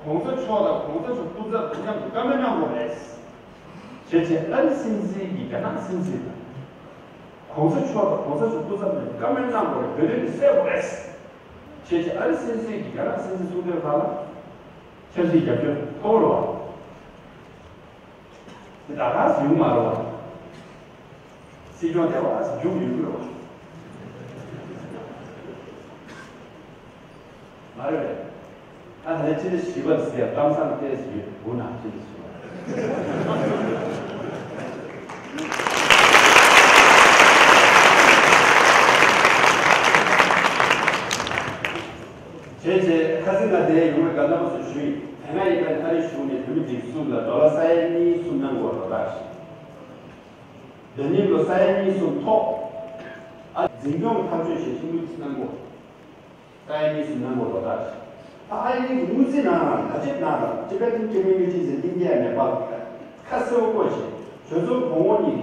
གོང་ས་མཆོག་དང་གོང་ས་མཆོག་སྐུ་ཚབ་དང་མཉམ་དུ་བཀའ་མོལ་གནང་དགོས་རེད། བྱས་རྗེས་ཨ་རི་སྲིད་འཛིན་གྱིས་རྒྱ་ནག་སྲིད་འཛིན་དང་། གོང་ས་མཆོག་དང་གོང་ས་མཆོག་སྐུ་ཚབ་མཉམ་དུ་བཀའ་མོལ་གནང་དགོས་རེད། བོད་དོན་གྱི་གསལ་བོ་རེད། བྱས་རྗེས་ཨ་རི་སྲིད་འཛིན་གྱིས་རྒྱ་ནག་སྲིད་འཛིན་གསུང་དོན་ཁག་ལ་ཆབ་སྲིད་རྒྱབ་སྐྱོར་ཁོ་བོ་རེད་བ། དེ་ད་ག་སེ་ཡོང་མ་རེད་བ། སྲིད་སྐྱོང་དེ་བ་སེ་རྒྱུགས་ཡོང་གི་རེད་བ། མ་རེད་པས། ཨ་ནི་ཅི་ཞིག་བ་ཟེར་གཏམ་བཟང་ཏོག་ཙམ་ཡོད་འོ་ན་ཅི་ཞིག་བ། བྱས་རྗེས་ཁ་སང་ང་དེ་ཡོང་བའི་སྐབས་རྣམ་པ་ཚོར་ཞུས་ཡིན། དེ་སྔ་ཡིན་པའི་ཨ་རི་གཞུང་ནས་བོད་མི་སྒྲིག་འཛུགས་ལ་ཌོ་ལར་ས་ཡ་གཉིས་གསུམ་གནང་དགོས་རོགས་ཐག་ཞིག་ད་ནི་ལོ་ས་ཡ་གཉིས་གསུམ་ཐོག་ཨ་འཛིན་སྐྱོང་ཐག་གཅོད་བྱེད་ཆེན་པོ་གནང་དགོས། ས་ཡ་གཉིས་གསུམ་གནང་དགོས་རོགས་ཐག་ཞིག་ད་ཨ་རི་གི་དངུལ་རྩིས་གནང་རང་ད་ཅིག་གནང་རང་Tibetan Community in India ནས་པ་ཁ་གསལ་པོ་བཀོད་བྱས་ཆོས་ཚོགས་གོང་འོག་གཉིས་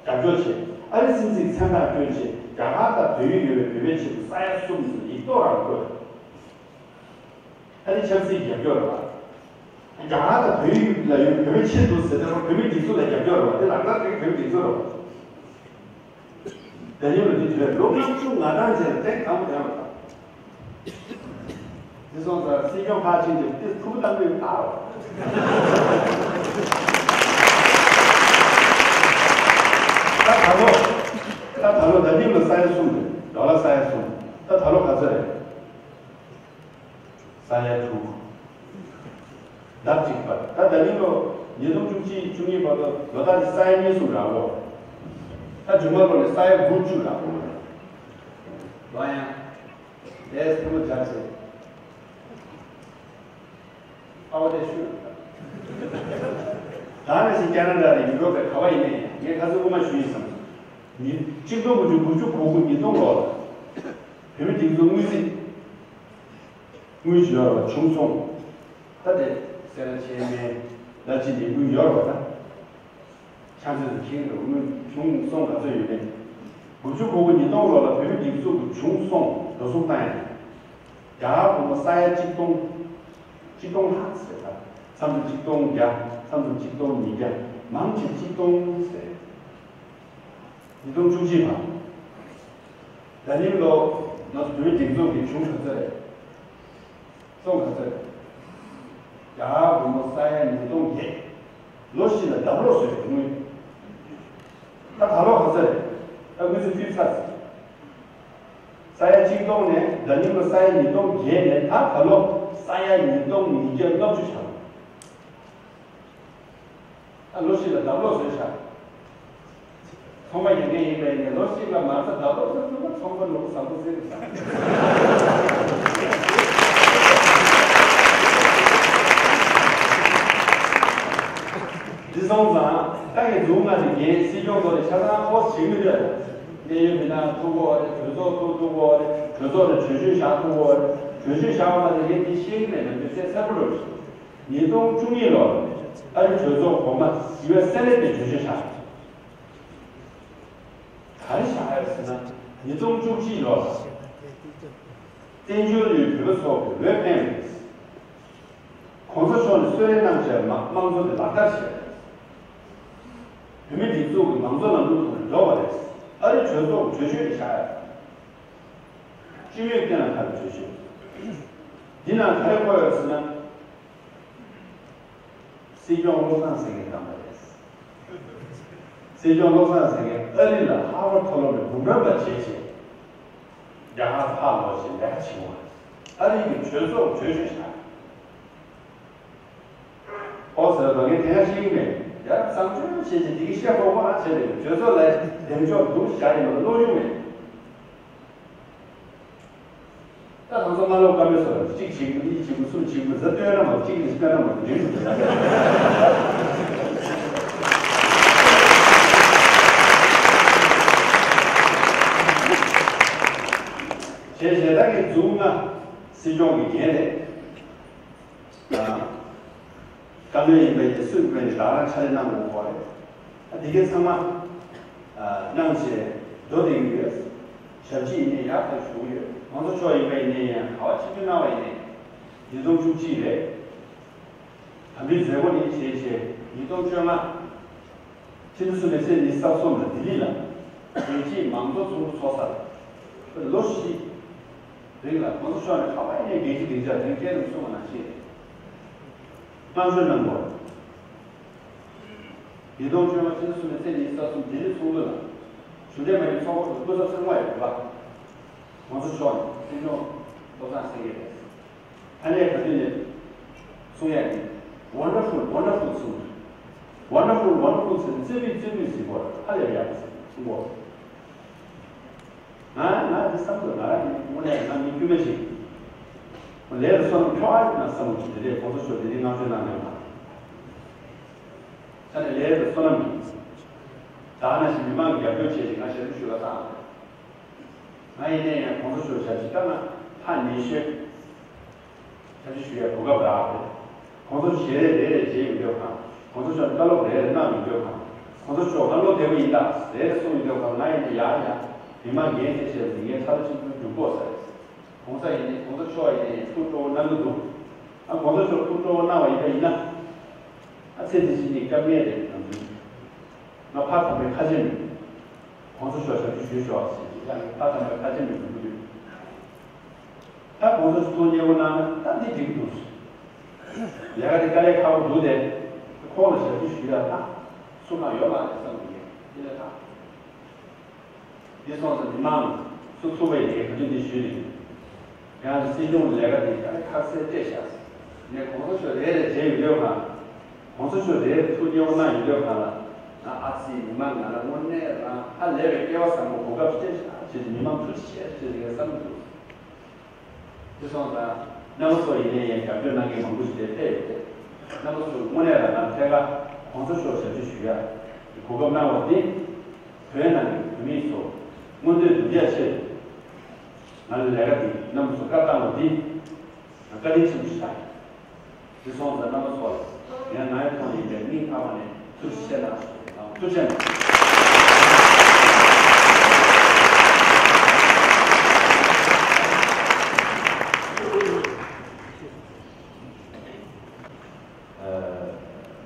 ཀྱིས་རྒྱབ་སྐྱོར་བྱས། ཨ་རི་སྲིད་འཛིན་མཚན་རྟགས་བསྐྱོན་བྱས་རྒྱ་གར་དང་བལ་ཡུལ་ཡོད་པའི་བོད་པའི་ཆེད་དུ་ས་ཡ་གསུམ་ཙམ་ཡིག་ཐོག་རང་བཀོད། ཨ་ནི་ཆབ་སྲིད་རྒྱབ་སྐྱོར་རེད་བ། རྒྱ་གར་དང་བལ་ཡུལ་ལ་ཡོད་བོད་མི་ཆེད་དུ་ཟེར་ཏེ་བོད་མིའི་སྒྲིག་འཛུགས་ལ་རྒྱབ་སྐྱོར་རེད་བ། དེ་ལག་བསྟར་བྱེད་བོད་མིའི་སྒྲིག་འཛུགས་རེད་བ། ད་ནི་ལོ་འདི་དུས་ལོ་ལྔ་བཅུ་ང་གྲངས་ཅན་ལ་ཏན་གང་མོ་ཡང་མ་དང་། དེ་སོང་ཙང་སྲིད་སྐྱོང་ཕར་ཕྱིན་ཏེ་དེ་ཐུགས་བཏང་མིན་ཕར་རོ། ད་ད་ལོ། ད་ད་ལོ་ད་ནི་ལོ་ས་ཡ་གསུམ་རེད། ཌོ་ལར་ས་ཡ་གསུམ། ད་ད་ལོ་ག་ཚོད་རེད། ས་ཡ་དྲུག་ལྡབ་གཅིག་བར། ད་ད་ནི་ལོ་ཉིས་སྟོང་བཅུ་གཅིག་བཅུ་གཉིས་བར་དུ་ལོ་ལྟར་གྱི་ས་ཡ་གཉིས་གསུམ་རག་གོ། ད་མཇུག་མ་ལོ་ནས་ས་ཡ་དགུ་བཅུ་རག་གོ། ལོ་ཡང་ལས་ཐུ་མོ་སྦྱར་ཚེ། ཁ་བ་དེ་ཤོད། ད་ནས་ཀྱི་ཀ་ན་ཌ་རེད། ཡུ་རོབ་པའི་ག་བ་ཡིན་ནའི་ངས་ཁ་སང་སྔོན་མ་ཞུས་ཡིན་བསམ། ཉིས་གཅིག་སྟོང་དགུ་བརྒྱ་དགུ་བཅུ་གོ་དགུ་ཉིས་སྟོང་ལོ་ལ་བོད་མི་སྒྲིག་འཛུགས་དངུལ་རྩིས། དངུལ་ཡོད་རེད་བ། བྱུང་སོང་། ད་དེ་སེ་ར་ཆེན་མའི་ལ་ཅི་ནས་དངུལ་ཡོད་རེད་བ། ད་ཆང་ཚོད་དུ་ཁྱེར་འགྲོ། དངུལ་བྱུང་སོང་ག་ཚོད་ཡོད་མེད། དགུ་བཅུ་གོ་དགུ་ཉིས་སྟོང་ལོ་ལ་བོད་མི་སྒྲིག་འཛུགས་ཀྱི་བྱུང་སོང་འགྲོ་སོང་བཏང་ཡ། རྒྱ་གར་སྒོར་མོ་ས་ཡ་གཅིག་སྟོང་། གཅིག་སྟོང་ལྷག་ཟེར། ད་མཚམས་སུ་གཅིག་སྟོང་བརྒྱ། མཚམས་སུ་གཅིག་སྟོང་ཉིས་བརྒྱ། མང་ཆེ་གཅིག་སྟོང་ཟེར། ཉིས་སྟོང་བཅུ་གཅིག་བར། ད་ནིང་ལོ་ང་ཚོ་བོད་སྒྲིག་འཛུགས་ཀྱི་བྱུང་ག་ཚོད་རེད། སོང་ག་ཚོད་རེད། རྒྱ་གར་སྒོར་མོ་ས་ཡ་ཉིས་སྟོང་བརྒྱད། ལོ་གཅིག་ལ་ལྡབ་གློག་བཟོས་པའི་དངུལ། ད་ད་ལོ་ག་ཚོད་རེད། ད་དངུལ་རྩིས་ཕུལ་ཚར་ཟིན། ས་ཡ་གཅིག་སྟོང་ནས་ད་ནིང་ལོ་ས་ཡ་ཉིས་སྟོང་བརྒྱད་ནས་ད་ད་ལོ་ས་ཡ་ཉིས་སྟོང་ཉིས་བརྒྱ་ལྔ་བཅུ་ཆགས། ད་ལོ་གཅིག་ལ་ལྡབ་གློག་བཟོས་ཤག་ཚོང་པ་ཡོད་མཁན་ཡིན་པ་ཡིན་ནའི་ལོ་གཅིག་ལ་མ་རྩ་ལྡབ་གློག་བཟོས་ཐུབ་ན་ཚོང་པ་ནོར་བུ་བཟང་པོ་ཟེར་གི་ས། འདི་སོང་ཙང་ད་ངས་མཛུབ་མོ་ནས་རྒྱན་སྲིད་སྐྱོང་ཐོག་ནས་ཆ་ཚང་ཧོ་ཞིག་མི་འདོད། གནད་ཡོད་མི་སྣ་ཐུག་གོ་རེད། གྲོས་ཚོགས་ཐུག་ཐུག་གོ་རེད། གྲོས་ཚོགས་ནས་གྲོས་ཆོད་བཞག་ཐུག་གོ་རེད། གྲོས་ཆོད་བཞག་པ་མ་ཟད་ངས་འདི་ཤེས་ཀྱི་མེད་ན་འདི་ཚད་གསལ་པོ་རེད། ཉིས་སྟོང་བཅུ་གཉིས་ལོར་ཨ་རི་གྲོས་ཚོགས་གོང་མ་ཡུ་ཨེས་སེ་ནེ་ཊི་ནས་གྲོས་ཆོད་བཞག་ག་རེ་བཞག་ཡོད་ཟེར་ན། ཉིས་སྟོང་བཅུ་གཅིག་ལོར་བཙན་བྱོལ་ནས་བོད་པ་ཚོ་གི་འོས་འཕེན་པ་རེད། གོང་ས་མཆོག་ནས་གསོལ་རས་གནང་བྱས་མ་དམངས་གཙོ་དེ་ལག་བསྟར་བྱས་པ་རེད། བོད་མི་སྒྲིག་འཛུགས་ཀྱི་མང་གཙོ་ལམ་ལུགས་ཐོག་ནས་འགྲོ་བ་རེད། ཨ་རི་གྲོས་ཚོགས་ཀྱི་གྲོས་ཆོད་དེ་བཞག་ཡོད། སྤྱི་མོས་བསྐྱངས་ལ་ཁ་གྲོས་ཆོད། འདི་ནང་ག་རེ་བཀོད་ཡོད་ཟེར་ན། སྲིད་སྐྱོང་བློ་བཟང་སེང་གེ་བདམས་པ་རེད། སྲིད་སྐྱོང་བློ་བཟང་སེང་གེ་ཨ་རི་ལ་ཧར་ཝརཌ་མཐོ་སློབ་ནས་འབུམ་རམས་པ་བྱས་རྗེས། རྒྱ་གར་ཕར་ལོག་བྱས་ལས་ཀ་བྱེད་འོང་། ཨ་རི་གི་གྲོས་ཚོགས་གྲོས་ཆོད་བཞག་ཨོ་ཟེར་བ་ངས་དེ་སྔ་ཤེས་ཀྱི་མེད། ཡ་བཟང་སྤྱོད་བྱས་ཀྱི་འདི་གི་བཤད་ཁོག་པོ་ཨ་བྱས་ཏེ་གྲོས་ཚོགས་ལ་འདེམས་ཤོག་འདུག་བཞག་ཡིན་པ་ལ་བློ་ཡུག་མེད། ད་ང་ཚོ་སྔ་ལོག་བཀའ་མོལ་སོགས་ལ་གཅིག་བྱེད་དགོས། གཉིས་བྱེད་དགོས། གསུམ་བྱེད་དགོས། ཟ་སྟོན་ན་མ་གཅིག་ལ་སྟོན་ན་མ་འགྲིག་འདུག་བྱས་བྱས་ད་ངས་མཛུབ་མོ་སྲིད་སྐྱོང་གི་འགན་རེད། བཀའ་མོལ་ཡིན་པ་ཡིན། སུས་ཡིན་པ་ཡིན། ད་རང་ཕྱག་ལས་གནང་དགོས་པ་རེད། ཨ་དེ་གའི་ཚང་མ་གནང་བྱས་འགྲོ་བསྡད་ཀྱི་ཡོད། ཞབས་ཕྱི་ཡིན་ནའི་ཡག་ཐག་ཞུ་གི་ཡོད། གོང་ས་མཆོག་ཡིན་པ་ཡིན་ནའི་ཡང་ག་བ་ཆིབས་བསྒྱུར་གནང་བ་ཡིན་ནའི་ཉིས་སྟོང་བཅུ་གཅིག་རེད། དམ་འབུལ་མཛད་སྒོ་ནི་བྱས་བྱས་ཉིས་སྟོང་བཅོ་ལྔ། ཕྱི་ཟླ་གསུམ་པའི་ཚེས་ཉི་ཤུ་རྩ་གསུམ་ལ་ལྡི་ལི་ལ་རྒྱལ་སྤྱིའི་མང་གཙོ་ཚོགས་འདུ་ཚོགས་ས་རེད། ལོ་བཞི་རིང་ལ་གོང་ས་མཆོག་ནས་ག་བ་ཡིན་ནའི་རྒྱལ་སྤྱིའི་སྡིངས་ཆར་དེ་སྐད་དུ་གསུངས་པ་ནང་བཞིན་བསྔགས་བརྗོད་གནང་དགོས། ཉིས་སྟོང་བཅོ་ལྔ་ཕྱི་ཟླ་གསུམ་པའི་ཚེས་ཉི་ཤུ་རྩ་གསུམ་ལྡི་ལི་ཚོགས་འདུ་ལ་གཞུང་འབྲེལ་མ་ཡིན་ཚོགས་པ་དང་སྐུ་ཚབ་ཚང་མ་ཡོད་པ། གོང་ས་མཆོག་ནས་སྲིད་སྐྱོང་བློ་བཟང་སེང་གེ་རེད། ཐ་སྙད་ག་དུས་ནས་གསུང་ཡ་ནི། Wonderful, wonderful གསུང་། Wonderful, wonderful ཟེར་ནས་རྩེ་ཕུད་རྩེ་ཕུད་ཟེར་བ་ཧ་ལས་ཡག་ཟེར་གསུང་གོ། ང་ང་འདི་བསམ་ཚོད་ང་རང་ཡིན། དངོས་གནས་ང་མི་དཀྱུས་མ་ཞིག་ཡིན། ལས་ལ་བསོད་ནམས་འཁྱོག་ཨ་ཡིན་ན་བསམ་གྱི། དེ་འདྲའི་གོང་ས་མཆོག་དེ་འདྲའི་བསྔགས་བརྗོད་གནང་མེད་པ། ད་ནི་ལས་ལ་བསོད་ནམས་ཀྱིས། ད་ནང་བཞིན་མི་མང་གི་རྒྱབ་སྐྱོར་བྱས་ཏེ་ང་ཞབས་ཞུ་ཞུ་ལ་བཏང་། ང་ཡིན་ནའི་ཡང་གོང་ས་མཆོག་ཞབས་ཕྱི་ལྟ་ན་ཧ་ཉེ་ཤོས། ཞབས་ཕྱི་ཞུ་ཡའི་གོ་སྐབས་རག་རེད། གོང་ས་མཆོག་ཞལ་རས་རེ་རེ་མཇལ་ཡོང་དུས་གང་། གོང་ས་མཆོག་བཀའ་སློབ་རེ་རེ་གནང་ཡོང་དུས་གང་། གོང་ས་མཆོག་ང་བློ་བདེ་པོ་ཡིན་ད་རེ་རེ་གསུངས་ཡོང་དུས་གང་། ང་ཡིན་ནའི་ཡང་ཡང་མི་མང་ངའི་དེ་བྱས་པ་འདི་ངའི་ཚ་བ་གཅིག་པུའི་འཇུག་གོ་ས་རེད། གོང་ས་ཡིན་ནའི་གོང་ས་མཆོག་ཡིན་ནའི་ཐུགས་སྤྲོ་བོ་གནང་གི་འདུག་ཨ་གོང་ས་མཆོག་ཐུགས་སྤྲོ་བོ་གནང་བ་ཡིན་པ་ཡིན་ན། ཨ་ཚེ་འདི་ཕྱི་གཉིས་སྐྱབས་གནས་རེད་ང་ཚོའི། ང་ཕར་དང་པོའི་ཁ་ཆེམས་མེད། གོང་ས་མཆོག་ཞབས་ཕྱི་ཞུས་ཤོག་ཟེར་གྱི་ཡང་ཕར་དང་པོའི་ཁ་ཆེམས་མེད་འགྲོ་གི་ཡོད། ད་གོང་ས་མཆོག་ཐུགས་མཉེས་པོ་གནང་ན་ད་འདི་འགྲིག་འདུག་ལས་ཀ་དེ་དཀའ་ལས་ཁག་པོ་འདུག་སྟེ། ཁོང་ལ་ཞབས་ཕྱི་ཞུས་ཡ་ད་སུ་གང་ཡོད་མ་རེད་བསམ་གྱི་ཡོད། འདི་ལས་ད། འདི་སོང་ཙང་མི་མང་སུ་ཚུགས་པ་ཡིན་ནའི་ག་དུས་འདི་ཞུས་ནས། ཡང་སྲིད་སྐྱོང་ལས་ཀ་འདི་ཁ་ཁ་གསལ་སྤྲད་བཞག་ནས་གོང་ས་མཆོག་རེ་རེ་མཇལ་ཡོང་དུས་གང་། གོང་ས་མཆོག་རེ་རེ་ཐུགས་མཉེས་པོ་གནང་ཡོང་དུས་གང་ལ། ང་ཨ་ཙི་མི་མང་ང་ལ་དངོས་གནས་རང་ཧ་ལས་པའི་སྐལ་བ་བཟང་པོ་གོ་སྐབས་སྤྲད་བཞག་བྱས་ཏེ་མི་མང་ཐུགས་རྗེ་ཆེ་ཟེར་ཏེ་བསམ་གྱི་འདུག་དེ་སོང་ཙང་ རྣམ་པ་ཚོ་ཡིན་ནའི་ཡང་རྒྱབ་སྐྱོར་གནང་མཁན་མང་པོ་ཞིག་དེ་ཕེབས་ཡོད་དེ། རྣམ་པ་ཚོ་དངོས་གནས་ལ་ང་ཐད་ཀར་གོང་ས་མཆོག་ཞབས་ཕྱི་ཞུ་ཡ་གི་གོ་སྐབས་གནང་བ་འདི། བོད་ནང་གི་བོད་མི་ཚོ་མངོན་འདོད་སྒྲུབ་ཡ་ཆེད། ང་ལ་ལས་ཀ་འདི་རྣམ་པ་ཚོ་བཀའ་བཏང་བ་འདི། ང་བཀའ་དྲིན་ཆེན་པོ་ཞིག་ལ། དེ་སོང་ཙང་རྣམ་པ་ཚོ་ལ་ཡང་ང་ཡི་ཐོག་ནས་ཡིན་པའི་སྙིང་ཐག་པ་ནས་ཐུགས་རྗེ་ཆེ་གནང་ཞུ་ཡ་དང་། ཐུགས་རྗེ་ཆེ་གནང་།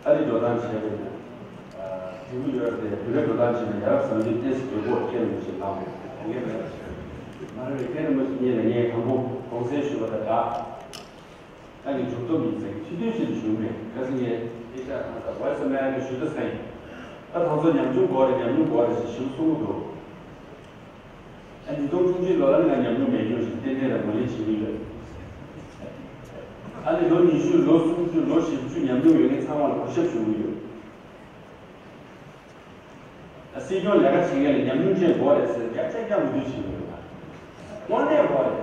ཨ་ནི་འགྲོ་སྟངས་བྱས་པས་ན། དེ་མི་ཡོད་དེ་བོད་སྐད་འགྲོ་སྟངས་བྱས་ན་ཡ་རབས་བཟང་སྤྱོད་ཏོག་ཙམ་འགྲོ་དགོས་སྐད་མི་ཞིག་ལངས་འོང་ངེས་མེད་པ་ཞིག་མ་རེད། མཁན་རིན་པོ་ཆེ་གཉིས་ལ་ངས་དང་པོ་གོང་གསལ་ཞུས་པ་དང་སྦྲགས། ད་ངས་མཇུག་སྡོམ་ཡིན་ཟེར་ཁྲི་སྟོན་ཞིག་ཞུ་མེད་ག་ཟེར། ངས་ཨེ་ཤ་ཡ་ཁང་དང་Voice of America་ཞུ་ད་ཟེར། ད་ད་ཚོ་ཉམ་ཆུང་དགོས་རེད། ཉམ་ཆུང་དགོས་རེད་ཞེས་ཞུ་གསུང་གི་འདུག་ཨ་ཉིས་སྟོང་བཅུ་གཅིག་ལོ་ལ་ང་ཉམས་མྱོང་མེད་རྒྱུ་ཞིག་ཏན་ཏན་རེད། ངོས་ལེན་བྱེད་ཀྱི་ཡོད། ཨ་ནི་ལོ་ཉི་ཤུ་ལོ་སུམ་ཅུ་ལོ་བཞི་བཅུ་ཉམས་མྱོང་ཡོད་མཁན་ཚང་མ་ལ་གུས་ཞབས་ཞུ་གི་ཡོད། ཨ་སྲིད་སྐྱོང་ལས་ཀ་བྱེད་མཁན་ལ་ཉམས་མྱོང་ཅན་དགོས་རེད་ཟེར་སྐད་ཆ་རྐྱང་མི་འདུག་བྱེད་ཀྱི་ཡོད་པ། དངོས་གནས་དགོས་རེད།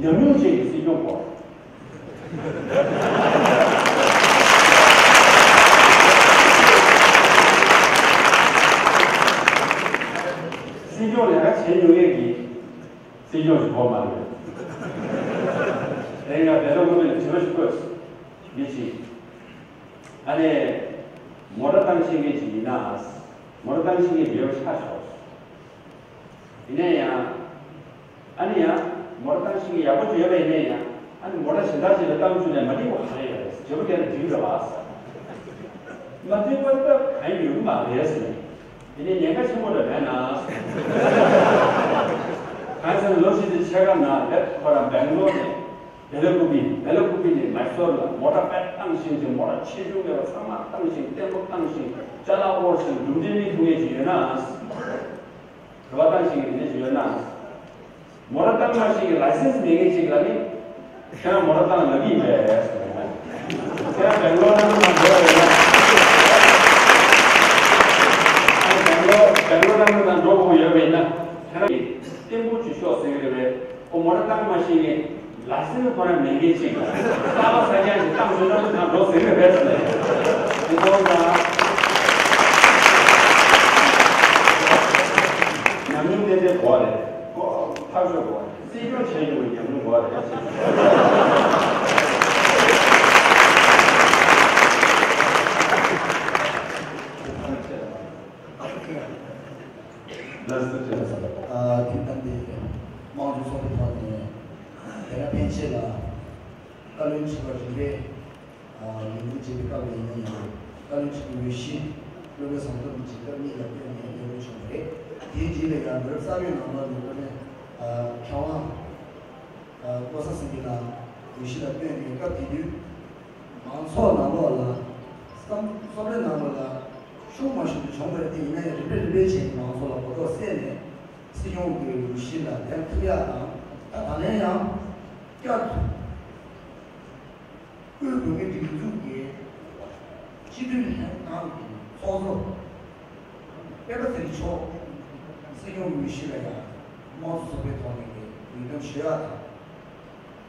ཉམས་མྱོང་ཅན་གྱི་སྲིད་སྐྱོང་དགོས། སྲིད་སྐྱོང་ལས་ཀ་བྱེད་མྱོང་མཁན་གྱི་སྲིད་སྐྱོང་ཞིག་དགོས་མ་རེད། དེ་ཡང་བེ་ལོ་ཀུ་པེ་ལ་དྲི་བ་ཞིག་བཀོད། མི་གཅིག་ཨ་ནི་མོ་ཊ་བཏང་ཤེས་མཁན་ཅིག་ཡིན་ན། མོ་ཊ་བཏང་ཤེས་མཁན་ཡོད་པ་ཆགས་ཆོག་ཡིན་ན་ཡང་། ཨ་ནི་ཡང་མོ་ཊ་བཏང་ཤེས་མཁན་ཡག་པོ་ཅིག་ཡོད་པ་ཡིན་ན་ཡང་། ཨ་ནི་མོ་ཊ་གཞན་དག་ཅིག་ལ་བཏང་བཅུག་ནས་མ་འགྲིག་པ་ག་རེ་ཡོད་རེད། བརྗེ་པོ་རྒྱག་ན་འགྲིག་རེད་བ། མ་འགྲིག་པ་ལྟ་གང་ཡོད་མ་རེད་ཟེར། དེ་ནས་ཉེན་ཁ་ཆེན་པོ་རེད་མེད་ན། གང་ཟེར་ན་ལོ་གཅིག་དེ་ཕྱེད་ཀ་ནང་ལ་ཁོ་རང་སྦེང་ལོར་ནས་བེ་ལ་ཀུ་པི། བེ་ལ་ཀུ་པི་ནས་མེ་སོར་ལ་མོ་ཊ་དཔེ་བཏང་ཤེས་ཀྱི། མོ་ཊ་ཆེ་ཆུང་མེད་པ་ཚང་མ་བཏང་ཤེས། བརྟན་པོ་བཏང་ཤེས། ཅ་ལག་དབོར་ཤེས། གྲུབ་འབྲས་སྨིན་ཐུབ་མཁན་ཅིག་ཡོད་ན། རེ་བ་བཏང་ཤེས་ཀྱི་དེ་འདྲ་ཞིག་ཡོད་ན། མོ་ཊ་བཏང་མ་ཤེས་ཀྱི་ལའི་སེན་སི་མེད་མཁན་ཅིག་ལ་ནི། ཁྱེད་རང་མོ་ཊ་བཏང་ལབ་ཀྱི་མེད། ཁྱེད་རང་སྦེང་ལོར་ནང་ལ་འགྲོ་ཡོད་ན། ཁྱེད་རང་སྦེང་ལོར་སྦེང་ལོར་ནང་ལ་འགྲོ་དགོས་ཡོད་པ་ཡིན་ན། ཁྱེད་རང་གིས་བརྟན་པོ་ཅིག་ཤོག་ཟེར་གྱི་རེད་པས། ཁོ་མོ་ཊ་བཏང་མ་ཤེས་ནས་ལ་སེ་ནི་ཁོ་རང་མེད་མཁན་ཅིག་ལ་གསར་པ་ས་ཆ་ཞིག་བཏང་ཟེར་ན་ཁོ་ཚང་འགྲོ་ཟེར་གི་རེད་ཟེར་ནས། དེ་ཚོ་ཚང་ཉམས་མྱོང་ཏན་ཏན་དགོས་རེད། ཁོ་ཐག་ཆོད་དགོས་རེད། སྲིད་སྐྱོང་བྱས་ཡོང་བའི་ཉམས་མྱོང་དགོས་རེད་ཟེར། ལགས་སོ། ཐུགས་རྗེ་ཆེ། ཨ། དེ་ལྟར་དེ་དམངས་གཙོ་ཚོགས་པའི་ཐོག་ནས་དེ་སྔ་ཕན་ཆད་ལ་བཀའ་བློན་ཁྲི་པ་རིམ་པས་ལས་འཁུར་བྱེད་པའི་སྐབས་ལ་ཡིན་ན་ཡང་། བཀའ་བློན་ཁྲི་པའི་འོས་གཞི་སློབ་དཔོན་ཟམ་གདོང་གི་རྒྱབ་གཉིས་ལ་བཏོན་ནས་ལས་འཁུར་བྱུང་བ་རེད། དེའི་རྗེས་ལ་ཡང་ལོ་རབས་གསར་པའི་ནང་ལོགས་ནས་བློ་ནས་མཁས་དབང་བློ་བཟང་སེང་གེ་ལགས་འོས་གཞི་ལ་བཏོན་ནས། སྐབས་དེ་དུས་མང་ཚོགས་ནང་ལོགས་ལ། བསམ་བློའི་ནང་ལོགས་ལ་ཤུགས་མ་ཞུགས་ཏུ་བྱུང་བ་རེད་དེ། ཡིན་ན་ཡང་རིམ་པས་རིམ་པས་བྱས་ནས་མང་ཚོགས་ལ་གོ་རྟོགས་སད་ནས་སྲིད་སྐྱོང་གི་འོས་གཞི་ལ་ལེན་ཐུབ་ཡག་དང་། ད་ད་ལན་ཡང་བསྐྱར་དུ་དབུས་བོད་མིའི་སྒྲིག་འཛུགས་ཀྱི་སྤྱི་འཐུས་ལྷན་ཁང་གི་ཚོགས་གཙོ་སྤེན་པ་ཚེ་རིང་མཆོག་སྲིད་སྐྱོང་འོས་གཞི་ལ་ཡང་དམངས་གཙོ་ཚོགས་པའི་ཐོག་ནས་ཀྱི་འོས་འདེམས་ཞུ་ཡག་དང་།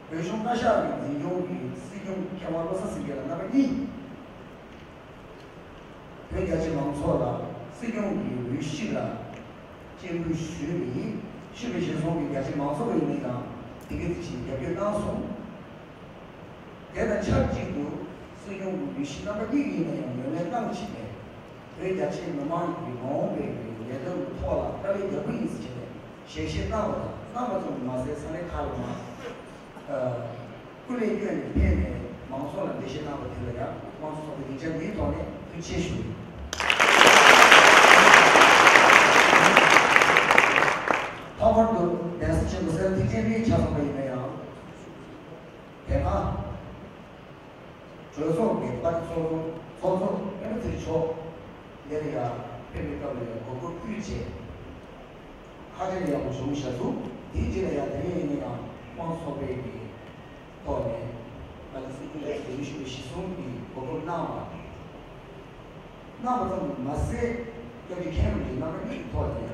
བོད་གཞུང་བཀའ་ཤག་གི་འཛིན་སྐྱོང་གི་སྲིད་སྐྱོང་མཁས་དབང་བློ་བཟང་སེང་གེ་ལགས་རྣམ་པ་གཉིས། བོད་རྒྱ་ཆེ་མང་ཚོགས་ལ་སྲིད་སྐྱོང་གི་འོས་གཞི་ལ་སྤྱན་འབུལ་ཞུས་པ་ཡིན། ཞུས་པའི་ཞེ་སོང་གི་རྒྱ་ཆེ་མང་ཚོགས་ཀྱིས་ནི་ཡང་དེ་གའི་དེ་བཞིན་རྒྱབ་སྐྱོར་གནང་སོང་། དེ་དང་ཆབས་ཅིག་ཏུ་སྲིད་སྐྱོང་གི་འོས་གཞི་རྣམ་པ་གཉིས་ཀྱིས་ནི་ཡང་ངོས་ལེན་གནང་བྱས་ནས། བོད་རྒྱ་ཆེའི་མི་མང་གི་མ་འོངས་པའི་ལས་དོན་གྱི་ཐོག་ལ་དཀའ་ལས་རྒྱག་གི་ཡིན་ཟེར་བྱས་ནས་ཞལ་བཞེས་གནང་བ་དང་། གནང་བ་ཙམ་དུ་མ་ཟད་ས་གནས་ཁག་ལ་མ། ཨ། སྐུ་ལས་བསྐྱོན་ནས་ཕེབས་ནས་མང་ཚོགས་ལ་འགྲེལ་བཤད་གནང་བ་དེ་ལ་ཡང་དམངས་གཙོ་ཚོགས་པའི་སྡིངས་ཆ་འདིའི་ཐོག་ནས་ཐུགས་རྗེ་ཆེ་ཞུ། ལྷག་པར་དུ་གདན་ས་ཆེན་པོ་སེ་ར་ཐེག་ཆེན་གླིང་ཆ་ཚང་པ་ཡིན་ན་ཡང་། དེ་སྔ་གྲོས་ཚོགས་ཀྱི་དཔའ་ཚོགས་གཙོ་ཚོགས་གཙོ་སྤེན་པ་ཚེ་རིང་མཆོག་འདིར་ཡང་ཕེབས་པའི་སྐབས་ལ་ཡང་གོ་སྐབས་དབུས་བྱས། ཁ་ཆེ་ལ་ཡག་པོ་བྱུང་བཞག་འདུག་དེའི་རྗེས་ལ་ཡང་དེ་རིང་ཡིན་ན་ཡང་དམངས་གཙོ་ཚོགས་པའི་གི་ཐོག་ནས་ང་ཚོ་སྲིད་སྐྱོང་ལ་འོས་ཤོག་གཞི་བཟུང་གི་གོ་སྐབས་གནང་བ། གནང་བ་ཙམ་དུ་མ་ཟད། སྐྱབས་རྗེ་མཁན་རིན་པོ་ཆེ་རྣམ་པ་གཉིས་ཀྱི་ཐོག་ནས་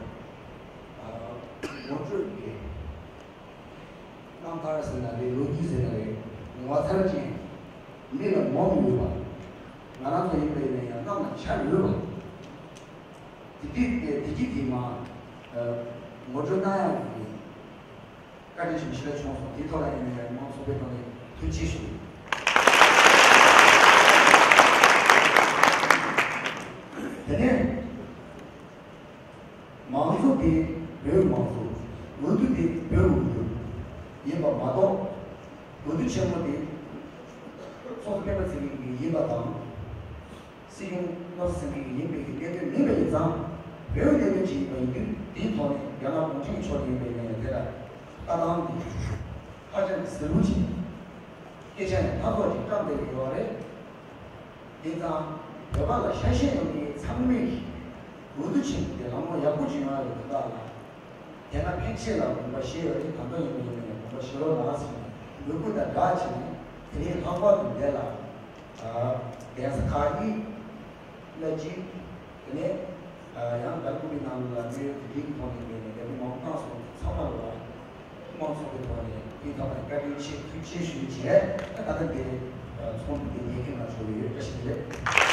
ངོ་སྤྲོད་ཀྱི་རྣམ་ཐར་ཟེར་ན་རེད། ལོ་རྒྱུས་ཟེར་ན་རེད། བ་ཚར་ཅན། མི་ལ་མོ་ཡོད་པ། ང་རང་ཚོ་ཡིན་པའི་ནས་ཡང་གནམ་ལ་ཆ་ཡོད་པ། དེ་དུས་དེ་དེ་དུས་དེ་མ། ངོ་སྤྲོད་གནང་ཡག་གི་བཀའ་དྲིན་ཞིག་ཞེ་དྲག་བྱུང་སོང་། དེའི་ཐོག་ལ་ཡིན་ནས་མང་ཚོགས་པའི་ཐོག་ནས་ཐུགས་རྗེ་ཆེ་ཞུ། དེ་ནས། མང་གཙོ་དེ་བོད་མང་གཙོ། འོས་བསྡུ་དེ་བོད་འོས་བསྡུ་ཡིན་པ་མ་གཏོགས། འོས་བསྡུ་ཆེན་མོ་དེ་ཚོགས་གཙོ་སྤེན་པ་ཚེ་རིང་གི་ཡིན་པ་དང་། སྲིད་སྐྱོང་བློ་བཟང་སེང་གེ་ཡིན་པའི་གནད་དོན་མིན་པ་ཡིན་ཙང་། བོད་གནད་དོན་ཅིག་ཡིན་པ་ཡིན་དུས། དེའི་ཐོག་ནས་རྒྱ་ནག་གུང་ཁྲན་ཕྱོགས་ཡིན་པའི་ནས་དེ་ལ་ལྟ་སྟངས་དེ་ཧ་ཅང་གི་ཟིལ་པོ་ཅིག་སྐད་ཆ་ཡང་སྣ་ཚོགས་ཅིག་བཀྲམ་བསྡད་ཡོད་པ་རེད། དེ་ཙང་བོད་པ་ལ་ཤ་ཞེན་ཡོད་མཁན་ཚང་མས་འོས་བསྡུ་ཆེན་མོ་དེ་ལམ་ལྷོང་ཡག་པོ་བྱུང་ཡོད་རེད། དེ་དག་ལ་དེ་སྔ་ཕན་ཆད་ལ་དགོངས་པ་བཞེས་ཡོད་རེད། ད་དུང་ཡིན་པ་ཡིན་ནས་དགོངས་པ་བཞེས་རོགས་གནང་ཟེར་ནས་འབོད་སྐུལ་དང་སྦྲགས་བྱས་ནས། དེ་རིང་ལྷག་པར་དུ་འདི་ལ་གདན་ས་ཁག་གཉིས་ལ་གཅིག་དེ་ནས་ཡང་སྒར་ཁུག་པའི་ནང་ལ་གནས་ཡོད་དེ་འདྲའི་ཐོག་ནས་ངས་ནས་ལས་འགུལ་མང་པོ་བཏང་སོང་། ཚང་མ་ལ་མང་ཚོགས་ཀྱི་ཐོག་ནས་དེའི་ཐོག་ནས་བཀའ་དྲིན་ཆེ་ཐུགས་རྗེ་ཆེ་ཞུ་རྒྱུ་བྱས། ད་ལྟ་འདི་ཚོགས་འདུ་འདི་རྒྱལ་ཁའི་ནང་ཞུགས་ཡོད། བཀྲ་ཤིས་བདེ་ལེགས།